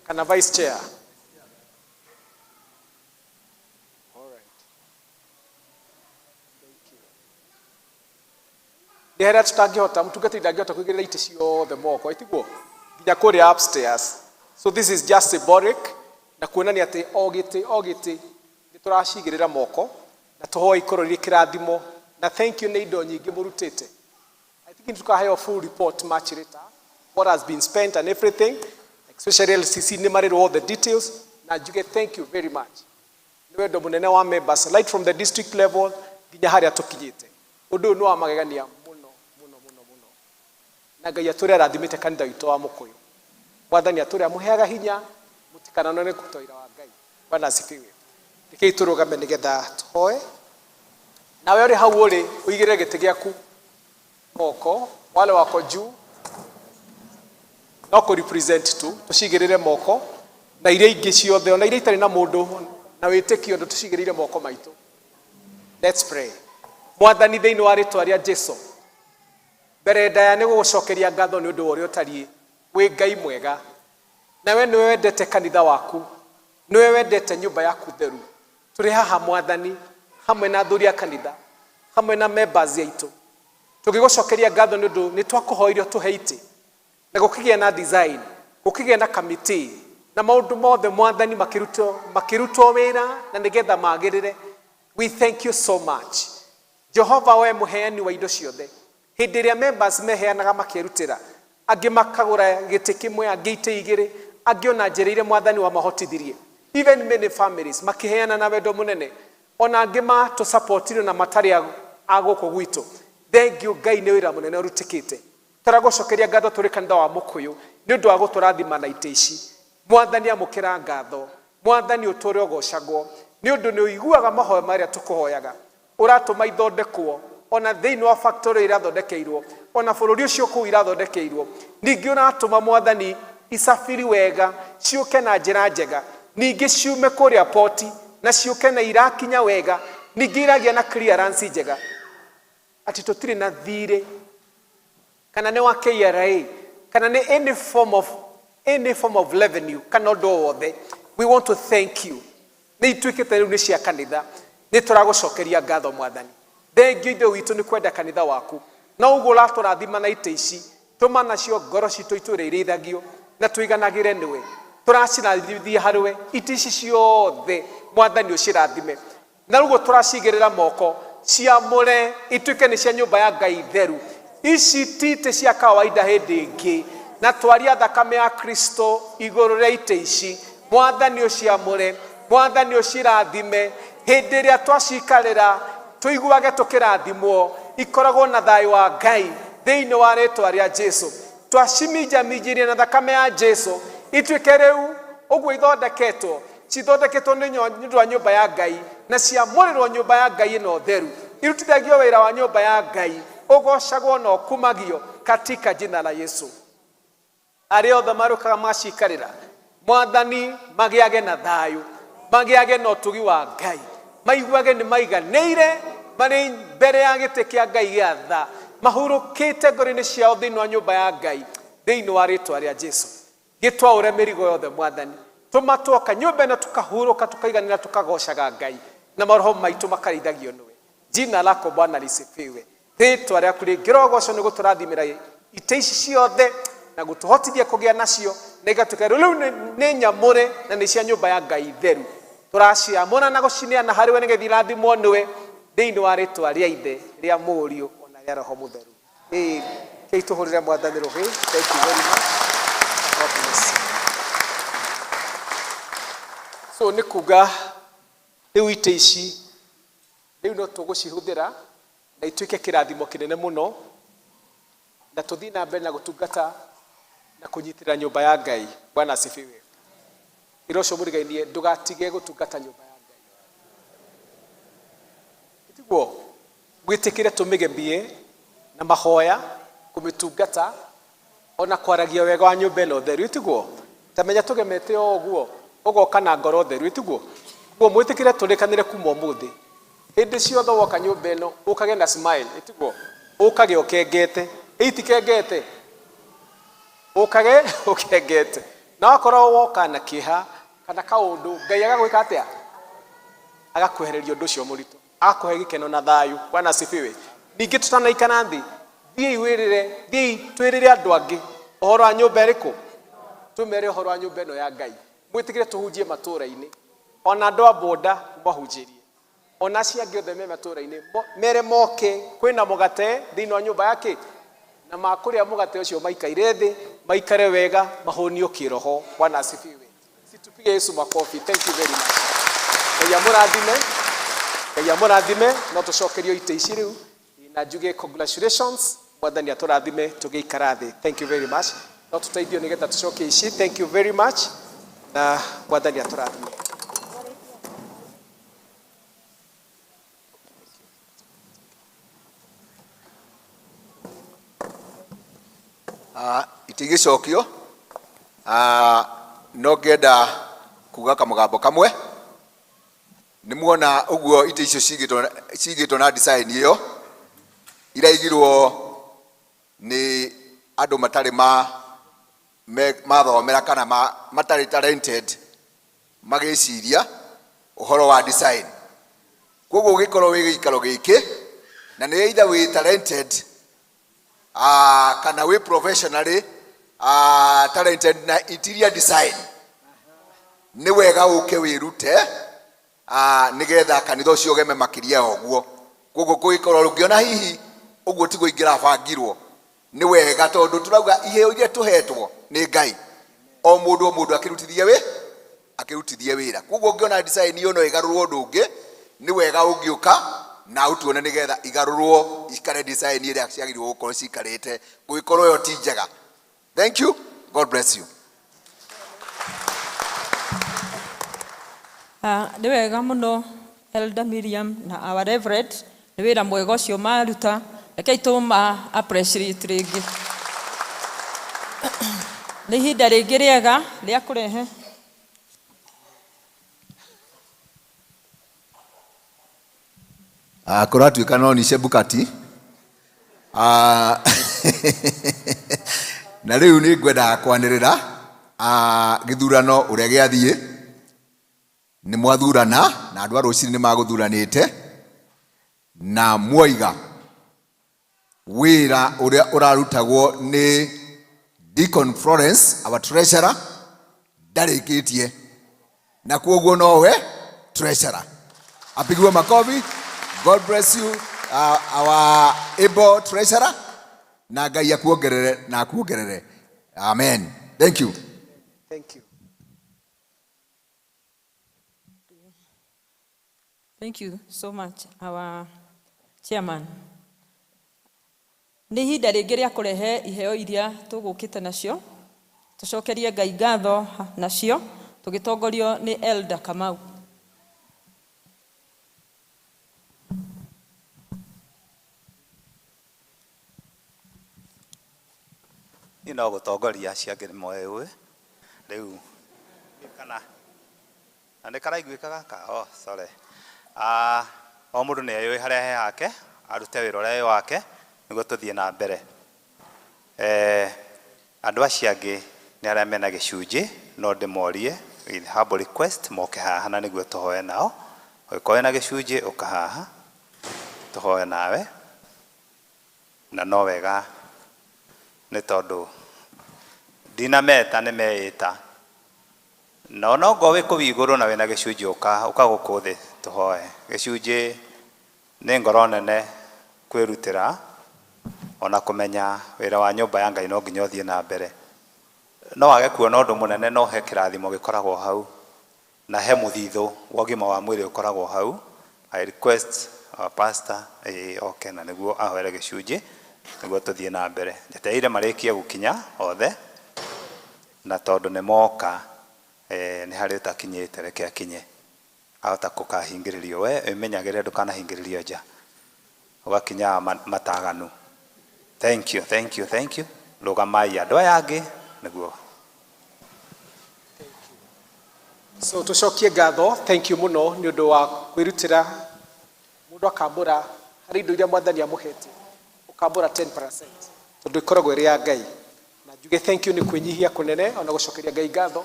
Kana vice chair. All right. Thank you. Nĩ harĩa tũtangĩhota mũtungatĩri ndangĩhota kũigĩrĩra itĩ ciothe moko ĩtiguo nginya kũrĩa upstairs so this is just symbolic na kuonania atĩ o gĩtĩ o gĩtĩ nĩ tũracigĩrĩra moko na tũhoe ikorwo irĩ kĩrathimo na thank you nĩ indo nyingĩ mũrutĩte I think tukaheo full report much later what has been spent and everything especially LCC nĩ marĩrwo all the details na njuge thank you very much nĩ wendo mũnene wa members right from the district level nginya harĩa tũkinyĩte ũndũ ũyũ nĩ wa magegania mũno mũno mũno mũno na ngai atũrĩ arathimĩte kanitha witũ wa mũkũyũ mwathani atũrĩ amũheaga hinya mũtikananone kũruta wĩra wa ngai bwana asifiwe rekei tũrũgame nĩgetha tũhoe nawe ũrĩ hau ũrĩ ũigĩrĩre gĩtĩ gĩaku moko wale wako juu no kũ represent tu tũcigĩrĩre moko na iria ingĩ ciothe ona iria itarĩ na mũndũ na wĩtĩkio ndũ tũcigĩrĩire moko maitũ let's pray mwathani thĩinĩ wa rĩtwa rĩa Jesu mbere ndaya nĩ gũgũcokeria ngatho nĩ ũndũ wa ũrĩa ũtariĩ wĩ ngai mwega nawe nĩwe wendete kanitha waku nĩwe wendete nyũmba yaku theru tũrĩ haha mwathani hamwe na athuri a kanitha hamwe na members aitũ tũgĩgũcokeria ngatho nĩ ũndũ nĩ twakũhoire ũtũhe itĩ na gũkĩgĩa na design gũkĩgĩa na committee na maũndũ mothe mwathani makĩrutwo wĩra na nĩgetha magĩrĩre we thank you so much Jehova we mũheani wa indo ciothe hĩndĩ ĩrĩa members meheanaga makĩrutĩra angĩ makagũra gĩtĩ kĩmwe angĩ itĩ igĩrĩ angĩ ona njĩrĩire mwathani wamahotithirie even many families makĩheana na wendo mũnene ona angĩ matũsupportire na matarĩ a gũkũ gwitũ thank you ngai nĩ wĩra mũnene ũrutĩkĩte tũragũcokeria ngatho tũrĩ kanitha wa mũkũyũ nĩ ũndũ wa gũtũrathima na itĩ ici mwathani amũkĩra ngatho mwathani ũtũre ũgocagwo nĩ ũndũ nĩ ũiguaga mahoya marĩa tũkũhoyaga ũratũma ithondekwo ona thĩinĩ wa factory irathondekeirwo ona bũrũri ũcio kũu irathondekeirwo ningĩ ũratũma mwathani isafiri wega ciũke na njĩra njega ningĩ ciume kũrĩa poti na ciũke na irakinya wega ningĩ iragĩa na clearance njega atĩ tũtirĩ na thirĩ kana nĩ wa KRA Kana nĩ any form of, any form of revenue kana ũndũ o wothe. We want to thank you. Nĩ ituĩkĩte rĩu nĩ cia kanitha. Nĩ tũragũcokeria ngatho Mwathani. Thengiũ Ithe witũ nĩ kwenda kanitha waku. Na ũguo ũratũrathima na itĩ ici, tũma nacio ngoro citũ itũre irĩithagio na tũiganagĩre nĩwe. Tũracirathimithia harĩwe itĩ ici ciothe Mwathani ũcirathime. Na ũguo tũracigĩrĩra moko, ciamũre ituĩke nĩ cia nyũmba ya Ngai theru. Ici ti itĩ cia kawaida hĩndĩ ĩngĩ. Na twaria thakame ya Kristo igũrũ rĩa itĩ ici. Mwathani ũciamũre, Mwathani ũcirathime. Hĩndĩ ĩrĩa twacikarĩra, tũiguage tũkĩrathimwo, ikoragwo na thayũ wa Ngai thĩinĩ wa rĩtwa rĩa Jesu. Twaciminjaminjirie na thakame ya Jesu, ituĩke rĩu ũguo ithondeketwo, cithondeketwo nĩ ũndũ wa nyũmba ya Ngai, na ciamũrĩrwo nyũmba ya Ngai ĩno theru, irutithagio wĩra wa nyũmba ya Ngai, ũgocagwo na ũkumagio katika jina la Yesu. Arĩa othe marũkaga macikarĩra, Mwathani magĩage na thayũ, magĩage na ũtugi wa Ngai, maiguage nĩ maiganĩire marĩ mbere ya gĩtĩ kĩa Ngai gĩa tha, mahurũkĩte ngoro-inĩ ciao thĩinĩ wa nyũmba ya Ngai, thĩinĩ wa rĩtwa rĩa Jesu. Gĩtwaũre mĩrigo yothe Mwathani, tũma twoka nyũmba ĩno tũkahurũka, tũkaiganĩra, tũkagocaga Ngai, na maroho maitũ makarĩithagio nĩwe. Jina lako Bwana lisifiwe. Rĩtwa rĩaku rĩngĩrogocwo nĩ gũtũrathimĩra itĩ ici ciothe na gũtũhotithia kũgĩa nacio, na igatuĩka rĩu nĩ nyamũre na nĩ cia nyũmba ya Ngai theru. Tũraciamũra na gũcineana harĩ we nĩgetha irathimwo nĩwe thĩinĩ wa rĩtwa rĩa Ithe, rĩa Mũriũ ona rĩa Roho Mũtheru. Ĩĩ, kei tũhũrĩre Mwathani rũhĩ. Thank you very much. God bless you. So nĩ kuga rĩu itĩ ici rĩu no tũgũcihũthĩra na ituĩke kĩrathimo kĩnene mũno, na tũthiĩ na mbere na gũtungata na kũnyitĩrĩra nyũmba ya Ngai. Bwana asifiwe. Ĩra ũcio mũrigainie ndũgatige gũtungata nyũmba ya Ngai. Tiguo? Mwĩtĩkĩre tũmĩgemie na mahoya, kũmĩtungata, ona kwaragia wega wa nyũmba ĩno theru, tiguo? Ta menya tũgemete o ũguo, ũgoka na ngoro theru, tiguo? Koguo mwĩtĩkĩre tũrĩkanĩre kuma ũmũthĩ. Hĩndĩ ciothe woka nyũmba ĩno, ũkage na smile, tiguo? Ũkage ũkengete. Ĩitikengete? Ũkage ũkengete. Na wakorwo woka na kĩeha kana kaũndũ, Ngai agagwĩka atĩa? Agakwehereria ũndũ ũcio mũritũ. Akũhe gĩkeno na thayũ. Bwana asifiwe. Ningĩ tũtanaikara thĩ, thiĩi wĩrĩre, thiĩi twĩrĩre andũ angĩ ũhoro wa nyũmba ĩrĩkũ? Tũmere ũhoro wa nyũmba ĩno ya Ngai. Mwĩtĩkĩre tũhunjie matũũra-inĩ. Ona andũ a boda mũmahunjĩrie. Ona acio angĩ othe me matũũra-inĩ, mere moke, kwĩna mũgate thĩinĩ wa nyũmba ya kĩ? Na makũrĩa mũgate ũcio maikaire thĩ, maikare wega, mahũnio kĩroho. Bwana asifiwe. Situpige Yesu makofi. Thank you very much. Ngai amũrathime. Ngai amũrathime. No tũcokerio itĩ ici rĩu. Na njuge congratulations. Mwathani atũrathime tũgĩikara thĩ. Thank you very much. No tũteithio nĩgetha tũcokie ici. Thank you very much. Na Mwathani atũrathime. Itigĩcokio no ngĩenda kuga kamũgambo kamwe. Nĩ muona ũguo itĩ icio cigĩtwo na design ĩyo iraigirwo nĩ andũ matarĩ mathomera kana matarĩ talented magĩciria ũhoro wa design. Koguo ũgĩkorwo wĩ gĩikaro gĩkĩ na nĩ either wĩ talented kana wĩ professionally talented na interior design, nĩ wega ũke wĩrute nĩgetha kanitha ũcio ũgeme makĩria ya ũguo. Koguo kũngĩkorwo ũngĩona hihi ũguo tiguo ingĩrabangirwo, nĩ wega tondũ tũrauga iheo iria tũhetwo nĩ Ngai, o mũndũ o mũndũ akĩrutithie wĩ akĩrutithie wĩra. Koguo ũngĩona design ĩyo no ĩgarũrwo ũndũ ũngĩ, nĩ wega ũngĩũka na ũtuone nĩgetha igarũrwo ikare design ĩrĩa ciagĩrĩirwo gũkorwo cikarĩte, gũgĩkorwo ĩyo ti njega. Thank you. God bless you. Nĩ wega mũno Elder Miriam na our Reverend, nĩ wĩra mwega ũcio maruta, rekei tũma appreciate rĩngĩ. Nĩ ihinda rĩngĩ rĩega rĩa kũrehe Kũratuĩka no ni Chebukati. Na rĩu nĩ ngwendaga kwanĩrĩra gĩthurano ũrĩa gĩathiĩ. Nĩ mwathurana na andũ a rũcinĩ nĩ magũthuranĩte na mwoiga wĩra ũrĩa ũrarutagwo nĩ Deacon Florence, our treasurer, ndarĩkĩtie na kwoguo nowe treasurer. Apigiwe makofi. God bless you, our able treasurer, na Ngai akuongerere na akuongerere. Amen. Thank you. Thank you. Thank you so much, our chairman. Nĩ ihinda rĩngĩ rĩa kũrehe iheo iria tũgũkĩte nacio, tũcokerie Ngai ngatho nacio, tũgĩtongorio nĩ Elder Kamau. Niĩ no gũtongoria acio angĩ nĩmoĩ rĩu kana na nĩ karaiguĩka gaka? Oh, sorry. O mũndũ nĩ eyũĩ harĩa he hake, arute wĩra ũrĩa wĩ wake nĩguo tũthiĩ na mbere. Andũ acio angĩ nĩ arĩa mena gĩcunjĩ, no ndĩmorie with humble request moke haha na nĩguo tũhoe nao. Ũngĩkorwo wĩna gĩcunjĩ ũka haha tũhoe nawe, na no wega nĩ tondũ ndinameta nĩ meĩta, na onokorwo wĩ kũu igũrũ na wĩna gĩcunjĩ ũka gũkũ thĩ tũhoe. Gĩcunjĩ nĩ ngoro nene kwĩrutĩra ona kũmenya wĩra wa nyũmba ya Ngai no nginya ũthiĩ na mbere. No wage kuona ũndũ mũnene, no he kĩrathimo gĩkoragwo hau na he mũthithũ wa ũgima wa mwĩrĩ ũkoragwo hau. I request our pastor oke na nĩguo ahoere gĩcunjĩ nĩguo tũthiĩ na mbere. Njetereire marĩkie gũkinya othe, na tondũ nĩ moka, nĩ harĩ ũtakinyĩte, reke akinye ahota gũkahingĩrĩrio. We wĩmenyagĩrĩre ndũkanahingĩrĩrio nja ũgakinya mataganu. Thank you, thank you, thank you. Rũgamai andũ aya angĩ nĩguo. So tũcokie ngatho, thank you mũno nĩ ũndũ wa kwĩrutĩra. Mũndũ akambũra harĩ indo iria mwathani amũhete, ũkambũra 10% tondũ ĩkoragwo ĩrĩ ya Ngai. Na njuge thank you nĩ kwĩnyihia kũnene ona gũcokeria Ngai ngatho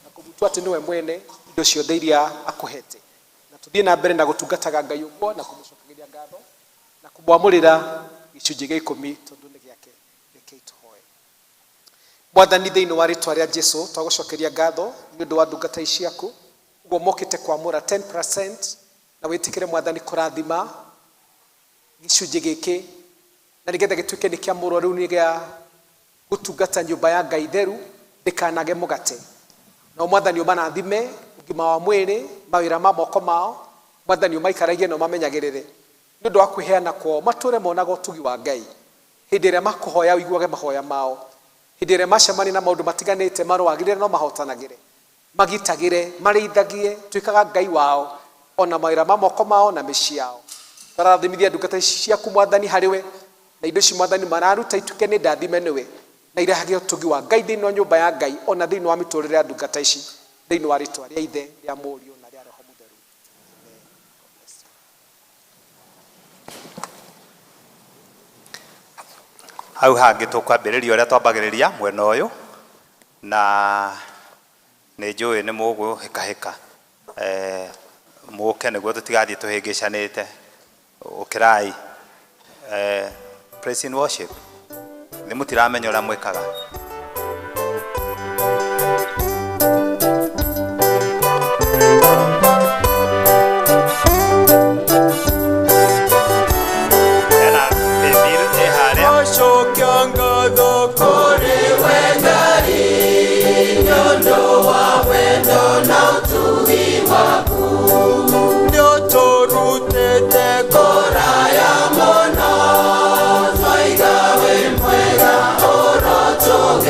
na kũmutua atĩ nĩwe mwene indo ciothe iria akũhete. Na tũthiĩ na mbere na gũtungataga Ngai ũguo na kũmũcokeria ngatho na kũmwamũrĩra gĩcunjĩ gĩa 10 tondũ nĩ gĩake. Rekei tũhoe. Mwathani, thĩinĩ wa rĩtwa rĩa Jesu twagũcokeria ngatho nĩ ũndũ wa ndungata ici ciaku ũguo mokĩte kwamũra 10%, na wĩtĩkĩre Mwathani kũrathima gĩcunjĩ gĩkĩ na nĩgetha gĩtuĩke nĩ kĩamũrwo rĩu nĩ gĩa gũtungata nyũmba ya Ngai theru ndĩkanage mũgate. Na Mwathani ũmarathime ũgima wa mwĩrĩ, mawĩra ma moko mao, Mwathani ũmaikaragie na ũmamenyagĩrĩre nĩ ũndũ wa kwĩheana kwao, matũre monaga ũtugi wa Ngai hĩndĩ ĩrĩa makũhoya, ũiguage mahoya mao hĩndĩ ĩrĩa macemania na maũndũ matiganĩte, marũagĩrĩre no mahotanagĩre, magitagĩre, marĩithagie, tuĩkaga Ngai wao ona mawĩra ma moko mao na mĩciĩ yao. Tũrathimithia ndungata ici ciaku Mwathani harĩ we, na indo ici Mwathani mararuta ituĩke nĩ ndathime nĩwe, na irehage ũtugi wa Ngai thĩinĩ wa nyũmba ya Ngai ona thĩinĩ wa mĩtũrĩre ya ndungata ici, thĩinĩ wa rĩtwa rĩa Ithe, rĩa Mũriũ na rĩa Roho Mũtheru. Hau hangĩ tũkwambĩrĩria ũrĩa twambagĩrĩria mwena ũyũ, na nĩ njũĩ nĩ mũgũhĩkahĩka, mũke nĩguo tũtigathiĩ tũhĩngĩcanĩte. Ũkĩrai, praise and worship, nĩ mũtiramenya ũrĩa mwĩkaga. Hena baby ĩ harĩa. Acokia ngatho kũrĩ we Ngai nĩ ũndũ wa wendo na ũtugi waku, nĩ ũtũrutĩte kũraya mũno, twaiga wĩ mwega ũrotũgĩra.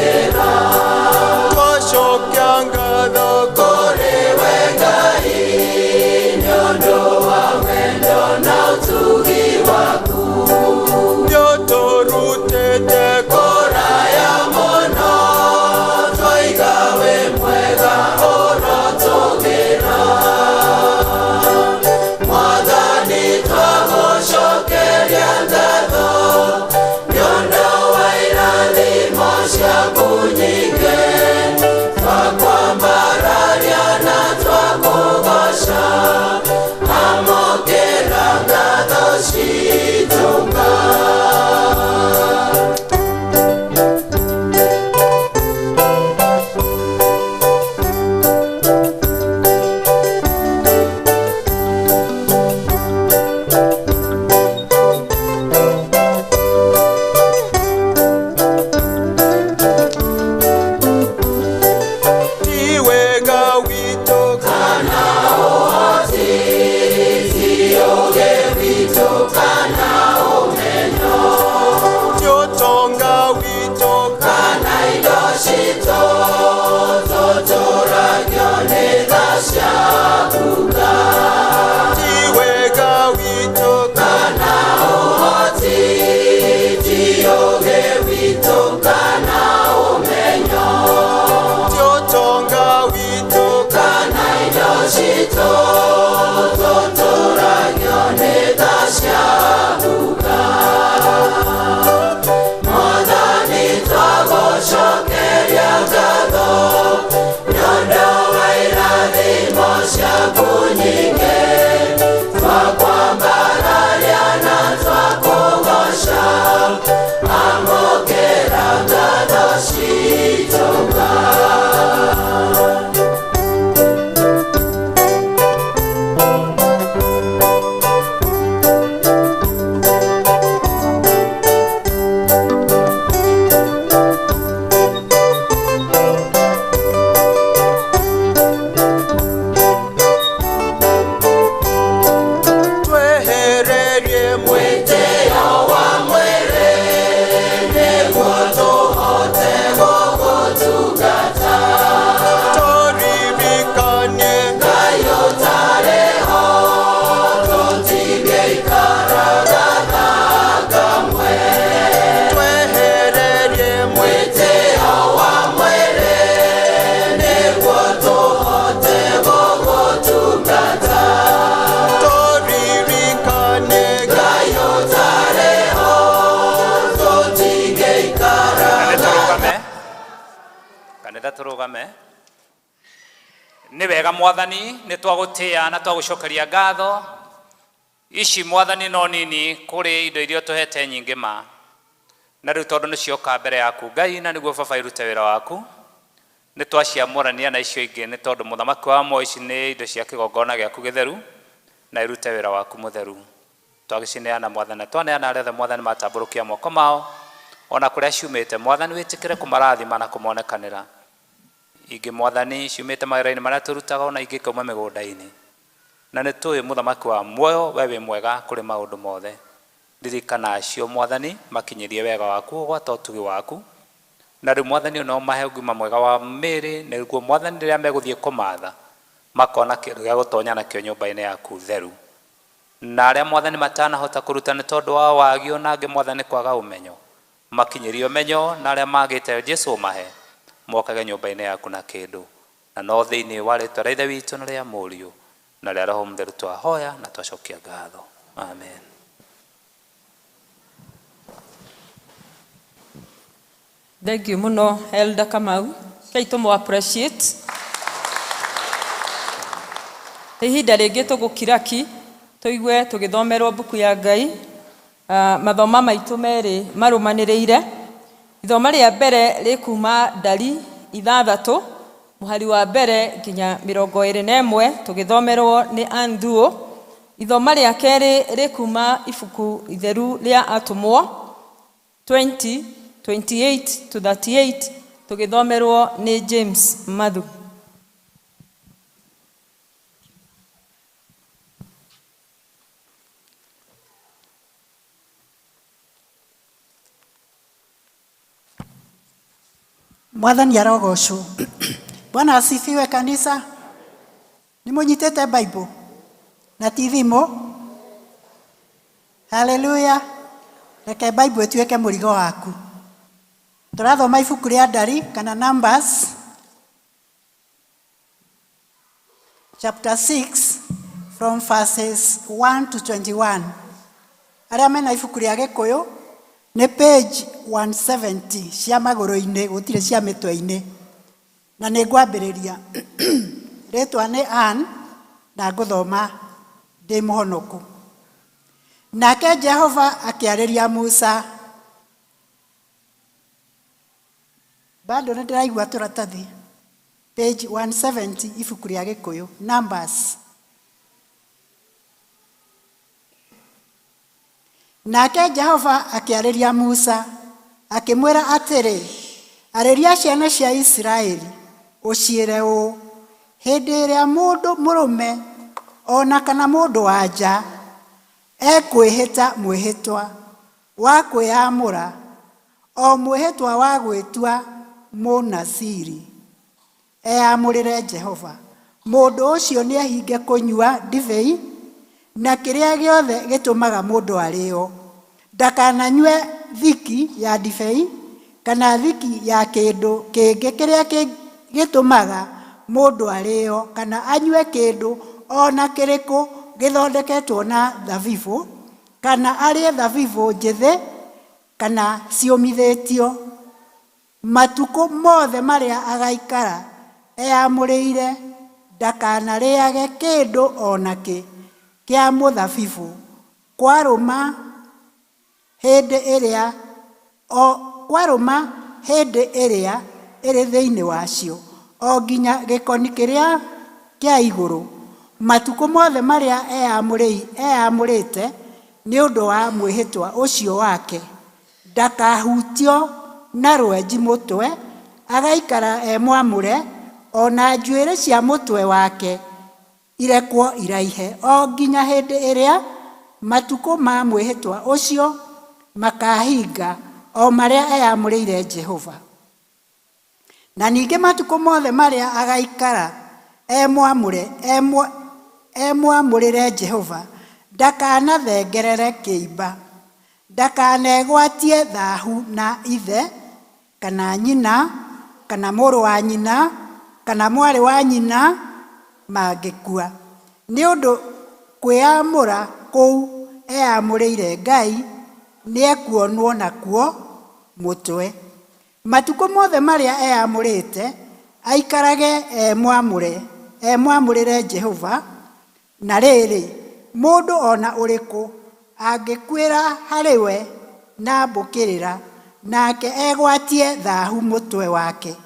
ciaku Ngai. Ti wega witũ kana ũhoti, ti ũũgĩ witũ kana ũmenyo, ti ũtonga witũ kana indo citũ, tũtũragio nĩ tha ciaku Ngai. Mwathani twagũcokeria ngatho nĩ ũndũ wa irathimo ciaku nyingĩ, twakwambararia na twakũgoca, amũkĩra ngatho citũ Ngai. Twehererie mwĩtĩo wa mwĩrĩ nĩguo tũhote gũgũtungata. Tũririkanie Ngai ũtarĩ ho, tũtingĩikaraga kamwe. Twehererie mwĩtĩo wa mwĩrĩ nĩguo tũhote gũgũtungata. Tũririkane Ngai ũtarĩ ho, tũtingĩikaraga. Tũrũgame kanitha, tũrũgame. Nĩ wega Mwathani, nĩ twagũtĩa na twagũcokeria ngatho. Ici Mwathani no nini kũrĩ indo iria ũtũhete nyingĩ ma, na rĩu tondũ nĩ cioka mbere yaku Ngai, na nĩguo Baba irute wĩra waku, nĩ twaciamũrania na icio ingĩ, nĩ tondũ mũthamaki wa muoyo, ici nĩ indo cia kĩgongona gĩaku gĩtheru na irute wĩra waku mũtheru. Twagĩcineana Mwathani, na twaneana arĩa othe Mwathani matambũrũkia moko mao, ona kũrĩa ciumĩte, Mwathani wĩtĩkĩre kũmarathima na kũmonekanĩra. Ingĩ Mwathani ciumĩte mawĩra-inĩ marĩa tũrutaga, ona ingĩ ikauma mĩgũnda-inĩ, na nĩ tũĩ mũthamaki wa muoyo, we wĩ mwega kũrĩ maũndũ mothe. Ririkana acio Mwathani, makinyĩrie wega waku, ũgwata ũtugi waku. Na rĩu Mwathani no mahe ũgima mwega wa mĩĩrĩ, nĩguo Mwathani rĩrĩa megũthiĩ kũmatha makona kĩndũ gĩa gũtonya nakĩo nyũmba-inĩ yaku theru. Na arĩa Mwathani matanahota kũruta nĩ tondũ wa wagi, ona angĩ Mwathani kwaga ũmenyo, makinyĩrie ũmenyo, na arĩa magĩte Jesu ũmahe mokage nyũmba-inĩ yaku na kĩndũ. Na no thĩinĩ wa rĩtwa rĩa Ithe witũ na rĩa Mũriũ na rĩa Roho Mũtheru twahoya na twacokia ngatho, amen. Thank you muno, Elder Kamau. Kei tũmũ appreciate. Ihinda rĩngĩ tũgũkiraki tũigue tũgĩthomerwo mbuku ya Ngai. Mathoma maitũ merĩ marũmanĩrĩire. Ithoma rĩa mbere rĩkuma Ndari 6 mũhari wa mbere nginya 21, tũgĩthomerwo nĩ Andhuo. Ithoma rĩa kerĩ rĩkuma ibuku itheru rĩa Atũmwo 20 28 to 38, tũgĩthomerwo nĩ James Mathu. Mwathani arogocwo. Bwana asifiwe kanisa. Nĩ mũnyitĩte Bible na ti thimũ? Haleluya. Reke Bible ĩtuĩke mũrigo waku. Tũrathoma ibuku rĩa Ndari kana Numbers chapter 6 from verses 1 to 21. Arĩa mena ibuku rĩa Gĩkũyũ nĩ page 170 cia magũrũ-inĩ, gũtirĩ cia mĩtwe-inĩ. Na nĩ ngwambĩrĩria. Rĩtwa nĩ Ann na ngũthoma ndĩ mũhonoku. Nake Jehova akĩarĩria Musa. Bado nĩ ndĩraigua tũratathi. Page 170 ibuku rĩa Gĩkũyũ, Numbers. Nake Jehova akĩarĩria Musa akĩmwĩra atĩrĩ, arĩria ciana cia Isiraeli ũciĩre ũũ, hĩndĩ ĩrĩa mũndũ mũrũme ona kana mũndũ wa nja ekwĩhĩta mwĩhĩtwa wa kwĩyamũra, o mwĩhĩtwa wa gwĩtua Mũnaziri, eyamũrĩre Jehova. Mũndũ ũcio nĩehinge kũnyua ndibei na kĩrĩa gĩothe gĩtũmaga mũndũ arĩĩo, ndakananyue thiki ya ndibei kana thiki ya kĩndũ kĩngĩ kĩrĩa gĩtũmaga mũndũ arĩĩo, kana anyue kĩndũ o na kĩrĩkũ gĩthondeketwo na thabibũ, kana arĩe thabibũ njĩthĩ kana ciũmithĩtio. Matukũ mothe marĩa agaikara eamũrĩire ndakanarĩage kĩndũ o nakĩ kĩa mũthabibũ kwarũma hĩndĩ ĩrĩa o kwarũma hĩndĩ ĩrĩa ĩrĩ thĩinĩ wacio, o nginya gĩkoni kĩrĩa kĩa igũrũ, matukũ mothe marĩa eamũrĩte nĩ ũndũ wa mwĩhĩtwa ũcio wake, ndakahutio na rwenji mũtwe, agaikara e mwamũre, o na njuĩrĩ cia mũtwe wake irekwo iraihe, o nginya hĩndĩ ĩrĩa matukũ ma mwĩhĩtwa ũcio makahinga, o marĩa eamũrĩire Jehova. Na ningĩ matukũ mothe marĩa agaikara emwamũrĩre Jehova, ndakanathengerere kĩimba, ndakanegwatie thahu na ithe kana nyina kana mũrũ wa nyina kana mwarĩ wa nyina mangĩkua, nĩ ũndũ kwĩamũra kũu eamũrĩire Ngai nĩekuonwo nakuo mũtwe. Matukũ mothe marĩa eamũrĩte aikarage emwamũrĩre Jehova. Na rĩrĩ, mũndũ o na ũrĩkũ angĩkuĩra harĩ we na mbũkĩrĩra, nake egwatie thahu mũtwe wake,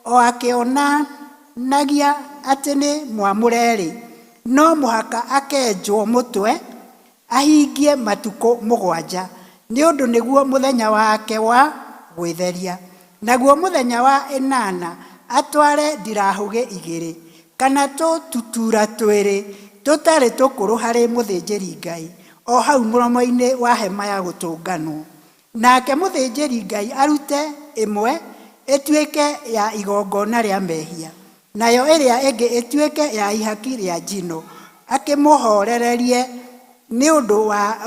o akĩonanagia atĩ nĩ mwamũre-rĩ, no mũhaka akenjwo mũtwe ahingie matukũ 7, nĩ ũndũ nĩguo mũthenya wake wa gwĩtheria. Naguo mũthenya wa 8 atware ndirahũgĩ 2 kana tũtutura 2 tũtarĩ tũkũrũ harĩ mũthĩnjĩri-Ngai, o hau mũromo-inĩ wa hema ya gũtũnganwo. Nake mũthĩnjĩri-Ngai arute ĩmwe ĩtuĩke ya igongona rĩa mehia, nayo ĩrĩa ĩngĩ ĩtuĩke ya ihaki rĩa njino, akĩmũhorererie nĩ ũndũ wa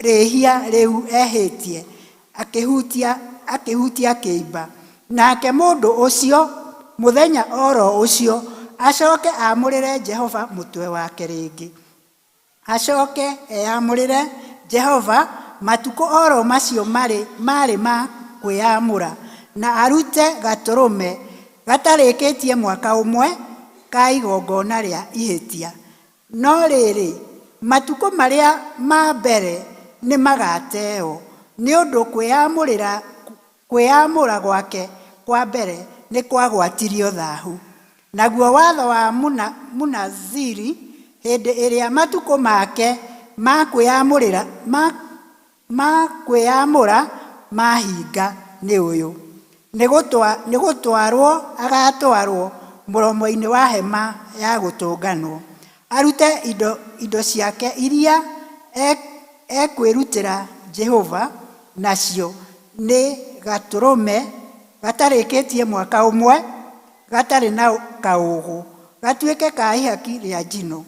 rĩhia rĩu ehĩtie akĩhutia kĩimba. Nake mũndũ ũcio mũthenya oro ũcio acoke aamũrĩre Jehova mũtwe wake rĩngĩ, acoke eamũrĩre Jehova matukũ oro macio marĩ ma kwĩamũra, na arute gatũrũme gatarĩkĩtie mwaka ũmwe ka igongona rĩa ihĩtia. No rĩrĩ, matukũ marĩa ma mbere nĩmagateo, nĩ ũndũ kwĩamũra gwake kwa mbere nĩ kwagwatirio thahu. Naguo watho wa Mũnaziri hĩndĩ ĩrĩa matukũ make ma kwĩamũra mahinga nĩ ũyũ: nĩ gũtwarwo agatwarwo mũromo-inĩ wa hema ya gũtũnganwo, arute indo ciake iria ekwĩrutĩra Jehova, nacio nĩ gatũrũme gatarĩkĩtie mwaka ũmwe, gatarĩ na kaũũgũ, gatuĩke ka ihaki rĩa njino,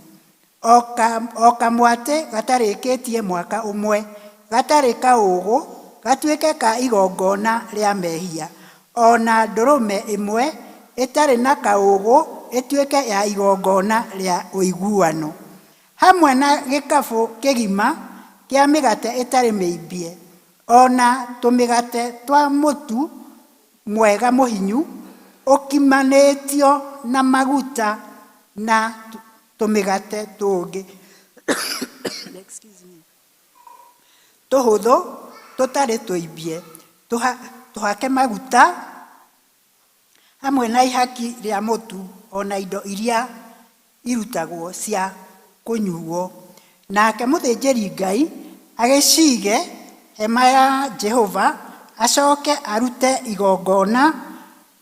o kamwatĩ gatarĩkĩtie mwaka ũmwe, gatarĩ kaũũgũ, gatuĩke ka igongona rĩa mehia, o na ndũrũme ĩmwe ĩtarĩ na kaũũgũ ĩtuĩke ya igongona rĩa ũiguano, hamwe na gĩkabũ kĩgima kĩa mĩgate ĩtarĩ mĩimbie, o na tũmĩgate twa mũtu mwega mũhinyu ũkimanĩtio na maguta na tũmĩgate tũngĩ tũhũthũ tũtarĩ tũimbie, tũhake maguta, hamwe na ihaki rĩa mũtu o na indo iria irutagwo cia kũnyuuo. Nake mũthĩnjĩri-Ngai agĩciige hema ya Jehova, acoke arute igongona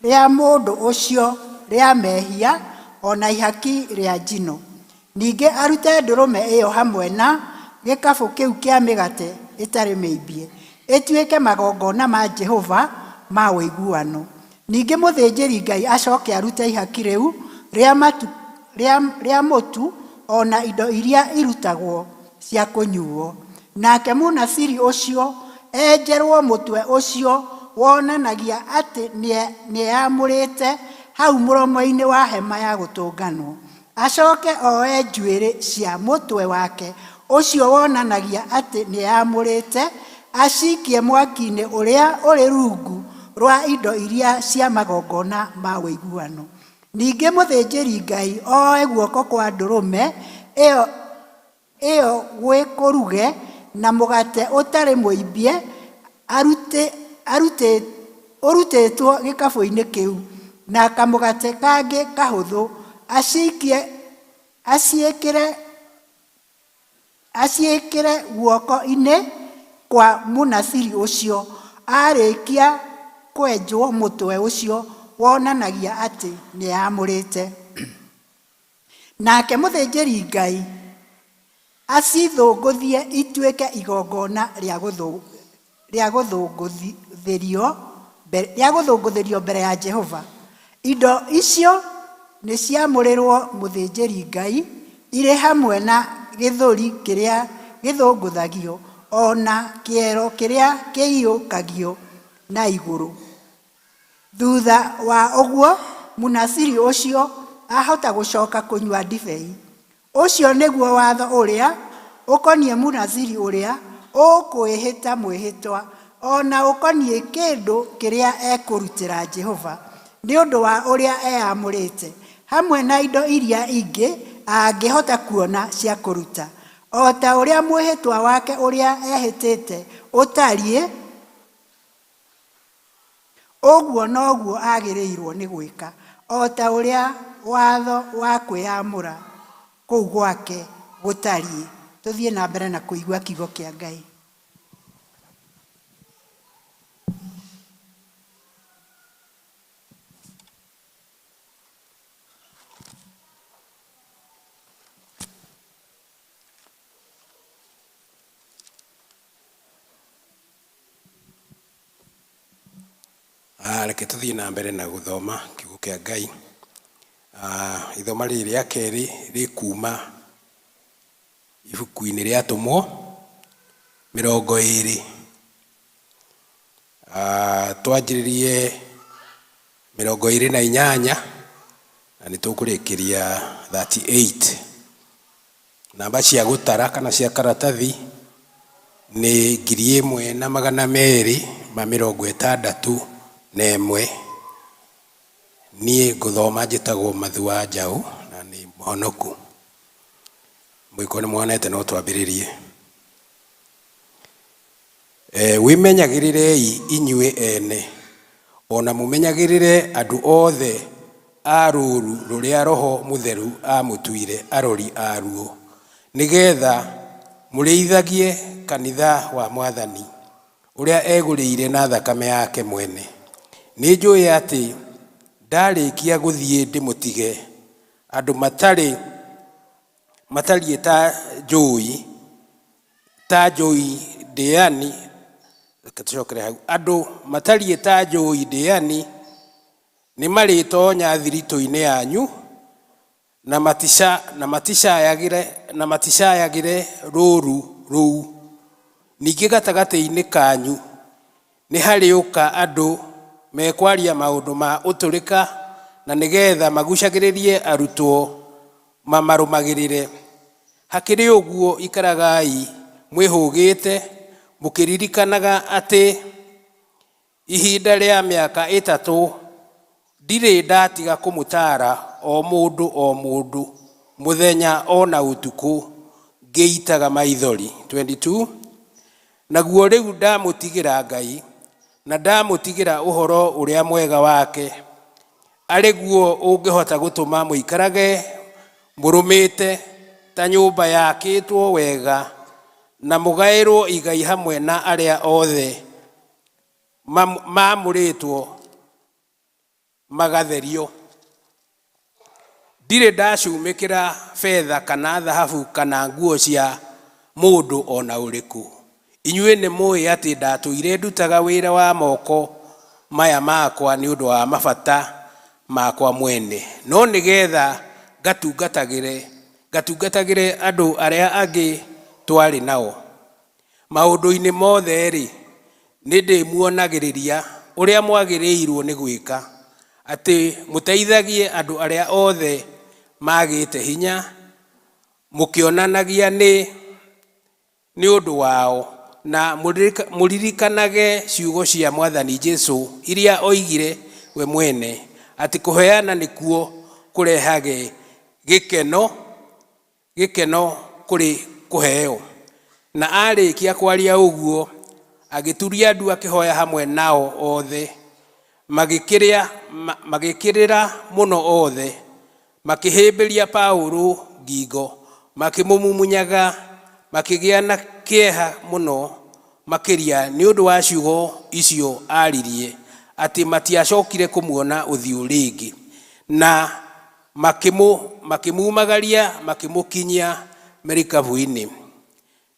rĩa mũndũ ũcio rĩa mehia o na ihaki rĩa njino. Ningĩ arute ndũrũme ĩyo hamwe na gĩkabũ kĩu kĩa mĩgate ĩtarĩ mĩimbie, ĩtuĩke magongona ma Jehova ma ũiguano. Ningĩ mũthĩnjĩri-Ngai acoke arute ihaki rĩu rĩa matu, rĩa, rĩa mũtu o na indo iria irutagwo cia kũnyuo. Nake mũnasiri ũcio enjerwo mũtwe ũcio wonanagia atĩ nĩeyamũrĩte hau mũromo-inĩ wa hema ya gũtũnganwo. Acoke oe njuĩrĩ cia mũtwe wake ũcio wonanagia atĩ nĩeyamũrĩte, acikie mwaki-inĩ ũrĩa ũrĩ rungu rwa indo iria cia magongona ma ũiguano. Ningĩ mũthĩnjĩri-Ngai oe guoko kwa ndũrũme ĩyo ĩyo gwĩkũruge na mũgate ũtarĩ mũimbie ũrutĩtwo gĩkabũ-inĩ kĩu, na kamũgate kangĩ kahũthũ, acikie aciĩkĩre aciĩkĩre guoko-inĩ kwa mũnasiri ũcio arĩkia kwenjwo mũtwe ũcio wonanagia atĩ nĩeyamũrĩte. Nake mũthĩnjĩri-Ngai acithũngũthie ituĩke igongona rĩa gũthũngũthĩrio mbere ya Jehova. Indo icio nĩciamũrĩrwo mũthĩnjĩri-Ngai irĩ hamwe na gĩthũri kĩrĩa gĩthũngũthagio o na kĩero kĩrĩa kĩiyũkagio na igũrũ. Thutha wa ũguo mũnasiri ũcio ahota gũcoka kũnyua ndibei. Ũcio nĩguo watho ũrĩa ũkoniĩ mũnaziri ũrĩa ũkwĩhĩta mwĩhĩtwa, o na ũkoniĩ kĩndũ kĩrĩa ekũrutĩra Jehova nĩ ũndũ wa ũrĩa eyamũrĩte, hamwe na indo iria ingĩ angĩhota kuona cia kũruta, o ta ũrĩa mwĩhĩtwa wake ũrĩa ehĩtĩte ũtariĩ, ũguo noguo agĩrĩirwo nĩ gwĩka, o ta ũrĩa watho wa kwĩyamũra kũu gwake gũtariĩ. Tũthiĩ na mbere na kũigua kiugo kĩa Ngai. Reke tũthiĩ na mbere na gũthoma kiugo kĩa Ngai. Ithoma rĩrĩ rĩa kerĩ rĩkuma ibuku-inĩ rĩa Atũmwo 20. Twanjĩrĩrie 28 na nĩ tũkũrĩkĩria 38. Namba cia gũtara kana cia karatathi nĩ 1261. Niĩ ngũthoma njĩtagwo Mathu wa Njaũ na nĩ mũhonoku. Mũngĩkorwo nĩ muonete no twambĩrĩrie. Wĩmenyagĩrĩrei inyuĩ ene, o na mũmenyagĩrĩre andũ othe a rũũru rũrĩa Roho Mũtheru aamũtuire arori aruo, nĩgeetha mũrĩithagie kanitha wa Mwathani, ũrĩa egũrĩire na thakame yake mwene. Nĩnjũĩ atĩ ndarĩkia gũthiĩ ndĩmũtige, andũ matariĩ ta njũi ndĩani, reke tũcokere hau, andũ matariĩ ta njũi ndĩani nĩmarĩtonya thiritũ-inĩ yanyu, na maticayagĩre rũũru rũu. Ningĩ gatagatĩ-inĩ kanyu nĩharĩũka andũ mekwaria maũndũ ma ũtũrĩka, na nĩgeetha magucagĩrĩrie arutwo mamarũmagĩrĩre. Hakĩrĩ ũguo, ikaragai mwĩhũgĩte, mũkĩririkanaga atĩ ihinda rĩa mĩaka 3 ndirĩ ndatiga kũmũtaara o mũndũ o mũndũ mũthenya o na ũtukũ ngĩitaga maithori. 22. Naguo rĩu ndamũtigĩra Ngai, na ndamũtigĩra ũhoro ũrĩa mwega wake, arĩ guo ũngĩhota gũtũma mũikarage mũrũmĩte ta nyũmba yakĩtwo wega, na mũgaĩrwo igai hamwe na arĩa othe maamũrĩtwo magatherio. Ndirĩ ndacumĩkĩra betha kana thahabu kana nguo cia mũndũ o na ũrĩkũ. Inyuĩ nĩ mũĩ atĩ ndatũire ndutaga wĩra wa moko maya makwa nĩ ũndũ wa mabata makwa mwene, no nĩgetha ngatungatagĩre ngatungatagĩre andũ arĩa angĩ twarĩ nao. Maũndũ-inĩ mothe-rĩ, nĩ ndĩmuonagĩrĩria ũrĩa mwagĩrĩirwo nĩ gwĩka, atĩ mũteithagie andũ arĩa othe magĩte hinya, mũkĩonanagia nĩ nĩ ũndũ wao, na mũririkanage ciugo cia Mwathani Jesu iria oigire we mwene, atĩ kũheana nĩkuo kũrehage gĩkeno gĩkeno kũrĩ kũheo. Na arĩkia kwaria ũguo, agĩturia ndu akĩhoya hamwe nao othe, magĩkĩrĩa magĩkĩrĩra mũno othe, makĩhĩmbĩria Paũlũ ngingo, makĩmũmumunyaga, makĩgĩa na kĩeha mũno makĩria nĩ ũndũ wa ciugo icio aaririe, atĩ matiacokire kũmuona ũthiũ rĩngĩ. Na makĩmumagaria makĩmũkinyia merikabu-inĩ.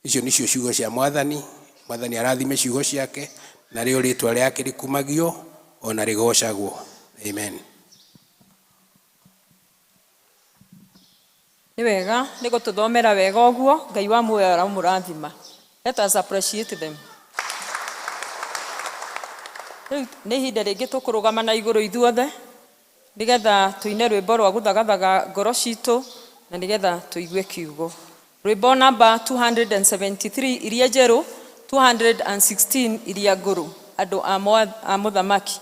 Icio nĩcio ciugo cia Mwathani. Mwathani arathime ciugo ciake, narĩo rĩtwa rĩake rĩkumagio ona rĩgocagwo. Amen. Nĩ wega nĩ gũtũthomera wega ũguo. Ngai wa muoyo aramũrathima. Let us appreciate them. Rĩu nĩ ihinda rĩngĩ tũkũrũgama na igũrũ ithuothe nĩgetha tũine rwĩmbo rwa gũthagathaga ngoro citũ na nĩgetha tũigue kiugo. Rwĩmbo namba 273 iria njerũ, 216 iria ngũrũ. Andũ a mũthamaki.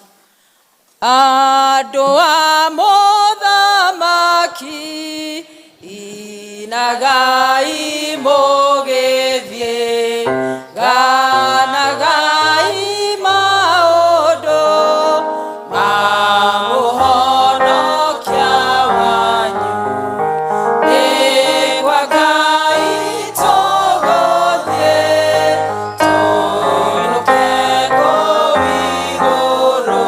Andũ a mũthamaki inagai mũgĩthiĩ, ganagai maũndũ ma mũhonokia wanyu. Nĩ kwa Ngai tũgũthiĩ, tũinũke kũu igũrũ,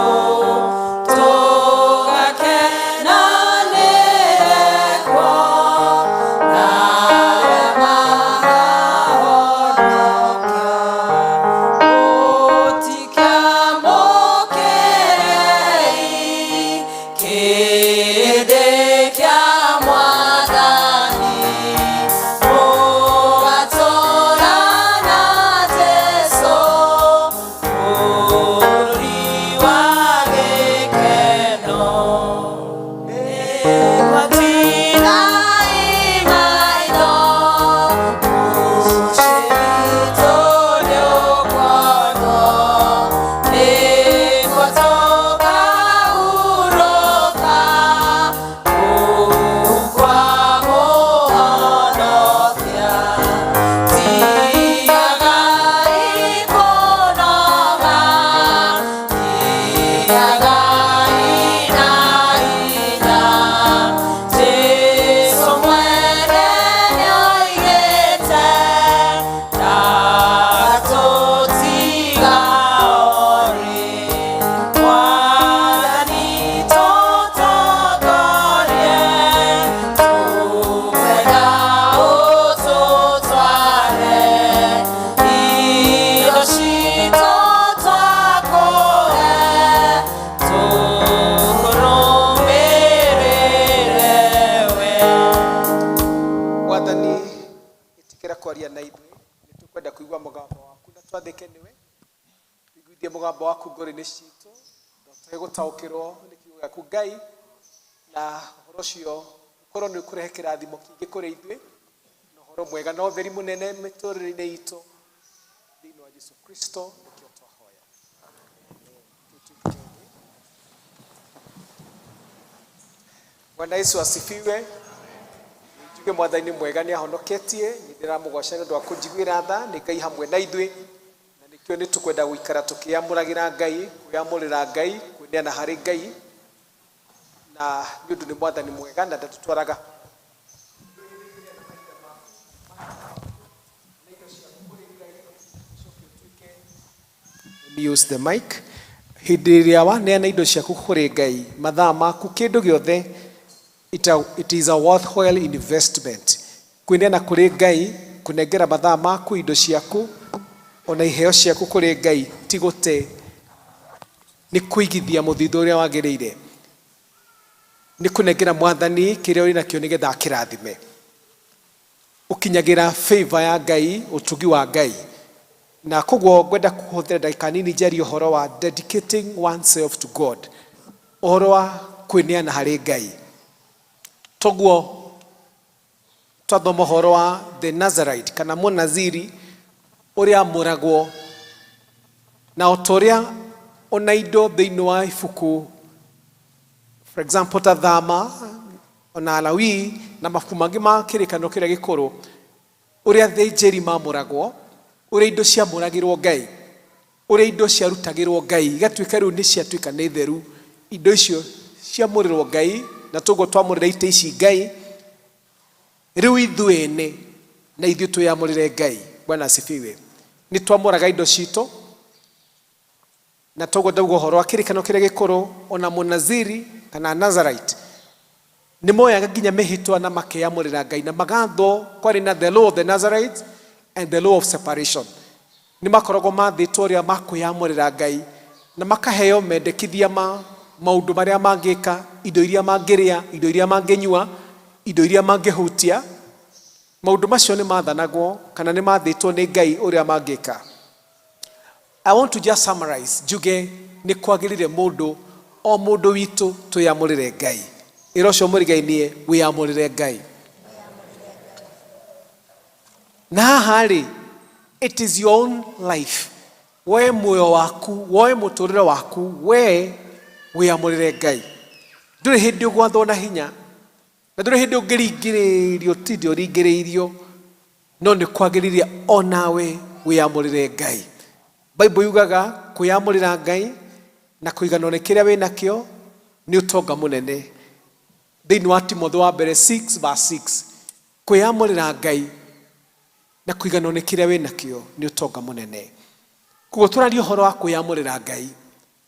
tũgakenanĩre kuo na arĩa makahonokio. Mũtikamũkĩrei kĩrĩndĩ kĩa Mwathani, mũgatũũra na Jesũ bũrũri wa gĩkeno. Nĩgwatirai maitho, mũciĩ witũ nĩũkuonwo, nĩkuo tũkahurũka kũu kwa Mũhonokia. Tigagai kũnoga, tigagai na hinya, Jesũ mwene nĩoigĩte ndatũtiga orĩ. Mwathani tũtongorie, tũkwenda ũtũtware, indo citũ twakũhe, tũkũrũmĩrĩre we. Mwathani, ĩtĩkĩra kwaria na ithuĩ. Nĩ tũkwenda kũigua mũgambo waku na twathĩke nĩwe. Tũiguithie mũgambo waku ngoro-inĩ citũ na ũtũhe gũtaũkĩrwo nĩ kiugo gĩaku Ngai, na ũhoro ũcio ũkorwo nĩ ũkũrehe kĩrathimo kĩingĩ kũrĩ ithuĩ na ũhoro mwega na ũtheri mũnene mĩtũrĩre-inĩ itũ, thĩinĩ wa Jesu Kristo nĩkĩo twahoya. Bwana Yesu asifiwe. Njuge Mwathani nĩ mwega, nĩ ahonoketie. Nĩ ndĩramũgoca nĩ ũndũ wa kũnjiguĩra tha. Nĩ Ngai hamwe na ithuĩ, na nĩkĩo nĩ tũkwenda gũikara tũkĩamũragĩra Ngai, kwĩamũrĩra Ngai, kwĩneana harĩ Ngai, na nĩ ũndũ nĩ Mwathani mwega na ndatũtwaraga. Let me use the mic. Hĩndĩ ĩrĩa waneana indo ciaku kũrĩ Ngai, mathaa maku, kĩndũ gĩothe, it is a worthwhile investment. Kwĩneana kũrĩ Ngai, kũnengera mathaa maku, indo ciaku, ona iheo ciaku kũrĩ Ngai, ti gũte. Nĩ kũigithia mũthithũ ũrĩa wagĩrĩire. Nĩ kũnengera Mwathani kĩrĩa ũrĩ nakĩo nĩgetha akĩrathime. Ũkinyagĩra favor ya Ngai, ũtugi wa Ngai. Na koguo ngwenda kũhũthĩra ndagĩka nini njarie ũhoro wa dedicating oneself to God. Ũhoro wa kwĩneana harĩ Ngai. Toguo twathoma ũhoro wa the Nazarite kana mũnaziri ũrĩa amũragwo na o ta ũrĩa ona indo thĩinĩ wa ibuku, for example, ta Thama ona Alawii na mabuku mangĩ ma kĩrĩkanĩro kĩrĩa gĩkũrũ, ũrĩa athĩnjĩri mamũragwo, ũrĩa indo ciamũragĩrwo Ngai, ũrĩa indo ciarutagĩrwo Ngai igatuĩka rĩu nĩ ciatuĩka nĩ theru, indo icio ciamũrĩrwo Ngai, na toguo twamũrĩra itĩ ici Ngai. Rĩu ithuĩ ene na ithuĩ twĩamũrĩre Ngai. Bwana asifiwe. Nĩ twamũraga indo citũ, na toguo ndauga ũhoro wa kĩrĩkanĩro kĩrĩa gĩkũrũ, ona mũnaziri kana Nazarite nĩ moyaga nginya mĩhĩtwa na makeyamũrĩra Ngai na magathwo. Kwarĩ na the law of the Nazarites and the law of separation. Nĩ makoragwo mathĩtwo ũrĩa makwĩyamũrĩra Ngai na makaheo mendekithia ma maũndũ marĩa mangĩka, indo iria mangĩrĩa, indo iria mangĩnyua, indo iria mangĩhutia. Maũndũ macio nĩ mathanagwo kana nĩ mathĩtwo nĩ Ngai ũrĩa mangĩka. I want to just summarize njuge nĩ kwagĩrĩire mũndũ o mũndũ witũ twĩyamũrĩre Ngai. Ĩra ũcio mũrigainie, wĩyamũrĩre Ngai. Na haha rĩ, it is your own life. Woe muoyo waku, woe mũtũrĩre waku, we wĩyamũrĩre Ngai. Ndũrĩ hĩndĩ ũgwathwo na hinya, na ndũrĩ hĩndĩ ũngĩringĩrĩrio, ũtinde ũringĩrĩirio, no nĩ kwagĩrĩire onawe wĩyamũrĩre Ngai. Bible yugaga kwĩyamũrĩra Ngai na kũiganwo nĩ kĩrĩa wĩnakĩo nĩ ũtonga mũnene. Thĩinĩ wa Timothy wa mbere 6 verse 6, kwĩyamũrĩra Ngai na kũiganwo nĩ kĩrĩa wĩnakĩo nĩ ũtonga mũnene. Koguo tũraria ũhoro wa kwĩyamũrĩra Ngai.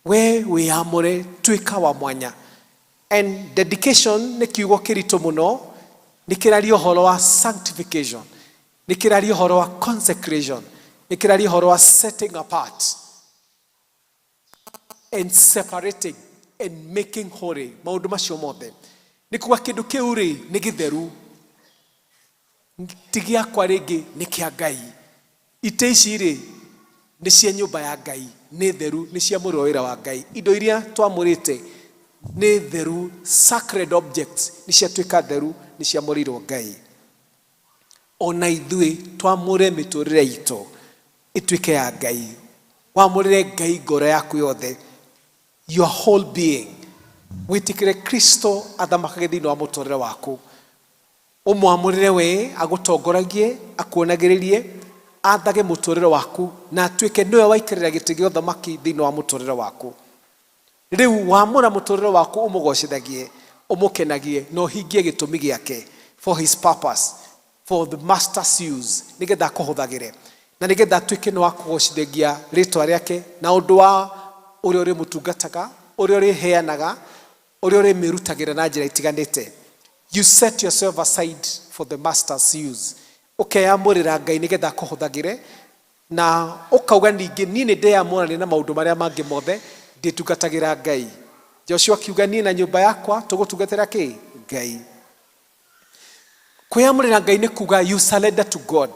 We wĩyamũre, tuĩka wa mwanya. And dedication nĩ kiugo kĩritũ mũno, nĩ kĩraria ũhoro wa sanctification, nĩ kĩraria ũhoro wa consecration, nĩ kĩraria ũhoro wa setting apart and separating and making holy. Maũndũ macio mothe nĩ kuga kĩndũ kĩu rĩ nĩ gĩtheru, ti gĩakwa rĩngĩ, nĩ kĩa Ngai. Itĩ ici rĩ nĩ cia nyũmba ya Ngai, nĩ theru, nĩ ciamũrĩrwo wĩra wa Ngai. Indo iria twamũrĩte nĩ theru, sacred objects, nĩ ciatuĩka theru, nĩ ciamũrĩirwo Ngai. Ona ithuĩ twamũre mĩtũrĩre itũ ĩtuĩke ya Ngai. Wamũrĩre Ngai ngoro yaku yothe, your whole being. Wĩtĩkĩre Kristo athamakage thĩinĩ wa mũtũrĩre waku, ũmwamũrĩre we agũtongoragie, akuonagĩrĩrie, athage mũtũrĩre waku, na atuĩke nĩwe waikarĩra gĩtĩ gĩa ũthamaki thĩinĩ wa mũtũrĩre waku. Rĩu wamũra mũtũrĩre waku, ũmũgocithagie, ũmũkenagie, na ũhingie gĩtũmi gĩake, for his purpose, for the master's use, nĩgetha akũhũthagĩre na nĩgetha atuĩke nĩ wa kũgocithagia rĩtwa rĩake na ũndũ wa ũrĩa ũrĩmũtungataga, ũrĩa ũrĩheanaga, ũrĩa ũrĩmĩrutagĩra na njĩra itiganĩte. You set yourself aside for the master's use. Ũkeyamũrĩra Ngai nĩgetha akũhũthagĩre, na ũkauga ningĩ, niĩ nĩ ndeyamũrania na maũndũ marĩa mangĩ mothe, ndĩtungatagĩra Ngai. Joshua akiuga, niĩ na nyũmba yakwa tũgũtungatĩra kĩ? Ngai. Kwĩyamũrĩra Ngai nĩ kuga you surrender to God.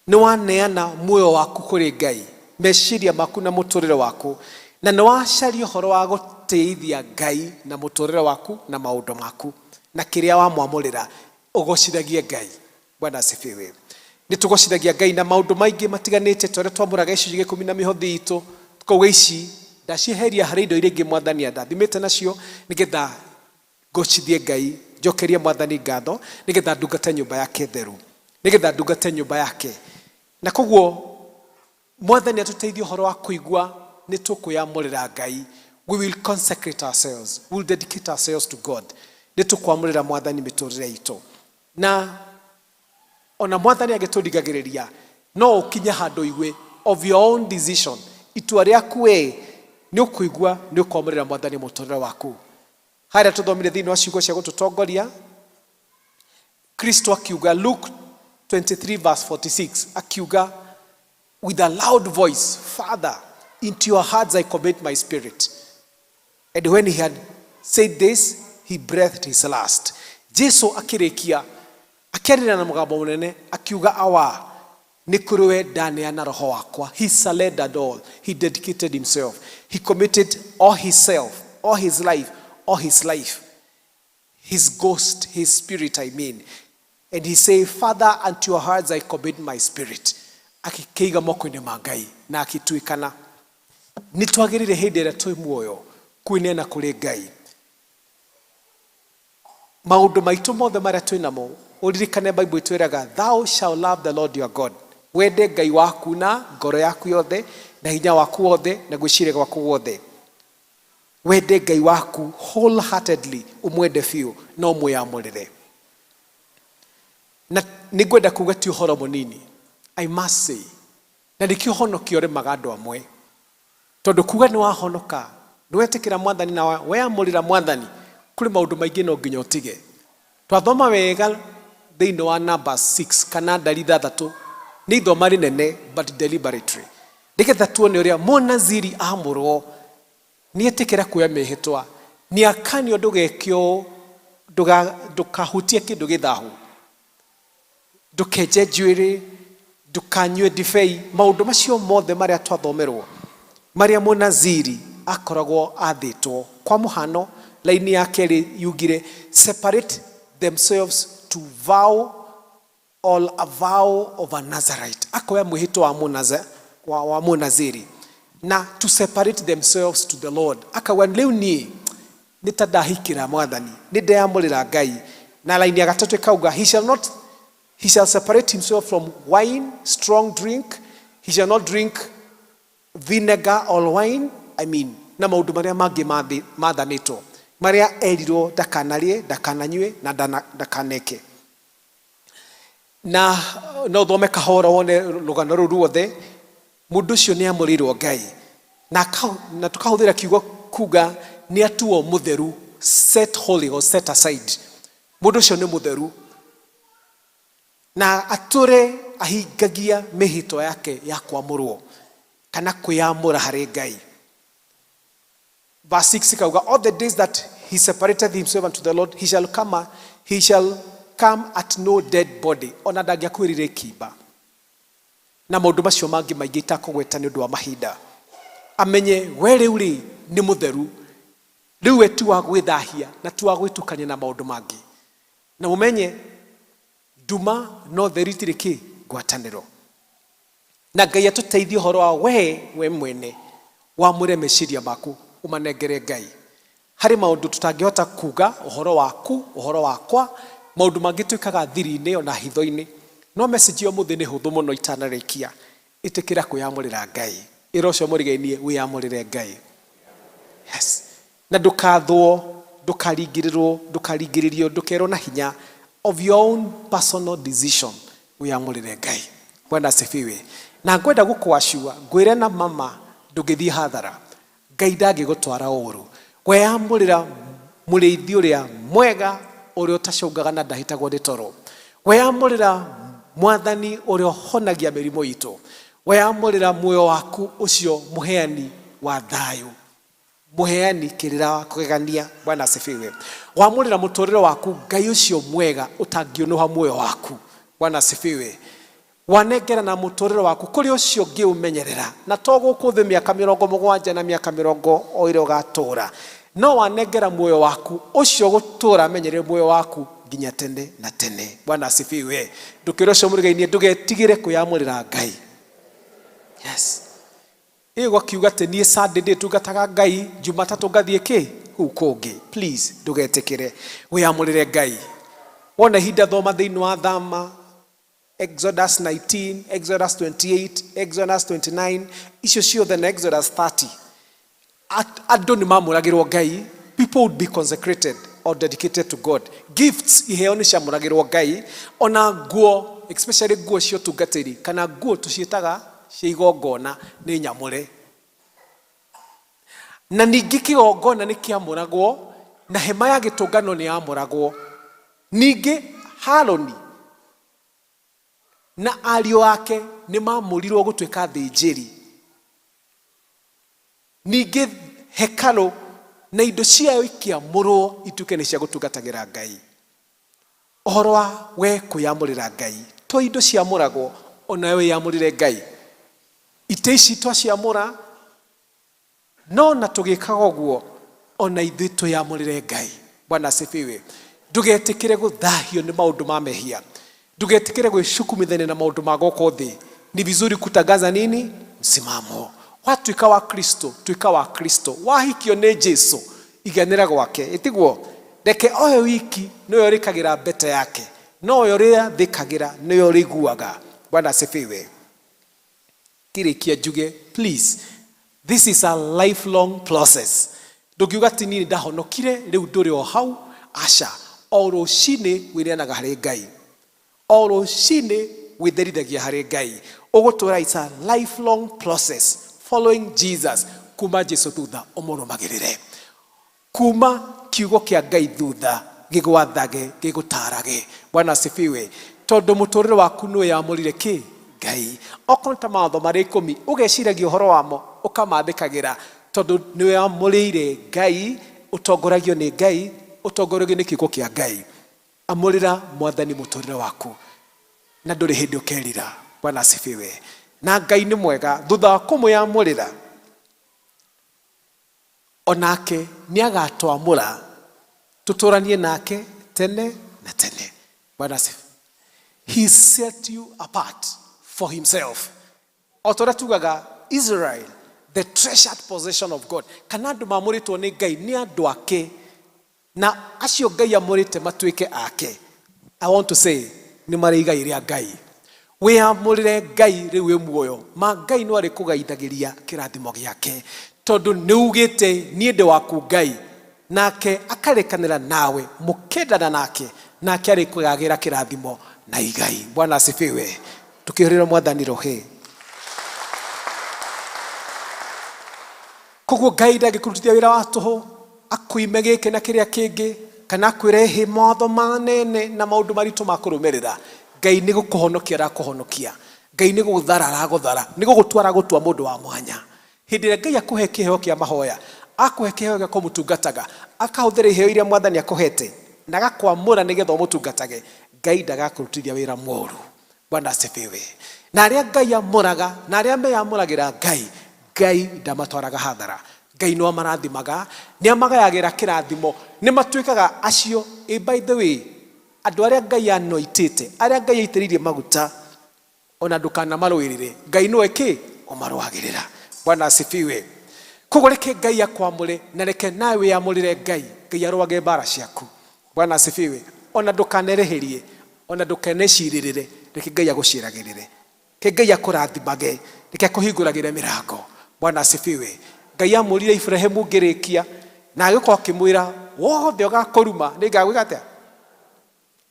Nĩ waneana muoyo waku kũrĩ Ngai, meciria maku na mũtũrĩre waku, na nĩ wacaria ũhoro wa gũtĩithia Ngai na mũtũrĩre waku na maũndũ maku na kĩrĩa wamwamũrĩra ũgocithagie Ngai. Bwana asifiwe. Nĩ tũgocithagia Ngai na maũndũ maingĩ matiganĩte, ta ũrĩa twamũraga gĩcunjĩ gĩa ikũmi na mĩhothi itũ, tũkauga ici ndacieheria harĩ indo iria ingĩ Mwathani andathimĩte nacio, nĩgetha ngocithie Ngai, njokerie Mwathani ngatho, nĩgetha ndungate nyũmba yake theru, nĩgetha ndungate nyũmba yake. Na koguo Mwathani atũteithie ũhoro wa kũigua nĩ tũkwĩyamũrĩra Ngai. We will consecrate ourselves, we will dedicate ourselves to God. Nĩ tũkwamũrĩra Mwathani mĩtũrĩre itũ, na ona Mwathani agĩtũrigagĩrĩria, no ũkinye handũ igue of your own decision, itua rĩaku we nĩ ũkũigua nĩ ũkwamũrĩra Mwathani mũtũrĩre waku. Harĩa tũthomire thĩinĩ wa ciugo cia gũtũtongoria, Kristo akiuga, Luke 23 verse 46, akiuga with a loud voice, "Father, Into your hands I commit my spirit. And when he had said this, he breathed his last. Jesu akĩrĩkia akĩarĩra na mũgambo mũnene akiuga, Awa, nĩ kũrĩ we ndaneana roho wakwa. He surrendered all. He dedicated himself. He committed all himself, all his life, all his life, his ghost, his spirit, I mean. And he say, Father, unto your hands I commit my spirit. Akĩkĩiga moko-inĩ ma Ngai na akĩtuĩkana. Nĩ twagĩrĩire hĩndĩ ĩrĩa twĩ muoyo kwĩneana kũrĩ Ngai. Maũndũ maitũ mothe marĩa twĩ namo, ũririkane Bible ĩtwĩraga, thou shall love the Lord your God. Wende Ngai waku na ngoro yaku yothe, na hinya waku wothe, na gwĩciria gwaku guothe. Wende Ngai waku wholeheartedly, ũmwende biũ na ũmwĩamũrĩre. Na nĩ ngwenda kuga ti ũhoro mũnini, I must say. Na nĩkĩo ũhonokio ũremaga andũ amwe, tondũ kuga nĩ wahonoka, nĩ wetĩkĩra Mwathani na weyamũrĩra Mwathani, kũrĩ maũndũ maingĩ no nginya ũtige. Twathoma wega thĩinĩ wa Numbers 6 kana ndari 6, nĩ ithoma rĩnene but deliberately, nĩgetha tuone ũrĩa mũnaziri amũrwo nĩ etĩkĩra kuoya mĩhĩtwa, nĩ akanio ndũgeke ũũ, ndũkahutie kĩndũ gĩthahu, ndũkenje njuĩrĩ, ndũkanyue ndibei, maũndũ macio mothe marĩa twathomerwo marĩa mũnaziri akoragwo athĩtwo. Kwa mũhano, laini ya kerĩ yugire, separate themselves to vow or a vow of a Nazarite. Akoya mwĩhĩtwa wa mũnaziri na to separate themselves to the Lord. Akauga rĩu niĩ nĩ ta ndahikĩra Mwathani, nĩ ndeyamũrĩra Ngai. Na laini ya gatatũ ĩkauga, he shall not he shall separate himself from wine, strong drink. He shall not drink vinegar or wine, I mean, na maũndũ marĩa mangĩ mathanĩtwo, marĩa erirwo ndakanarĩe, ndakananyue na ndakaneke. Na no ũthome kahora wone rũgano rũu ruothe. Mũndũ ũcio nĩ amũrĩirwo Ngai na tũkahũthĩra kiugo kuga nĩ atuo mũtheru, set holy or set aside. Mũndũ ũcio nĩ mũtheru na atũre ahingagia mĩhĩtwa yake ya kwamũrwo kana kwĩyamũra harĩ Ngai. Verse 6 ikauga, all the days that he separated himself unto the Lord, he shall come at no dead body. Ona ndangĩakuĩrire kimba na maũndũ macio mangĩ maingĩ itakũgweta nĩ ũndũ wa mahinda. Amenye we rĩu rĩ nĩ mũtheru, rĩu we ti wa gwĩthahia na ti wa gwĩtukania na maũndũ mangĩ. Na mũmenye nduma no theri itirĩ kĩ ngwatanĩro. Na Ngai atũteithie ũhoro wa we mwene wamũre meciria maku ũmanengere Ngai. Harĩ maũndũ tũtangĩhota kuga ũhoro waku, ũhoro wakwa, maũndũ mangĩ twĩkaga thiri-inĩ ona hitho-inĩ. No message ya ũmũthĩ nĩ hũthũ mũno itanarĩkia. Ĩtĩkĩra kwĩyamũrĩra Ngai. Ĩra ũcio mũrigainie wĩyamũrĩre Ngai. Yes. Na ndũkathwo, ndũkaringĩrĩrwo, ndũkaringĩrĩrio, ndũkerwo na hinya, of your own personal decision wĩyamũrĩre Ngai. Bwana asifiwe. Na ngwenda gũkwacua ngwĩre na mama, ndũngĩthiĩ hathara. Ngai ndangĩgũtwara ũru. Weyamũrĩra mũrĩithi ũrĩa mwega, ũrĩa ũtacũngaga na ndahĩtagwo nĩ toro. Weyamũrĩra Mwathani ũrĩa ũhonagia mĩrimũ itũ. Weyamũrĩra muoyo waku ũcio mũheani wa thayũ, mũheani kĩrĩra wa kũgegania. Bwana asifiwe. Wamũrĩra mũtũrĩre waku Ngai ũcio mwega ũtangĩũnũha muoyo waku. Bwana asifiwe. Wanengera na mũtũrĩre waku kũrĩ ũcio ũngĩũmenyerera, na to gũkũ thĩ mĩaka 70 na mĩaka mĩrongo o ĩrĩa ũgatũra, no wanengera muoyo waku ũcio gũtũra amenyerere muoyo waku nginya tene na tene. Bwana asifiwe. Ndũkĩra ũcio mũrigainie, ndũgetigĩre kwĩyamũrĩra Ngai. Yes. Ĩ gwakiuga atĩ niĩ Sunday ndĩtungataga Ngai, Jumatatũ ngathiĩ kĩ kũu kũngĩ. Please ndũgetĩkĩre, wĩyamũrĩre Ngai. Wona ihinda thoma thĩinĩ wa Thama, Exodus 19, Exodus 28, Exodus 29, icio ciothe na Exodus 30. Andũ nĩ mamũragĩrwo Ngai, people would be consecrated or dedicated to God. Gifts, iheo nĩ ciamũragĩrwo Ngai, ona nguo, especially nguo cia ũtungatĩri, kana nguo tũciĩtaga cia igongona nĩ nyamũre. Na ningĩ kĩgongona nĩ kĩamũragwo, na hema ya gĩtũngano nĩ yamũragwo. Ningĩ Harũni na ariũ ake nĩ mamũrirwo gũtuĩka athĩnjĩri. Ningĩ hekarũ na indo ciayo ikĩamũrwo ituĩke nĩ cia gũtungatagĩra Ngai. Ũhoro wa we kwĩyamũrĩra Ngai, to indo ciamũragwo, onawe wĩyamũrĩre Ngai. Itĩ ici twaciamũra, no na tũgĩkaga ũguo, ona ithuĩ twĩyamũrĩre Ngai. Bwana asifiwe. Ndũgetĩkĩre gũthahio nĩ maũndũ ma mehia. Ndũgetĩkĩre gwĩcukumithania na maũndũ ma gũkũ thĩ. Ni vizuri kutangaza nini? Msimamo. Watuĩka wa Kristo, tuĩka wa Kristo. Wahikio nĩ Jesu, iganĩra gwake. Ĩtiguo? Reke owe wiki nĩwe ũrĩkagĩra mbete yake. Nowe ũrĩathĩkagĩra, nĩwe ũrĩiguaga. Bwana asifiwe. Ngĩrĩkia njuge, please, this is a lifelong process. Ndũngiuga atĩ niĩ nĩndahonokire, rĩu ndũrĩ o hau. Aca. O rũcinĩ wĩneanaga harĩ Ngai. O rũcinĩ wĩtherithagia harĩ Ngai. Ũgũtũra, it's a lifelong process following Jesus. Kuma Jesu thutha ũmũrũmagĩrĩre. Kuma kiugo kĩa Ngai thutha gĩgwathage, gĩgũtarage. Bwana asifiwe. Tondũ mũtũrĩre waku nĩwĩyamũrire kĩ? Ngai. Okorwo nĩ ta mawatho marĩa ikũmi, ũgeciragia ũhoro wamo, ũkamathĩkagĩra, tondũ nĩwĩyamũrĩire Ngai, ũtongoragio nĩ Ngai, ũtongoragio nĩ kiugo kĩa Ngai. Amũrĩra Mwathani mũtũrĩre waku, na ndũrĩ hĩndĩ ũkerira. Bwana asifiwe. Na Ngai nĩ mwega, thutha wa kũmwĩyamũrĩra, onake nĩagatwamũra tũtũranie nake tene na tene. Bwana asifiwe. He set you apart for himself. O ta ũrĩa tugaga Israel, the treasured possession of God, kana andũ mamũrĩtwo nĩ Ngai nĩ andũ ake, na acio Ngai amũrĩte matuĩke ake. I want to say, nĩ marĩ igai rĩa Ngai. Wĩyamũrĩre Ngai rĩu wĩ muoyo, ma Ngai no arĩkũgaithagĩria kĩrathimo gĩake, tondũ nĩ ugĩte niĩ ndĩ waku Ngai, nake akarekanĩra nawe, mũkendana nake, nake arĩkũgagĩra kĩrathimo na igai. Bwana asifiwe. Tũkĩhũrĩra Mwathani rũhĩ. Koguo Ngai ndangĩkũrutithia wĩra wa tũhũ, akũime gĩkĩ na kĩrĩa kĩngĩ, kana akwĩre hĩ mawatho manene na maũndũ maritũ ma kũrũmĩrĩra. Ngai nĩ gũkũhonokia arakũhonokia. Ngai nĩ gũgũthara aragũthara, nĩ gũgũtua aragũtua mũndũ wa mwanya. Hĩndĩ ĩrĩa Ngai akũhe kĩheo kĩa mahoya, akũhe kĩheo gĩa kũmũtungataga, akahũthĩra iheo iria Mwathani akũhete, na agakwamũra nĩgetha ũmũtungatage, Ngai ndagakũrutithia wĩra mũru. Bwana asifiwe. Na arĩa Ngai amũraga, na arĩa meyamũragĩra Ngai, Ngai ndamatwaraga hathara. Ngai no amarathimaga, nĩ amagayagĩra kĩrathimo, nĩ matuĩkaga acio. By the way, andũ arĩa Ngai anointĩte, arĩa Ngai aitĩrĩirie maguta, ona ndũkanamarũĩrĩre, Ngai nĩwe kĩ ũmarũagĩrĩra. Bwana asifiwe. Koguo reke Ngai akwamũre, na reke nawe wĩyamũrĩre Ngai, Ngai arũage mbara ciaku. Bwana asifiwe. Ona ndũkanerĩhĩrie, ona ndũkanecirĩrĩre, reke Ngai agũciragĩrĩre. Reke Ngai akũrathimage, reke akũhingũragĩre mĩrango. Bwana asifiwe. Ngai amũrire Ibrahimu ngĩrĩkia, na agĩũka akĩmwĩra, wothe ũgakũruma, nĩngagwĩka atĩa?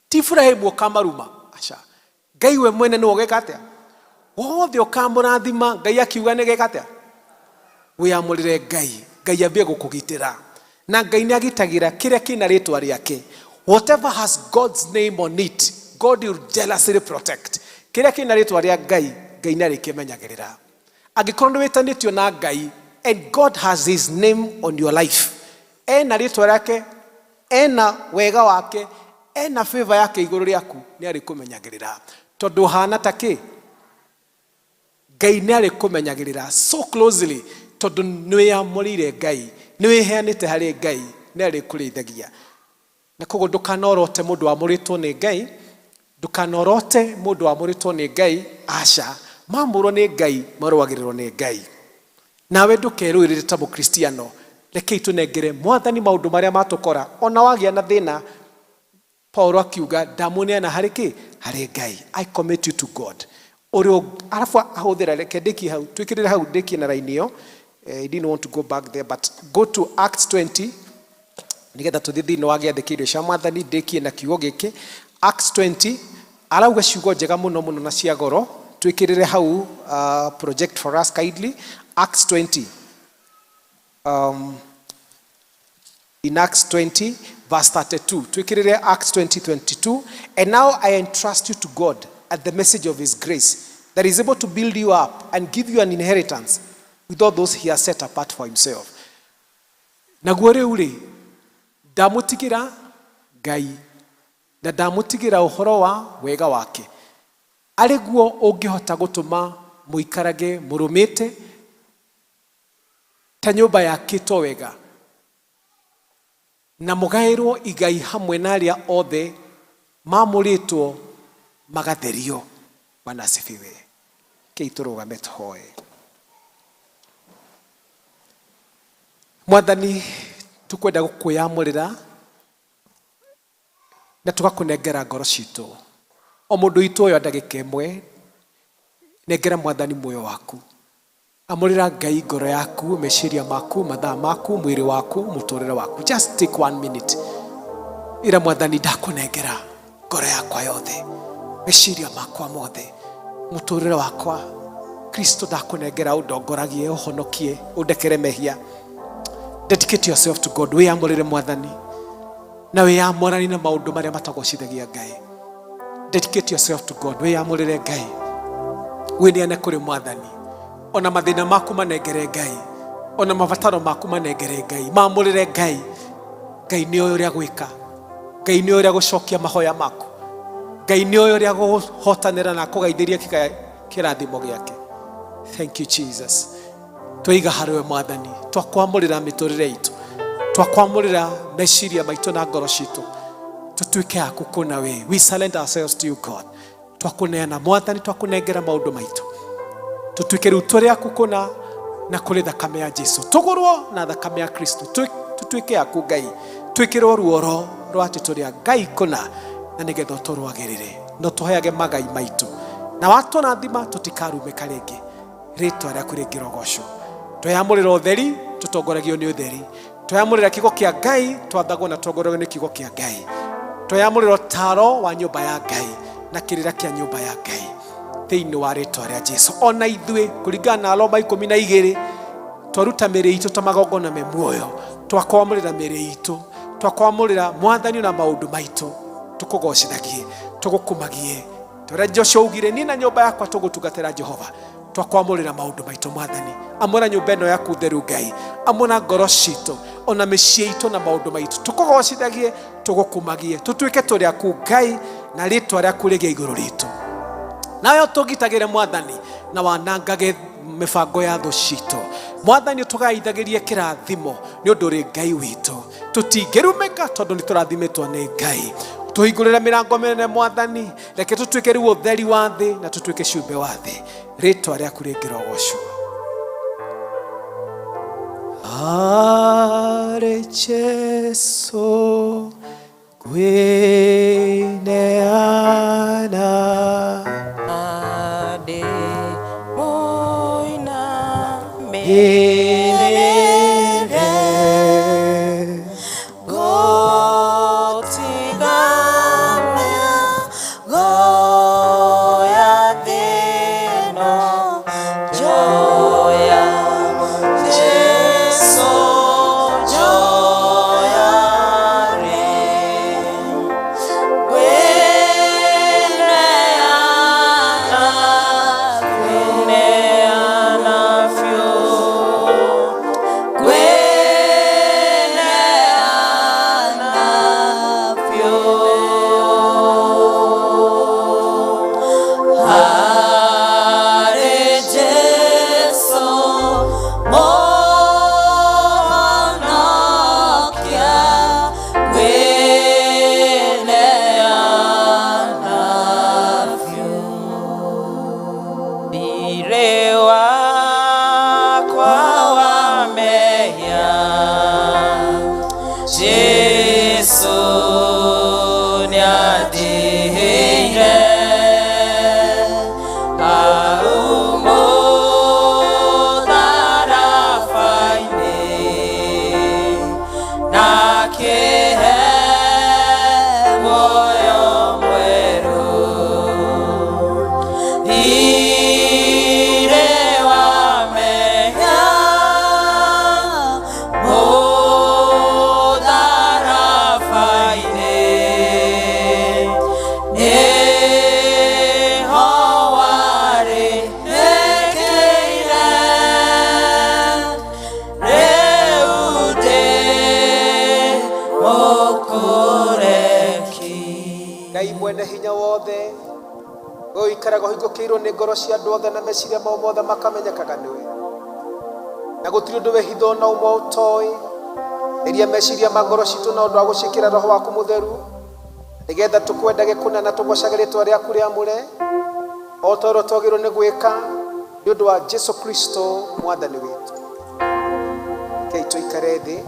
Ti Ibrahimu ũkamaruma, aca. Ngai we mwene nĩwe ũgeka atĩa? Wothe ũkamũrathima, Ngai akiuga nĩgeka atĩa? Wĩyamũrĩre Ngai, Ngai ambie gũkũgitĩra. Na Ngai nĩ agitagĩra kĩrĩa kĩna rĩtwa rĩake. Whatever has God's name on it, God will jealously protect. Kĩrĩa kĩna rĩtwa rĩa Ngai, Ngai nĩ arĩkĩmenyagĩrĩra. Angĩkorwo nĩ wĩtanĩtio na Ngai, and God has his name on your life, ena rĩtwa rĩake, ena wega wake, ena favor yake igũrũ rĩaku, nĩ arĩkũmenyagĩrĩra. Tondũ ũhana ta kĩ? Ngai nĩ arĩkũmenyagĩrĩra so closely, tondũ nĩ wĩyamũrĩire Ngai, nĩ wĩheanĩte harĩ Ngai, nĩ arĩkũrĩithagia. Na koguo ndũkanorote mũndũ wamũrĩtwo nĩ Ngai, ndũkanorote mũndũ wamũrĩtwo nĩ Ngai, aca. Mamũrwo nĩ Ngai, marũagĩrĩrwo nĩ Ngai. Nawe ndũkerũĩrĩre ta mũkristiano, rekei tũnengere Mwathani maũndũ marĩa matũkora, ona wagĩa na thĩna. Paulo akiuga, ndamũneana harĩ kĩ? Harĩ Ngai. I commit you to God. Ũrĩa arabu ahũthĩra, reke ndĩkie hau, twĩkĩrĩre hau ndĩkie na raini ĩyo. I didn't want to go back there, but go to Acts 20, nĩgetha tũthiĩ thĩinĩ wa gĩathĩ kĩa irio cia Mwathani, ndĩkie na kiugo gĩkĩ. Acts 20, arauga ciugo njega mũno mũno na cia goro, twĩkĩrĩre hau, project for us kindly. Acts 20. In Acts 20, verse 32. Twĩkĩrĩre Acts 20:22. And now I entrust you to God at the message of his grace that is able to build you up and give you an inheritance. With all those he has set apart for himself. Naguo rĩu rĩ, ndamũtigĩra Ngai na ndamũtigĩra ũhoro wa wega wake, arĩ guo ũngĩhota gũtũma mũikarage mũrũmĩte ta nyũmba yakĩtwo wega, na mũgaĩrwo igai hamwe na arĩa othe mamũrĩtwo magatherio. Bwana asifiwe. Kei tũrũgame tũhoe. Mwathani, tukwenda gũkwĩyamũrĩra na tũgakũnengera ngoro citũ. O mũndũ witũ oya ndagĩka ĩmwe, nengera Mwathani muoyo waku. Amũrĩra Ngai ngoro yaku, meciria maku, mathaa maku, mwĩrĩ waku, mũtũrĩre waku. Just take 1 minute. Ĩra Mwathani, ndakũnengera ngoro yakwa yothe, meciria makwa mothe, mũtũrĩre wakwa. Kristo, ndakũnengera, ũndongoragie, ũhonokie, ũndekere mehia. Dedicate yourself to God. Wĩyamũrĩre Mwathani na wĩyamũranie na maũndũ marĩa matagocithagia Ngai. Dedicate yourself to God. Wĩyamũrĩre Ngai, wĩneane kũrĩ Mwathani. Ona mathĩna maku manengere Ngai, ona mabataro maku manengere Ngai, mamũrĩre Ngai. Ngai nĩ oĩ ũrĩa gwĩka, Ngai nĩ oĩ ũrĩa gũcokia mahoya maku, Ngai nĩ oĩ ũrĩa gũhotanĩra na kũgaithĩria kĩrathimo gĩake. Thank you, Jesus. Twaiga harĩwe Mwathani, twakwamũrĩra mĩtũrĩre itũ, twakwamũrĩra meciria maitũ na ngoro citũ, tũtuĩke aku kũna we. We surrender ourselves to you, God. Twakũneana Mwathani, twakũnengera maũndũ maitũ, tũtuĩke rĩu tũrĩ aku kũna na kũrĩ thakame ya Jesu, tũgũrwo na thakame ya Kristo, tũtuĩke aku Ngai, twĩkĩrwo ruoro rwa atĩ tũrĩ a Ngai kũna, na nĩgetha ũtũrũagĩrĩre na ũtũheage magai maitũ, na watũrathima tũtikarumĩka rĩngĩ. Rĩtwa rĩaku rĩngĩrogocwo. Tweyamũrĩra ũtheri, tũtongoragio nĩ ũtheri. Tweyamũrĩra kiugo kĩa Ngai, twathagwo na tũtongoragio nĩ kiugo kĩa Ngai. Tweyamũrĩra ũtaro wa nyũmba ya Ngai na kĩrĩra kĩa nyũmba ya Ngai thĩinĩ wa rĩtwa rĩa Jesu. Ona ithuĩ kũringana na Roma 12, twaruta mĩĩrĩ itũ ta magongona me muoyo, twakwamũrĩra mĩĩrĩ itũ, twakwamũrĩra Mwathani na maũndũ maitũ, tũkũgocithagie, tũgũkumagie. Torĩa Joshua augire, niĩ na nyũmba yakwa tũgũtungatĩra Jehova. Twakwamũrĩra maũndũ maitũ Mwathani, amũra nyũmba ĩno yaku theru Ngai, amũra ngoro citũ ona mĩciĩ itũ na maũndũ maitũ, tũkũgocithagie, tũgũkumagie, tũtuĩke tũrĩ aku Ngai, na rĩtwa rĩaku rĩgĩe igũrũ ritũ. Nawe ũtũgitagĩre Mwathani, na wanangage mĩbango ya thũ citũ. Mwathani, ũtũgaithagĩrie kĩrathimo nĩ ũndũ ũrĩ Ngai witũ. Tũtingĩrumĩka tondũ nĩ tũrathimĩtwo nĩ Ngai. Tũhingũrĩre mĩrango mĩnene Mwathani, reke tũtuĩke rĩu ũtheri wa thĩ na tũtuĩke ciũmbe wa thĩ. Rĩtwa rĩaku rĩngĩrogocwo. Harĩ Jesu ngwĩneana, Ade mĩrĩre, Jesu nĩandĩhĩire hau mũtharaba-inĩ, na akĩhe muoyo mwerũ. Thiirĩ wa mehia mũtharaba-inĩ. Ngai mwene hinya wothe, we ũikaraga ũhingũkĩirwo nĩ ngoro cia andũ othe na meciria mao mothe makamenyekaga nĩwe, na gũtirĩ ũndũ wĩhitho na ũmwe ũtoĩ. Theria meciria ma ngoro citũ na ũndũ wa gũciĩkĩra roho waku mũtheru, nĩgetha tũkwendage kũna na tũgocage rĩtwa rĩaku rĩamũre o ta ũrĩa twagĩrĩirwo nĩ gwĩka, nĩ ũndũ wa Jesu Kristo mwathani witũ. Rekei tũikare thĩ.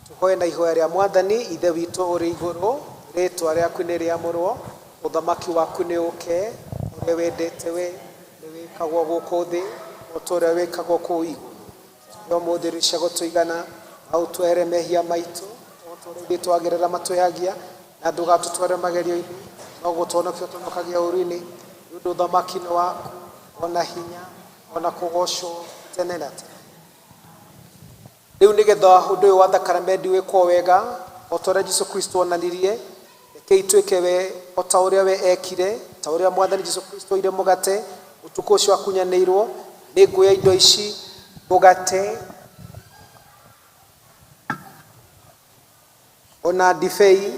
Tũhoe na ihoya rĩa mwathani. Ithe witũ ũrĩ igũrũ, rĩtwa rĩaku nĩ rĩamũrwo, ũthamaki waku nĩ ũke, ũrĩa wendete we nĩ wĩkagwo gũkũ thĩ o ta ũrĩa wĩkagwo kũu igũrũ. Tũhe ũmũthĩ irio cia gũtũigana, na ũtwehere mehia maitũ o ta ũrĩa ithuĩ twagerera matwĩhagia, na ndũgatũtware magerio-inĩ, no gũtũhonokia ũtũhonokagia ũũru-inĩ, nĩ ũndũ ũthamaki nĩ waku, ona hinya, ona kũgocwo tene na tene. Rĩu nĩgetha ũndũ ũyũ wa thakaramendi wĩkwo wega o ta ũrĩa Jesu Kristo onanirie, rekei twĩke we o ta ũrĩa we ekire, ta ũrĩa mwathani Jesu Kristo oire mũgate ũtukũ ũcio akunyanĩirwo. Nĩ nguoya indo ici, mũgate ona ndibei,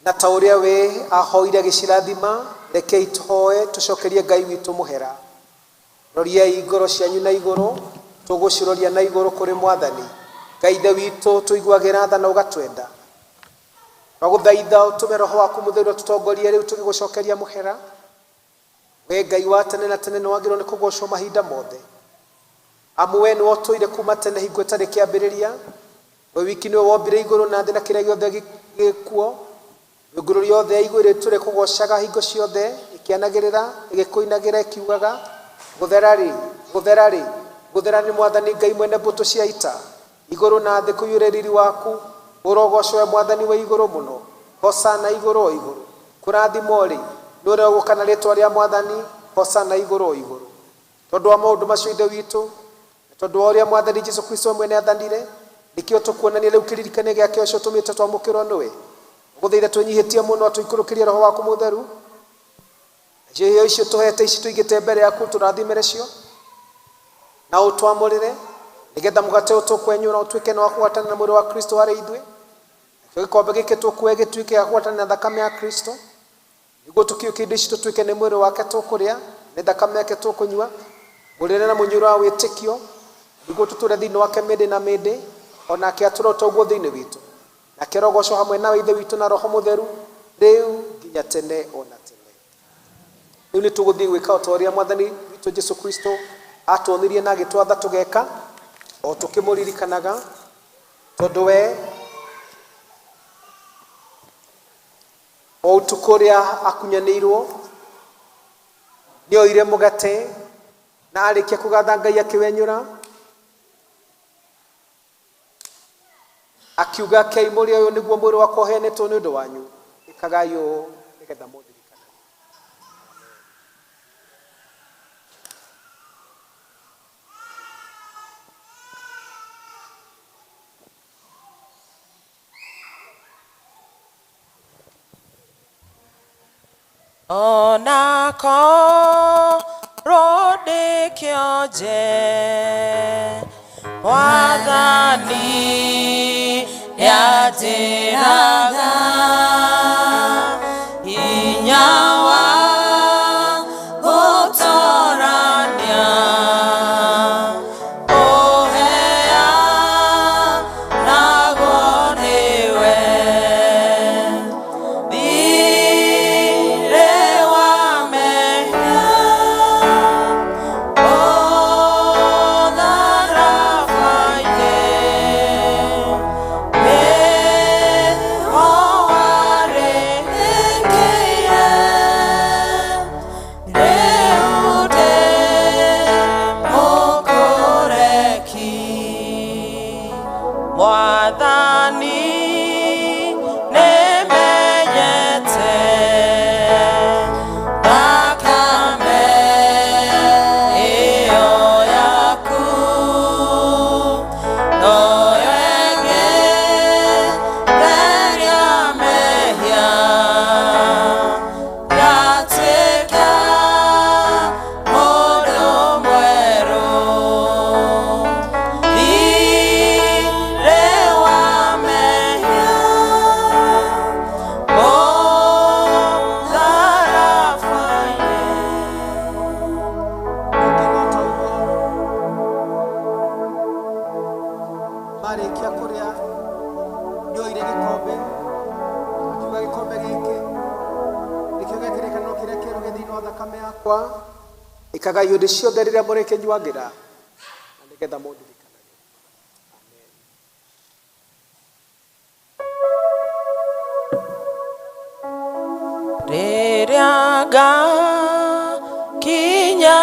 na ta ũrĩa we ahoire agĩcirathima, rekei tũhoe tũcokerie Ngai witũ mũhera. Roriai ngoro cianyu na igũrũ, tũgũciroria na igũrũ kũrĩ mwathani Ngai Ithe witũ. Tũiguagĩra tha na ũgatwenda. Twagũthaitha ũtũme roho waku mũtheru atũtongorie rĩu tũgĩgũcokeria mũhera. We Ngai wa tene na tene, nĩ wagĩrĩirwo nĩ kũgocwo mahinda mothe, amu we nĩwe ũtũire kuma tene hingo ĩtarĩ kĩambĩrĩria. We wiki nĩwe wombire igũrũ na thĩ na kĩrĩa gĩothe gĩkuo. Igũrũ rĩothe ya igũrũ rĩtũre kũgocaga hingo ciothe, ĩkĩanagĩrĩra, ĩgĩkũinagĩra, ĩkiugaga, gũthera rĩ, gũthera rĩ, gũthera nĩ mwathani Ngai mwene mbũtũ cia ita. Igũrũ na thĩ kũiyũre riri waku. Ũrogocwo we mwathani wa igũrũ mũno. Hosana igũrũ o igũrũ. Kũrathimwo rĩ, nĩ ũrĩa ũgũka na rĩtwa rĩa mwathani. Hosana igũrũ o igũrũ. Tondũ wa maũndũ macio Ithe witũ, na tondũ wa ũrĩa mwathani Jesu Kristo we mwene athanire, nĩkĩo tũkuonania rĩu kĩririkania gĩake ũcio ũtũmĩte twamũkĩrwo nĩwe. Gũthaitha twĩnyihĩtie mũno atũikũrũkĩrie roho waku mũtheru, nacio iheo icio tũhete ici tũigĩte mbere yaku tũrathimĩre cio na ũtwamũrĩre, nĩgetha mũgate ũyũ tũkwenyũra ũtuĩke nĩ wa kũgwatana na mwĩrĩ wa Kristo harĩ ithuĩ, nakĩo gĩkombe gĩkĩ tũkuoe gĩtuĩke gĩa kũgwatana na thakame ya Kristo, nĩguo tũkiũkie indo ici tũtuĩke nĩ mwĩrĩ wake tũkũrĩa, nĩ thakame yake tũkũnyua, mũrĩre na mũnyuĩre wa wĩtĩkio, nĩguo tũtũre thĩinĩ wake mĩndĩ na mĩndĩ, onake atũre o thĩinĩ witũ. Nake arogocwo hamwe nawe Ithe witũ na roho mũtheru, rĩu nginya tene ona tene. Rĩu nĩ tũgũthiĩ gwĩka o ta ũrĩa mwathani witũ Jesu Kristo atuonirie na agĩtwatha tũgeka, o tũkĩmũririkanaga, tondũ we o ũtukũ ũrĩa akunyanĩirwo nĩoire mũgate, na arĩkia kũgatha Ngai akĩwenyũra, akiuga, kei mũrĩ, ũyũ nĩguo mwĩrĩ wakwa ũheanĩtwo nĩ ũndũ wanyu, ĩkagai ũũ nĩgetha mũndirikane. Onakorwo ndĩ kĩonje, mwathani nĩanjĩraga hinya wa gũtorania, ũheanagwo nĩwe. Thiirĩ wa mehia mũtharaba-inĩ nĩho warĩhire. Arĩkia kũrĩa nĩoire gĩkombe, akiuga gĩkombe gĩkĩ nĩkĩo gĩa kĩrĩkanĩro kĩrĩa kĩerũ gĩ thĩinĩ wa thakame yakwa, ĩkagai hĩndĩ ciothe rĩrĩa mũrĩkĩnyuagĩra na nĩgetha mũndirikane. Rĩrĩa ngakinya